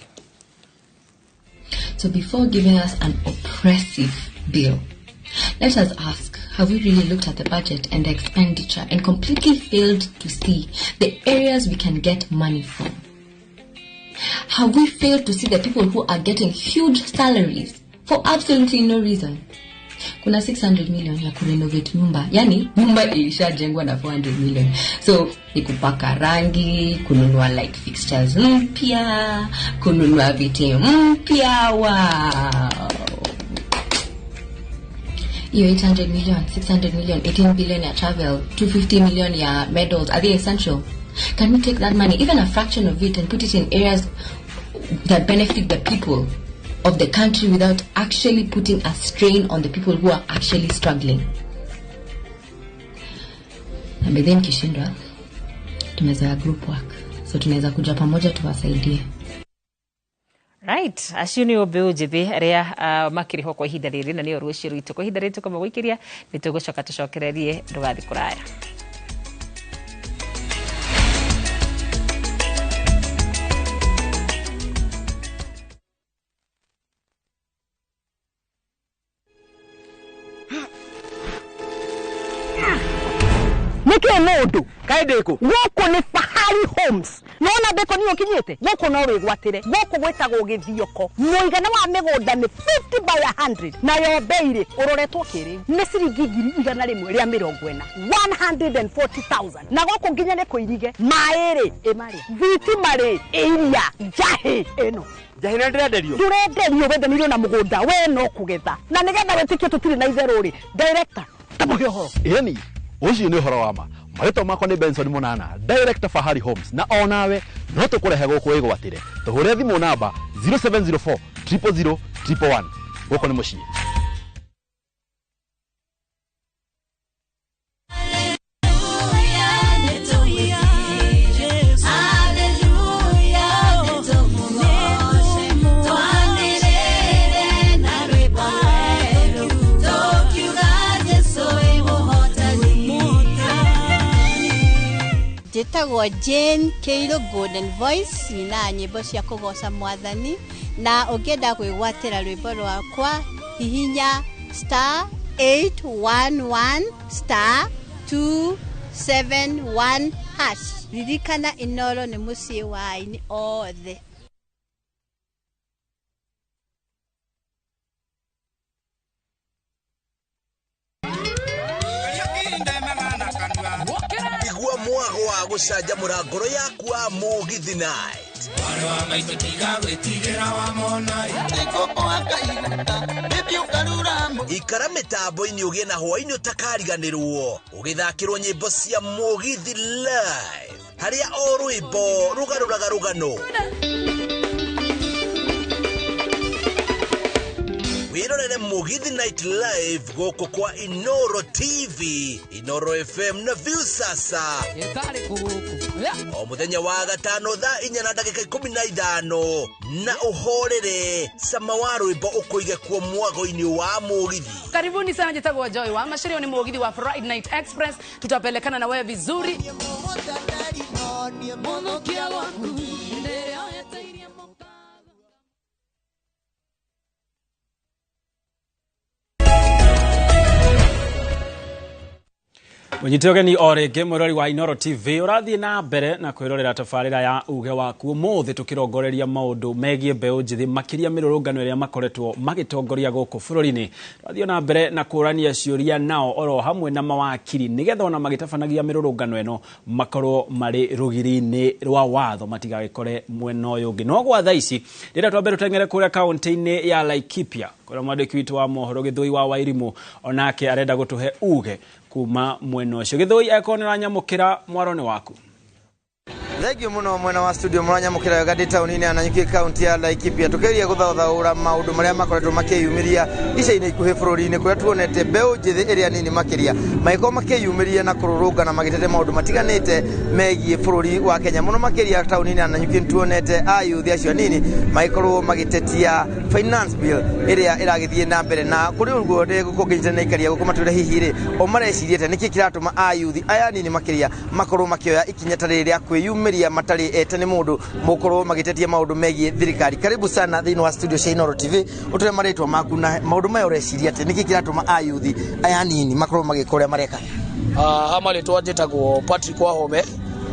So before giving us an oppressive bill, let us ask, have we really looked at the budget and the expenditure and completely failed to see the areas we can get money from? Have we failed to see the people who are getting huge salaries for absolutely no reason? Kuna 600 million ya kurenovate nyumba. Yani nyumba ilishajengwa na 400 million. So ni kupaka rangi, kununua light fixtures mpya, kununua viti mpya. Wow. Hiyo 800 million, 600 million, 18 billion ya travel, 250 million ya medals, are they essential? Can we take that money, even a fraction of it, and put it in areas that benefit the people of the country without actually putting a strain on the people who are actually struggling? Na by then kishindwa, tumezoea group work, so tunaweza kuja pamoja tuwasaidie. Right, acio nĩo mbeũ njĩthĩ arĩa makĩrĩ ho kwa ihinda rĩrĩ na nĩo rũciũ rwitũ. Kwa ihinda rĩrĩ tũkamba gũikĩria nĩ tũgũcoka tũcokererie, ndũgathiĩ kũraya. Nĩkĩ mũndũ kaĩ ndĩkũ gũkũ nĩ Fahari Homes. Nona ndĩkũ nĩ ũkinyĩte gũkũ no wĩgwatĩre gũkũ gwĩtagwo Gĩthioko. Mũigana wa mĩgũnda nĩ 50 by 100 nayo bei rĩ ũroretwo kĩrĩu nĩ ciringi 140,000 140,000 na gũkũ nginya nĩ kũirige maĩ rĩ ĩmarĩa thitima rĩ ĩiria njahĩ ĩno njahĩ nĩ ndĩrenderio ndũrenderio wendanĩirio na mũgũnda we no kũgetha na nĩgetha wĩtĩkie tũtirĩ na itherũ rĩ director tamũhe ũhoro. Ĩni ũcio nĩ ũhoro wa ma. Marĩtwa makwa nĩ Benson Monana, director Fahari Homes, na onawe no tũkũrehe gũkũ wĩgwatĩre. Tũhũre thimũ namba 0704 000 111. Gũkũ nĩ mũciĩ. Njĩtagwo Jane Kĩirũ Golden Voice, nyinaga nyĩmbo cia kũgoca mwathani, na ũngĩenda kwĩgwatĩra rwĩmbo rwakwa hihinya star 811 star 271 hash. Ririkana Inoro nĩ mũciĩ wa aini othe. Igua mwago wa gũcanjamũra ngoro yaku wa Mũgithi Night. Ikara mĩtambo-inĩ ũgĩe na hwaĩ-inĩ ũtakariganĩrwo ũgĩthakĩrwo nyĩmbo cia Mũgithi live harĩa o rwĩmbo rũgarũraga rũgano. Wirorere Mũgithi Night Live gũkũ kwa Inoro TV, Inoro FM na Viusasa. O mũthenya wa gatano thaa 4:15 na ũhorere cama wa rwĩmbo ũkũige kuo mwago-inĩ wa Mũgithi. Karibuni sana, njĩtagwo Joy wa Macharia, ni Mũgithi wa Friday Night Express. Tutapelekana na wewe vizuri. Mũnyite ũgeni o rĩngĩ mwĩrori wa Inooro TV ũrathiĩ na mbere na kwĩrorera tabarĩra ya uge waku. Ũmũthĩ tũkĩrongoreria maũndũ megiĩ mbeũ njĩthĩ, makĩria mĩrũrũngano ĩrĩa makoretwo magĩtongoria gũkũ bũrũri-inĩ. Tũrathiĩ na mbere na kũrania ciũria nao oro hamwe na mawakiri, nĩgetha ona magĩtabanagia mĩrũrũngano ĩno makorwo marĩ rũgiri-inĩ rwa watho, matigagĩkore mwena ũyũ ũngĩ. No gwa thaa ici rĩrĩa twambe tũteng'ere kũrĩa kaũntĩ-inĩ ya Laikipia, kũrĩa mwandĩki witũ wa mohoro Gĩthũi wa Wairimũ onake arenda gũtũhe uge kuma mwena ũcio. Gĩthũi, akorwo nĩ ũranyamũkĩra, mwaro nĩ waku. Thengio muno mwena wa studio. Mũranyamũkĩra wega ndĩ taũni-inĩ ya Nanyuki, kaunti ya Laikipia, tukeria gũthathaũra maũndũ marĩa makoretwo makĩyumĩria ica-inĩ ikuhĩ bũrũri-inĩ, kũrĩa tuonete mbeũ njĩthĩ ĩrĩa nini makĩria magĩkorwo makĩyumĩria na kũrũrũngana magĩtete maũndũ matiganĩte megiĩ bũrũri wa Kenya. Mũno makĩria taũni-inĩ ya Nanyuki nĩtuonete ayuthi acio anini magĩkorwo magĩtetia finance bill ĩrĩa ĩragĩthiĩ na mbere. Na kũrĩ ũguo ndĩgũkorwo ngĩnyitana na aikaria gũkũ matwĩre hihi rĩ o mareciria atĩa, nĩkĩ kĩratũma ayuthi aya anini makĩria makorwo makĩoya ikinya ta rĩrĩ rĩa kwĩyumĩria matarĩ ete nĩ mũndũ mũkorwo magĩtetia maũndũ megiĩ thirikari. Karibu sana thĩinĩ wa studio cia Inooro TV, ũtũre marĩtwa maku na maũndũ maya ũreciria atĩ nĩkĩ kĩratũma ayuthi aya anini makorwo magĩka ũrĩa mareka. Ha marĩtwa njĩtagwo Patrick Wahome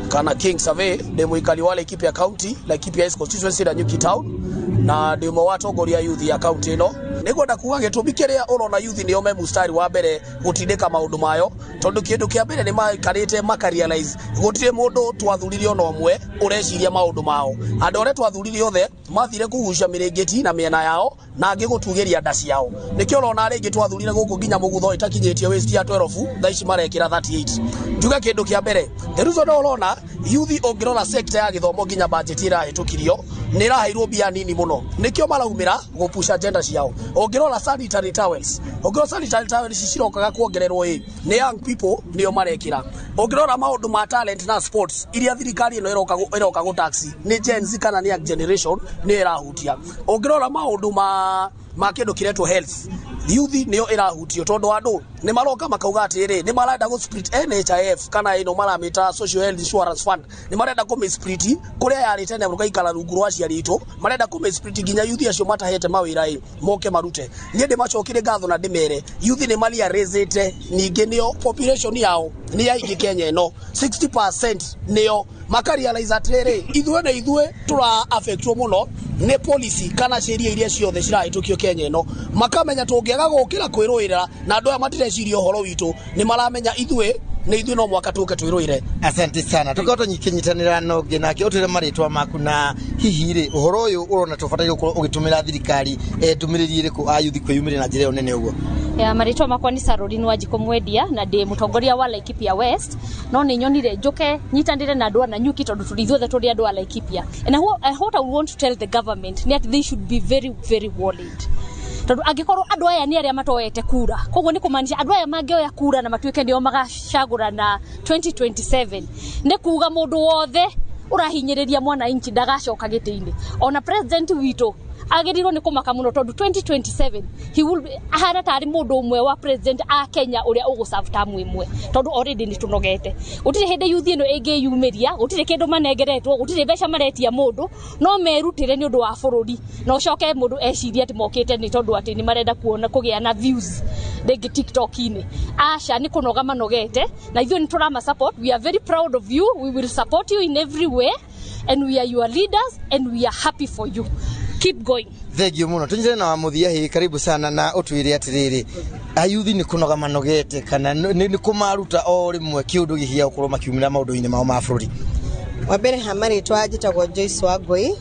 kana King Survey, ndĩ mũikari wa Laikipia County, Laikipia East Constituency na Nyuki Town, na ndĩ ũmwe wa atongoria youth ya county ĩno. Nĩngwenda kuga gĩtũmi kĩrĩa ũrona youth nĩo me mustari wa mbere gũtindĩka maũndũ mayo, tondũ kĩndũ kĩa mbere nĩ maikarĩte makarealize gũtirĩ mũndũ twathurire ona ũmwe ũreciria maũndũ mao. Andũ arĩa twathurire othe mathire kũgucia mĩrĩngĩti na mĩena yao na angĩ gũtugĩria nda ciao. Nĩkĩo ũrona rĩngĩ twathurire gũkũ nginya mũgutho ĩtakinyĩtie waste ya 12, thaa ici marekĩra 38. Njuge kĩndũ kĩa mbere, the reason ũrona youth, ũngĩrora sector ya gĩthomo nginya budget ĩrahĩtũkirio nĩ ĩraheirwo mbia nini mũno, nĩkĩo maraumĩra gũpusha agenda ciao. Ũngĩrora sanitary towels, ũngĩrora sanitary towels cirokaga kuongererwo ĩ nĩ young people nĩo marekĩra. Ũngĩrora maũndũ ma talent na sports iria thirikari ĩno ĩroka gũ tax nĩ Gen Z kana nĩ young generation nĩ ĩrahutia. Ũngĩrora maũndũ ma kĩndũ kĩretwo health, youth nĩyo ĩrahutio, tondũ andũ nĩ maroka makauga atĩrĩ nĩ marenda gũ split NHIF kana ĩno maramĩta Social Health Insurance Fund, nĩ marenda kũmĩ split kũrĩa yarĩ tene rũgaikara rungu rwa aciari aitũ, marenda kũmĩ split nginya youth acio matahete mawĩra ĩ moke marute. Niĩ ndĩmacokire ngatho na ndĩmere youth nĩ marealizĩte ningĩ nĩo population yao nĩ yaingĩ Kenya ĩno 60%, nĩo makarealize atĩrĩrĩ ithuĩ nĩ ithuĩ tũra affectwo mũno nĩ policy kana sheria iria ciothe cirahĩtũkio Kenya ĩno. Makamenya tũngĩaga gũkĩra kwĩrũĩrĩra na andũ aya matireciria ũhoro witũ, nĩ maramenya ithuĩ nĩ ithuĩ no mwaka tũke twĩrũĩre. Asante sana. Tukorwo tũnyitanĩra na ũngĩ nake, ũtwĩre marĩtwa maku na hihi rĩ ũhoro ũyũ ũrona tũbataire gũkorwo ũgĩtũmĩra thirikari ndũmĩrĩri ĩrĩkũ ayuthi kwĩyumĩria na njĩra ĩyo nene ũguo. Ya marĩtwa makwa nĩ Caroline Wanjikũ Mwendia na ndĩ mũtongoria wa Laikipia West, no nĩ nyonire njũke nyitanĩre na andũ a Nanyuki tondũ tũrĩ ithuothe tũrĩ andũ a Laikipia. And what I want to tell the government nĩ atĩ they should be very very worried, tondũ angĩkorwo andũ aya nĩ arĩa matoete kura, koguo nĩ kũmaanisha andũ aya mangĩoya kura na matuĩke nĩo magacagũrana 2027, nĩ kuga mũndũ wothe ũrahinyĩrĩria mwananchi ndagacoka gĩtĩ-inĩ. Ona president witũ agĩrĩirwo nĩ kũmaka mũno, tondũ 2027 he will be ahana tarĩ mũndũ ũmwe wa president a Kenya ũrĩa ũgũ-serve term ĩmwe, tondũ already nĩ tũnogete. Gũtirĩ hĩndĩ youth ĩno ĩngĩyumĩria, gũtirĩ kĩndũ manengeretwo, gũtirĩ mbeca maretia mũndũ, no merutĩre nĩ ũndũ wa bũrũri, na ũcoke mũndũ ecirie atĩ mokĩte nĩ tondũ atĩ nĩ marenda kuona kũgĩa na views rĩngĩ TikTok-inĩ. Aca, nĩ kũnoga manogete, na ithuĩ nĩ tũrama support. We are very proud of you, we will support you in every way, and we are your leaders and we are happy for you. Keep going. Thengio mũno. Tũnyitane na wa mũthia hĩ, karibu sana, na ũtwĩre atĩrĩrĩ, ayuthi nĩ kũnoga manogete kana nĩ kũmaruta o rĩmwe kĩũndũ gĩhiia gũkorwo makiumĩra maũndũ-inĩ mao ma bũrũri? Wa mbere ha marĩtwa njĩtagwo Joyce Wangũi,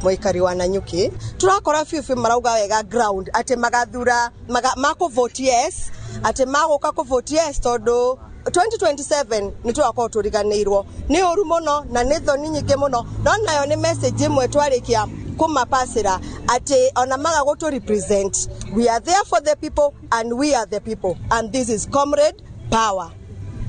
mũikari wa Nanyuki. Turakora biũ biũ marauga wega ground atĩ magathura makũ vote yes, atĩ magũka kũ vote yes, tondũ 2027 nĩ tũgakorwo tũriganĩirwo. Nĩ ũru mũno na nĩ thoni nyingĩ mũno, no nayo nĩ message ĩmwe twarĩkia kũmapacĩra atĩ ona maga gũtũ represent, we are there for the people and we are the people and this is comrade power.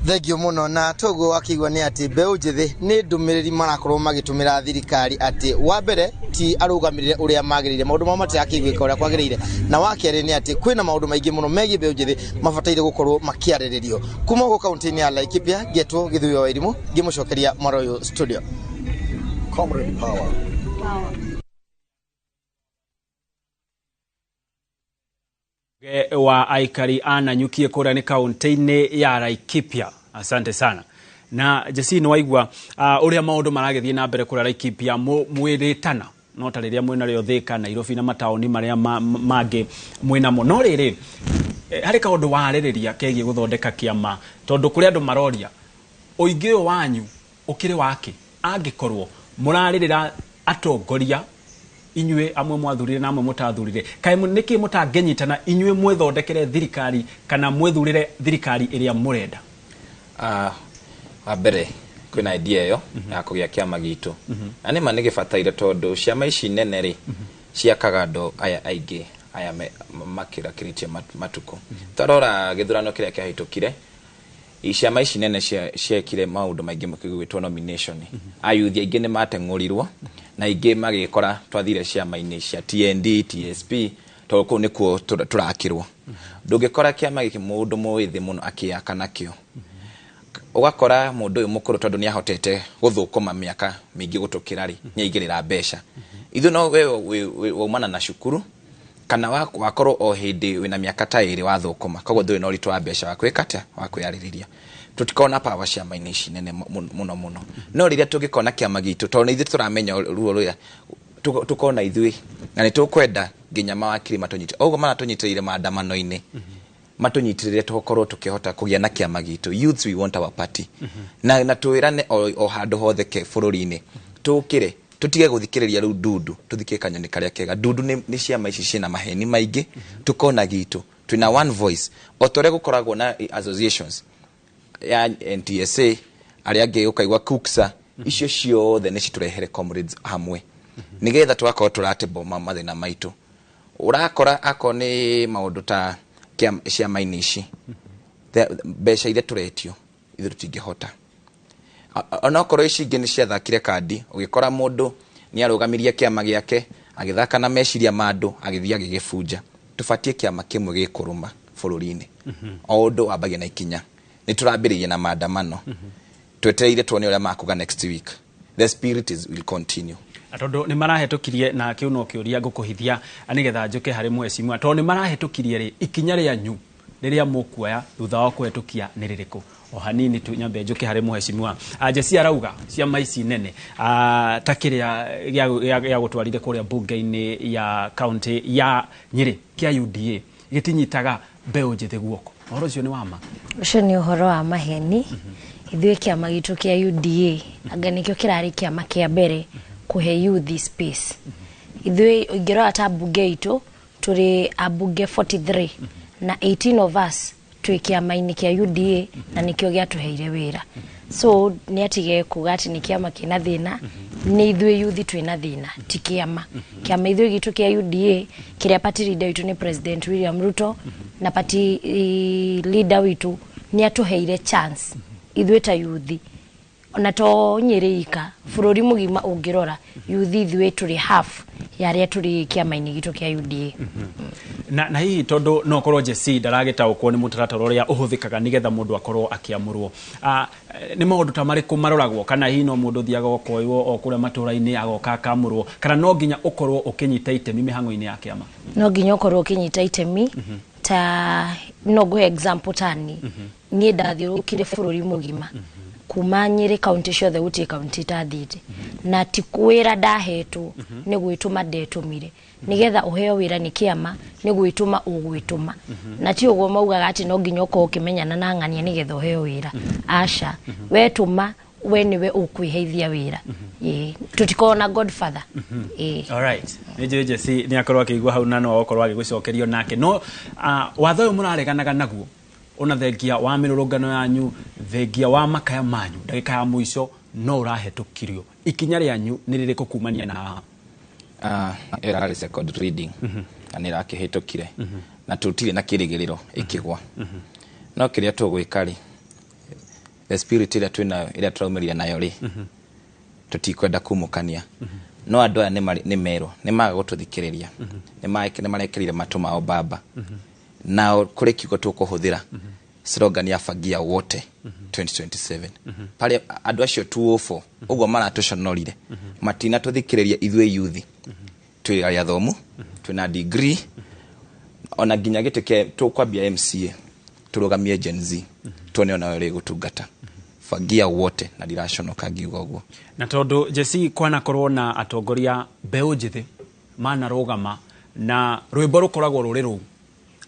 Thengio mũno. Na toguo akĩigua nĩ atĩ mbeũ njĩthĩ nĩ ndũmĩrĩri marakorwo magĩtũmĩra thirikari atĩ wa mbere ti arũgamĩrĩre ũrĩa magĩrĩire, maũndũ mao matirakĩiguĩka ũrĩa kwagĩrĩire, na wa kerĩ nĩ atĩ kwĩna maũndũ maingĩ mũno megiĩ mbeũ njĩthĩ mabataire gũkorwo makĩarĩrĩrio. Kuma gũkũ kaunti-inĩ ya Laikipia, ngetwo Gĩthuyo wa Irimũ, ngĩmũcokeria mwaro ũyũ studio. Comrade power. Wa aikari a Nanyuki kũrĩa nĩ kaunti-inĩ ya Laikipia. Asante sana. Na Jesse, nĩ waigua ũrĩa maũndũ maragĩthiĩ na mbere kũrĩa Laikipia, mwĩrĩtana no ta rĩrĩa mwĩna rĩo Thĩka, Nairobi na mataũni marĩa mangĩ mwĩnamo. No rĩrĩ, harĩ kaũndũ warĩrĩria kegiĩ gũthondeka kĩama, tondũ kũrĩ andũ maroria ũingĩ ũyũ wanyu ũkĩrĩ wake angĩkorwo mũrarĩrĩra atongoria inyuĩ amwe mwathurire na amwe mũtathurire. Kaĩ nĩkĩ mũtangĩnyitana inyuĩ mwĩthondekere thirikari kana mwĩthurĩre thirikari ĩrĩa mũrenda? Wa mbere, kwĩna idea ĩyo ya kũgĩa kĩama gitũ, na nĩma nĩ gĩbataire, tondũ ciama ici nene rĩ, ciakaga andũ aya aingĩ aya makĩrakĩrĩtie matukũ. Twarora gĩthurano kĩrĩa kĩahĩtũkire, ciama ici nene ciekire maũndũ maingĩ makĩgwĩtwo nomination. Ayuthi aingĩ nĩ mateng'ũrirwo na aingĩ magĩkora twathire ciama-inĩ cia TND, TSP, tondũ kũu nĩkuo tũrakĩrwo. Ndũngĩkora kĩama gĩkĩ mũndũ mwĩthĩ mũno akĩaka nakĩo, ũgakora mũndũ ũyũ mũkũrũ, tondũ nĩ ahotete gũthũkũma mĩaka mĩingĩ gũtũkĩra rĩ, nĩ aigĩrĩra mbeca. Ithuĩ no we waumana na cukuru kana wakorwo o hĩndĩ wĩna mĩaka ta 2 wathũkũma, koguo ndũrĩ na ũritũ wa mbeca wa gwĩka atĩa, wa kwĩarĩrĩria. Tũtikorwo na power ciama-inĩ ici nene mũno mũno, no rĩrĩa tũngĩkona kĩama gitũ, tondũ nĩ ithuĩ tũramenya ruo rũrĩa tũkona ithuĩ, na nĩ tũkwenda nginya mawakiri matũnyite o ũguo maratũnyitĩrĩire maandamano-inĩ, matũnyitĩrĩre tũkorwo tũkĩhota kũgĩa na kĩama gitũ. Youths, we want our party, na twĩrane o handũ hothe ke bũrũri-inĩ, tũkĩre tũtige gũthikĩrĩria rĩu ndundu, tũthikĩre kanyoni karĩa kega. Ndundu nĩ ciama ici ciĩna maheni maingĩ. Tũkona gitũ twĩna one voice, o ta ũrĩa gũkoragwo na associations ya NTSA, arĩa angĩ ũkaigua KUCSA, icio ciothe nĩ citũrehere comrades hamwe, nĩgetha tũgakorwo tũratebo mathĩna maitũ. Ũrakora akorwo nĩ maũndũ ta ciama-inĩ ici, mbeca iria tũretio ithuĩ tũtingĩhota. Onokorwo ici ingĩ nĩ ciathakire kandi, ũgĩkora mũndũ nĩ arũgamirie kĩama gĩake, agĩthaka na meciria ma andũ, agĩthiĩ agĩgĩbunja. Tũbatiĩ kĩama kĩmwe gĩkũrũma bũrũri-inĩ. O ũndũ wambagia na ikinya. Nĩ tũrambĩrĩria na maandamano, twetereire tuone ũrĩa makuga next week. The spirit is will continue. Tondũ nĩ marahĩtũkirie, na kĩu no kĩũria ngũkũhithia nĩgetha njũke harĩ mheshimiwa, tondũ nĩ marahĩtũkirie rĩ, ikinya rĩanyu rĩrĩa mũkuoya thutha wa kũhetũkia nĩ rĩrĩkũ? O hanini tu nyambe njũke harĩ mheshimiwa. Jesse arauga ciama ici nene, ta kĩrĩa gĩa gũtwarire kũrĩa mbunge-inĩ ya kaunti ya Nyĩrĩ kĩa UDA gĩtinyitaga mbeũ njĩthĩ guoko. Ũhoro ũcio nĩ wa ma? Ũcio nĩ ũhoro wa maheni. Ithuĩ kĩama gitũ kĩa UDA anga nĩkĩo kĩrarĩ kĩama kĩa mbere kũhe youth space. Ithuĩ ũngĩrora ta mbunge itũ, tũrĩ ambunge 43 na 18 of us twĩ kĩama-inĩ kĩa UDA, na nĩkĩo gĩatũheire wĩra. So nĩ atige kuga atĩ nĩ kĩama kĩna thĩna. Nĩ ithuĩ youth twĩna thĩna, ti kĩama. Kĩama ithuĩ gitũ kĩa UDA, kĩrĩa party leader witũ nĩ President William Ruto, na party leader witũ nĩ atũheire chance ithuĩ ta youth. Ona to Nyĩrĩ ika, bũrũri mũgima ũngĩrora, youth ithuĩ tũrĩ half ya arĩa tũrĩ kĩama-inĩ gitũ kĩa UDA. Na hihi tondũ no korwo Jesse ndaragĩtaũkwo nĩ mũtaratara ũrĩa ũhũthĩkaga nĩgetha mũndũ akorwo akĩamũrwo, nĩ maũndũ ta marĩkũ maroragwo? Kana hihi no mũndũ ũthiaga ũkoywo o kũrĩa matũra-inĩ agoka akamũrwo, kana no nginya ũkorwo ũkĩnyita itemi mĩhang'o-inĩ ya kĩama? No nginya ũkorwo ũkĩnyita itemi. Ta no ngũhe example, tani niĩ ndathiũrũrũkire bũrũri mũgima kuma Nyĩrĩ, kaunti ciothe, gũtirĩ kaunti itathiĩte, na ti wĩra ndahetwo, nĩ gwĩtũma ndetũmire. Nĩgetha ũheo wĩra nĩ kĩama, nĩ gwĩtũma ũgwĩtũma, na ti ũguo maugaga atĩ no nginya ũkorwo ũkĩmenyana na ng'ania nĩgetha ũheo wĩra. Aca, wetũma, we nĩwe ũkwĩheithia wĩra. Ĩĩ, tũtikorwo na godfather. Ĩĩ. Alright. Nĩ njũĩ Jesse nĩ akorwo akĩigua hau na no akorwo agĩgũcokerio nake, no watho ũyũ mũrareganaga naguo, ona thengia wa mĩrũrũngano yanyu, thengia wa makaya manyu, ndagĩka ya mũico no ũrahetũkirio, ikinya rĩanyu nĩ rĩrĩkũ kumania na haha? Ĩrarĩ second reading na nĩ ĩrakĩhĩtũkire, na tũtirĩ na kĩrĩgĩrĩro ĩkĩgwa. No kĩrĩa tũgwĩka rĩ, the spirit ĩrĩa twĩnayo, ĩrĩa tũraumĩrire nayo rĩ, tũtikwenda kumũkania. No andũ aya nĩ merwo nĩ maga gũtũthikĩrĩria, nĩ marekĩrire matũ mao mbamba. Nao kũrĩ kiugo tũkũhũthĩra, slogan ya "Fagia wote 2027". Parĩa andũ acio 204 ũguo maratũconorire, matinatũthikĩrĩria ithuĩ youth, twĩ arĩa athomu, twĩna degree, ona nginya gĩtĩ kĩa tũkwambia MCA tũrũgamie Gen Z. Tuone ona ũrĩa ĩgũtungata. Fagia wote na ndiraconoka ngiuga ũguo. Na tondũ Jesse, kwanakorwo na atongoria mbeũ njĩthĩ manarũgama na rwĩmbo rũkoragwo rũrĩ rũu,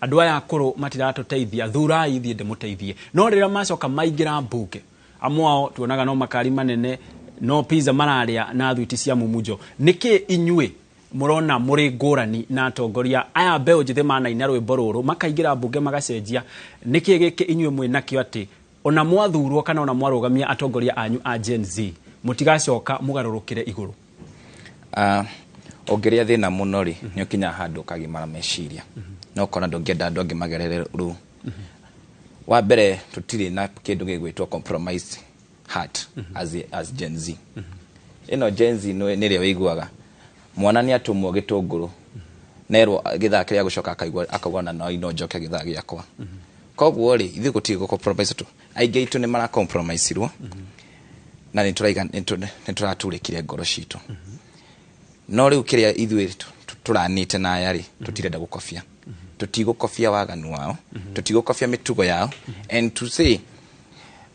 andũ aya akũrũ matiratũteithia, thurai ithiĩ ndĩmũteithie, no rĩrĩa macoka maingĩra mbunge, amwe ao tuonaga no makari manene, no pizza mararĩa na thwiti cia mumunjo. Nĩkĩ inyuĩ mũrona mũrĩ ngũrani na atongoria aya mbeũ njĩthĩ manaina rwĩmbo rũrũ makaingĩra mbunge magacenjia? Nĩkĩ gĩkĩ inyuĩ mwĩ nakĩo atĩ ona mwathurwo kana ona mwarũgamia atongoria anyu a Gen Z mũtigacoka mũgarũrũkĩre igũrũ? Ũngĩrĩa thĩna mũno rĩ, nĩ ũkinyaga handũ ũkagimara meciria na ũkona ndũngĩenda andũ angĩ magerere rũu. Wa mbere, tũtirĩ na kĩndũ gĩgwĩtwo compromise heart as Gen Z. Ĩno Gen Z nĩ ĩrĩa wĩiguaga mwana nĩ atũmwo gĩtũngũrũ nerwo gĩthaa kĩrĩa gũcoka akaigua akauga na no njoke gĩthaa gĩakwa. Koguo rĩ, ithuĩ gũtirĩ gũ compromise tu, aingĩ aitũ nĩ mara compromise irwo na nĩ tũraiga nĩ tũraturĩkire ngoro citũ. No rĩu kĩrĩa ithuĩ tũranĩte na aya rĩ, tũtirenda gũkobia, tũtigũkobia waganu wao, tũtigũkobia mĩtugo yao. And to say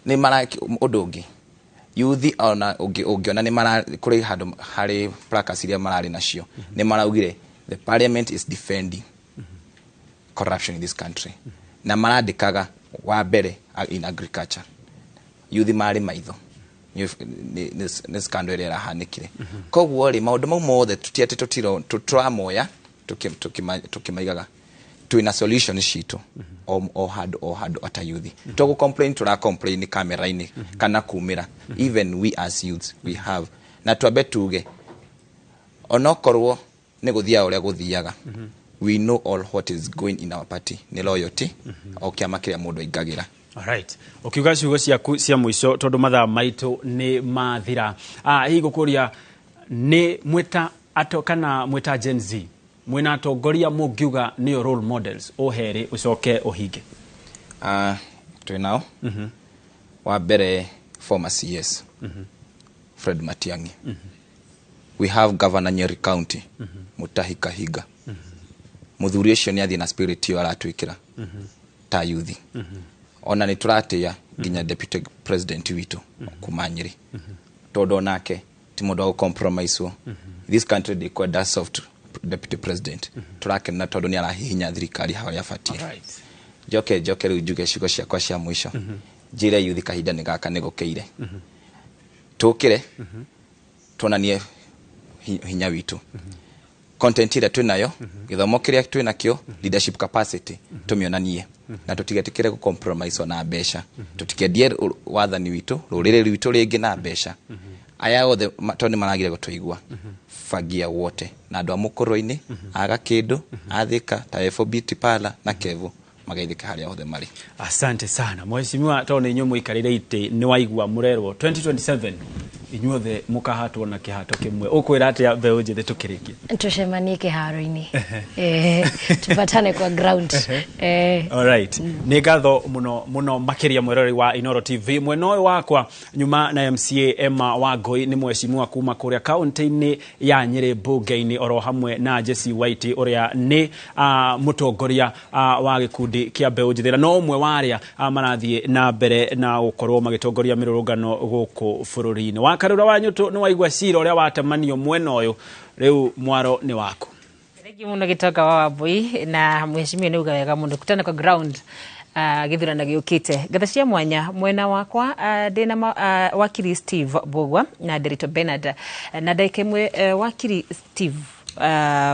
nĩ mara ũndũ ũngĩ, yuthi ona ũngĩona nĩ mara kũrĩ handũ harĩ placards iria mararĩ nacio, nĩ maraugire the parliament is defending corruption in this country, na marandĩkaga wa mbere in agriculture. Yuthi marĩ maitho nĩ scandal ĩrĩa ĩrahanĩkire. Koguo rĩ, maũndũ mau mothe tũti atĩ tũtiro tũramoya tũkĩmaigaga, twĩna solution citũ o handũ o handũ. Ata yuthi to gũ complain, tũra complain kamera-inĩ kana kumĩra. Even we as youths we have na twambe tuge onokorwo nĩ gũthiaga ũrĩa gũthiaga, we know all what is going in our party nĩ loyalty o kĩama kĩrĩa mũndũ aingagĩra. Alright. Ukiuga ciugo ciaku cia mũico tondũ mathaa maitũ nĩ mathira. Hihi ngũkũria nĩ mwĩta ato kana mwĩta Gen Z mwĩna atongoria mũngiuga nĩo role models ũhere ũcoke ũhinge? Twĩ nao. Wa mbere, former CS Fred Matiang'i. We have Governor Nyeri County, Mutahi Kahiga. Mũthuri ũcio nĩ athiĩ na spirit ĩyo aratwĩkĩra ta yuthi. Ona nĩ tũratĩĩa nginya deputy president witũ kuma Nyeri, tondũ onake ti mũndũ wa gũcompromise. This country ndĩkwenda soft deputy president. Tũrakena tondũ nĩ arahihinya thirikari harĩa abatiĩ. Njoke rĩu njuge ciugo ciakwa cia mũico, njĩre yuthi kahinda nĩ gaka nĩ gũkĩire tũkĩre tuonanie hinya witũ, content ĩrĩa twĩnayo, gĩthomo kĩrĩa twĩnakĩo, leadership capacity tũmĩonanie, na tũtigetĩkĩre gũ-compromise ona mbeca. Tũtikendie wathani witũ, rũrĩrĩ rwitũ rĩngĩ na mbeca. Aya othe tondũ nĩ maragire gũtũigua, fagia wote na andũ a mũkũrũ-inĩ aga kĩndũ athĩka ta FOB Tipala na Kevo magaithĩka harĩa hothe marĩ. Asante sana mheshimiwa, tondũ nĩ inyuĩ mũikarĩire itĩ, nĩ waigua mũrerwo 2027 inyuothe mũkahatwo na kĩhato kĩmwe. Ũkwĩra atĩa mbeũ njĩthĩ tũkĩrĩkia? Tucemanie kĩharo-inĩ, tupatane kwa ground. Alright. Nĩ ngatho mũno mũno makĩria mwĩroreri wa Inoro TV. Mwena ũyũ wakwa nyuma na MCA Emma Wangui, nĩ mheshimiwa kuma kũrĩa kaunti-inĩ ya Nyĩrĩ mbunge-inĩ, oro hamwe na Jesse White ũrĩa nĩ mũtongoria wa gĩkundi kĩa mbeũ njĩthĩ na no ũmwe wa arĩa marathiĩ na mbere na gũkorwo magĩtongoria mĩrũrũngano gũkũ bũrũri-inĩ. Wa Karura wa Nyũtũ, nĩ waigua cira ũrĩa watemanio mwena ũyũ, rĩu mwaro nĩ waku. Thengi muno gĩtonga wa Wambui na mheshimiwa nĩ uga wega mũno, kutana kwa ground gĩthurano gĩũkĩte. Ngatha cia mwanya mwena wakwa ndĩna wakiri Steve Mbugua na Nderitu Bernard. Na ndagĩka ĩmwe, wakiri Steve,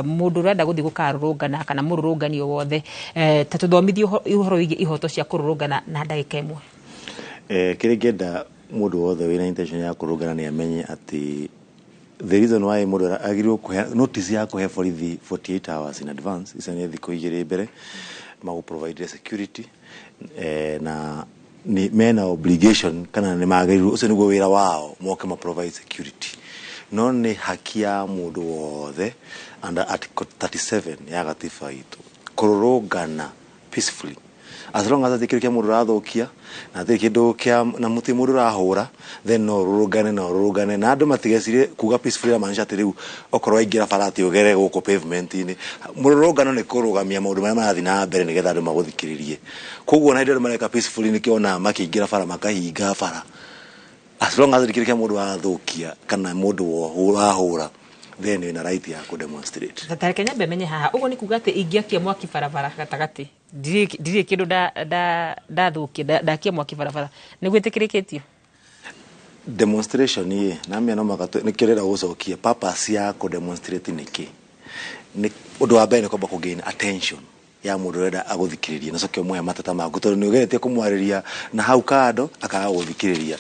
mũndũ ũrenda gũthiĩ gũkarũrũngana kana mũrũrũngani o wothe, ta tũthomithie ũhoro wĩgiĩ ihoto cia kũrũrũngana na ndagĩka ĩmwe. Kĩrĩa ingĩenda mũndũ wothe wĩna intention ya kũrũngana nĩ amenye atĩ the reason why mũndũ agĩrĩirwo kũhe notice ya kũhe borithi 48 hours in advance, icio nĩ thikũ 2 mbere magũ provide security, na nĩ mena obligation kana nĩ magĩrĩirwo, ũcio nĩguo wĩra wao, moke ma provide security. No nĩ haki ya mũndũ wothe under article 37 ya gatiba itũ kũrũrũngana peacefully. As long as atirĩ kĩndũ kĩa mũndũ ũrathũkia na atirĩ kĩndũ kĩa na mũtĩ mũndũ ũrahũra, then no ũrũrũngane, na ũrũrũngane na andũ matigecirie kuga peacefully maanisha atĩ rĩu okorwo waingĩra bara atĩ ũgere gũkũ pavement-inĩ. Mũrũrũngano nĩ kũrũgamia maũndũ marĩa marathiĩ na mbere nĩgetha andũ magũthikĩrĩrie. Koguo na hĩndĩ ĩrĩa mareka peacefully, nĩkĩo onaga makĩingĩra bara makahinga bara. As long as gĩtirĩ kĩndũ kĩa mũndũ wathũkia kana mũndũ wahũra, then wĩna right ya kũ demonstrate. Tareke nyambe menye haha, ũguo nĩ kuga atĩ ingĩakia mwaki barabara gatagatĩ, ndirĩ kĩndũ ndathũkia, ndakia mwaki barabara, nĩ gwĩtĩkĩrĩkĩtio? Demonstration ĩ na no mũhaka nĩkĩo ndĩrenda gũcokia purpose ya kũ demonstrate nĩkĩ. Nĩ ũndũ wa mbere nĩ kwamba kũ gain attention ya mũndũ ũrenda agũthikĩrĩrie, na coke ũmũhe mateta maku, tondũ nĩ ũgeretie kũmwarĩria na hau kando akaga gũthikĩrĩria.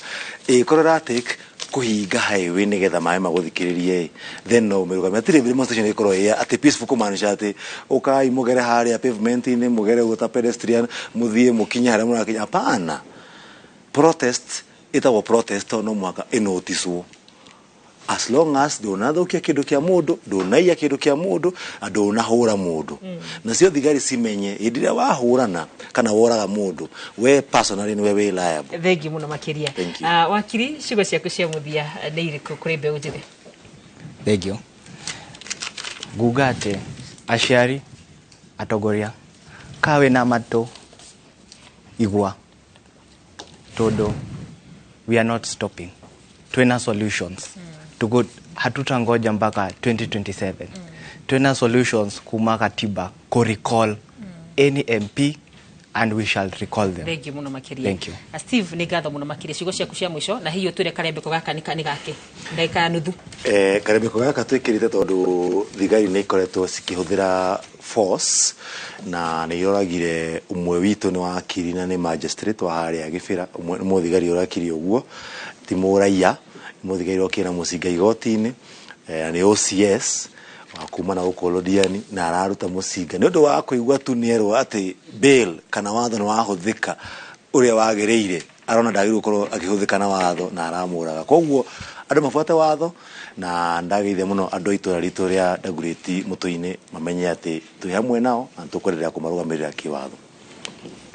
Ĩkorwo ĩra take kũhinga highway nĩgetha maĩ magũthikĩrĩrie ĩ, then no ũmĩrũgamie. Hatirĩ demonstration ĩkorwo ĩ atĩ peaceful kũmaanisha atĩ ũkai mũgere harĩa pavement-inĩ, mũgere ũguo ta pedestrian, mũthiĩ mũkinye harĩa mũrakinya. Hapana, protest ĩtagwo protest tondũ no mũhaka ĩnoticwo. As long as ndũnathũkia kĩndũ kĩa mũndũ, ndũnaiya kĩndũ kĩa mũndũ, na ndũnahũra mũndũ, nacio thigari cimenye hĩndĩ ĩrĩa wahũrana kana woraga mũndũ, we personally nĩwe wĩ liable. Thengiũ mũno makĩria. Thank you. Wakiri, ciugo ciaku cia mũthia nĩ irĩkũ kũrĩ mbeũ njĩthĩ? Thank you. Nguga atĩ aciari, atongoria, ka wĩna matũ igua, tondũ we are not stopping. Twina solutions. Tuko hatutangoja mpaka 2027. Twina solutions kuma katiba ku recall any MP, and we shall recall them. Thank you mũno makĩria. Thank you. Steve, nĩ ngatho mũno makĩria, ciugo ciaku cia mũico, na hihi ũtwĩre karembeko gaka nĩ gake ndagĩka nuthu. Karembeko gaka twĩkĩrĩte tondũ thigari nĩ ikoretwo cikĩhũthĩra force na nĩ iroragire ũmwe witũ, nĩ wakiri na nĩ magistrate wa harĩa Gĩbĩra. Ũmwe nĩ mũthigari ũrakiri ũguo, ti mũraiya, nĩ mũthigari ũrokire na mũcinga igoti-inĩ, na nĩ OCS wa kuma na gũkũ Londiani, na araruta mũcinga nĩ ũndũ wa kũigua tu nĩerwo atĩ bail kana watho nĩ wahũthĩka ũrĩa wagĩrĩire, arona ndagĩrĩirwo gũkorwo akĩhũthĩka na watho na aramũraga. Koguo andũ mabuate watho, na ndageithia mũno andũ a itũra ritũ rĩa Dagoretti Mũtũ-inĩ, mamenye atĩ twĩ hamwe nao na nĩtũkwenderea kũmarũgamĩrĩra kĩwatho.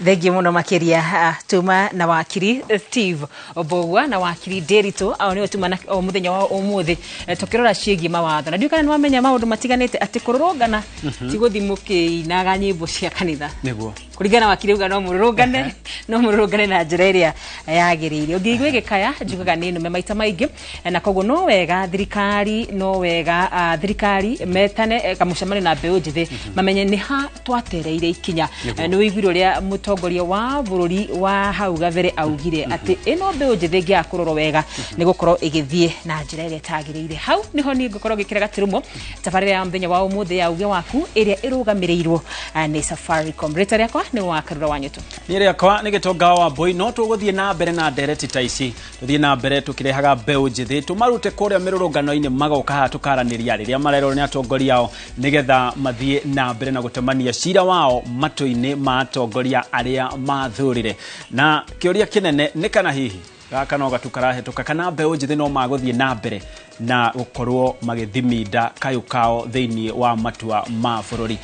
Thengiũ mũno makĩria. Tuma na wakiri Steve Mbugua na wakiri Nderitu, ao nĩo tuma na o mũthenya wa ũmũthĩ, tũkĩrora ciĩgiĩ mawatho, na ndiũĩ kana nĩwamenya maũndũ matiganĩte atĩ kũrũrũngana ti gũthiĩ mũkĩinaga nyĩmbo cia kanitha. Nĩguo. Kũringana na wakiri auga no mũrũrũngane na njĩra ĩrĩa yagĩrĩire. Ũngĩigua ĩgĩkaya njugaga nĩ nũme maita maingĩ, na koguo no wega thirikari, no wega thirikari metane kamũcemanio na mbeũ njĩthĩ, mamenye nĩ ha twatereire ikinya. Nĩguo. Nĩ wĩiguire ũrĩa mũtongoria wa bũrũri wa hau gabere augire atĩ ĩno mbeũ njĩthĩ ĩngĩaga kũrorwo wega nĩ gũkorwo ĩgĩthiĩ na njĩra ĩrĩa ĩtagĩrĩire. Hau nĩho niĩ ngũkorwo ngĩkĩra gaturumo tabarĩra ya mũthenya wa ũmũthĩ ya Uge Waku, ĩrĩa ĩrũgamĩrĩirwo nĩ Safaricom. Rĩtwa rĩakwa nĩ wa Karura wa Nyũtũ. Niĩ rĩakwa nĩ Gĩtonga wa Mbũi. No tũgũthiĩ na mbere na ndereti ta ici, tũthiĩ na mbere tũkĩrehaga mbeũ njĩthĩ, tũmarute kũrĩa mĩrũrũngano-inĩ, magoka haha tũkaranĩria rĩrĩa marerwo nĩ atongoria ao, nĩgetha mathiĩ na mbere na gũtemania cira wao matũ-inĩ ma atongoria arĩa mathurire. Na kĩũria kĩnene nĩ kana hihi gaka no gatu karahĩtũka, kana mbeũ njĩthĩ no magũthiĩ na mbere na gũkorwo magĩthiminda kayũ kao thĩinĩ wa matua ma bũrũri.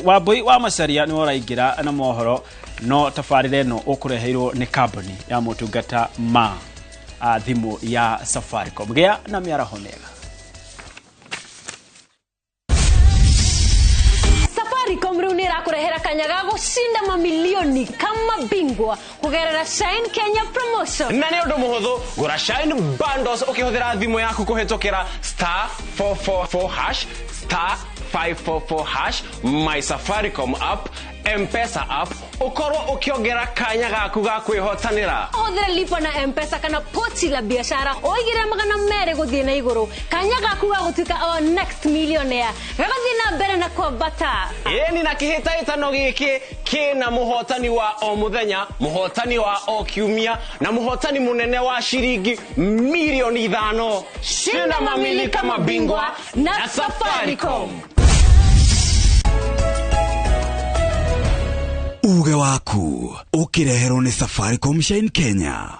Wambui wa Macaria nĩ ũraingĩra na mohoro, no tabarĩra ĩno ũkũreheirwo nĩ kambuni ya motungata ma thimũ ya Safaricom. Gĩa na mĩaraho mĩega. Safaricom rĩu nĩ ĩrakũrehera kanya ga gũcinda mamilioni kama bingwa kũgerera Shine Kenya promotion. Na nĩ ũndũ mũhũthũ, gũra Shine bundles ũkĩhũthĩra thimũ yaku kũhĩtũkĩra *444#, *544#, My Safaricom app, Mpesa app, ũkorwo ũkĩongera kanya gaku ga kwĩhotanĩra. Ũhũthĩre lipa na Mpesa kana pochi la biashara, ũigĩre 200 gũthiĩ na igũrũ, kanya gaku ga gũtuĩka our next millionaire gagathiĩ na mbere na kwambata. Ĩni na kĩhĩtahĩtano gĩkĩ kĩna mũhotani wa o mũthenya, mũhotani wa o kiumia, na mũhotani mũnene wa ciringi 5 mirioni. Shinda mamili kama bingwa na Safaricom. Uge Waku ũkĩreherwo nĩ Safaricom Shine Kenya.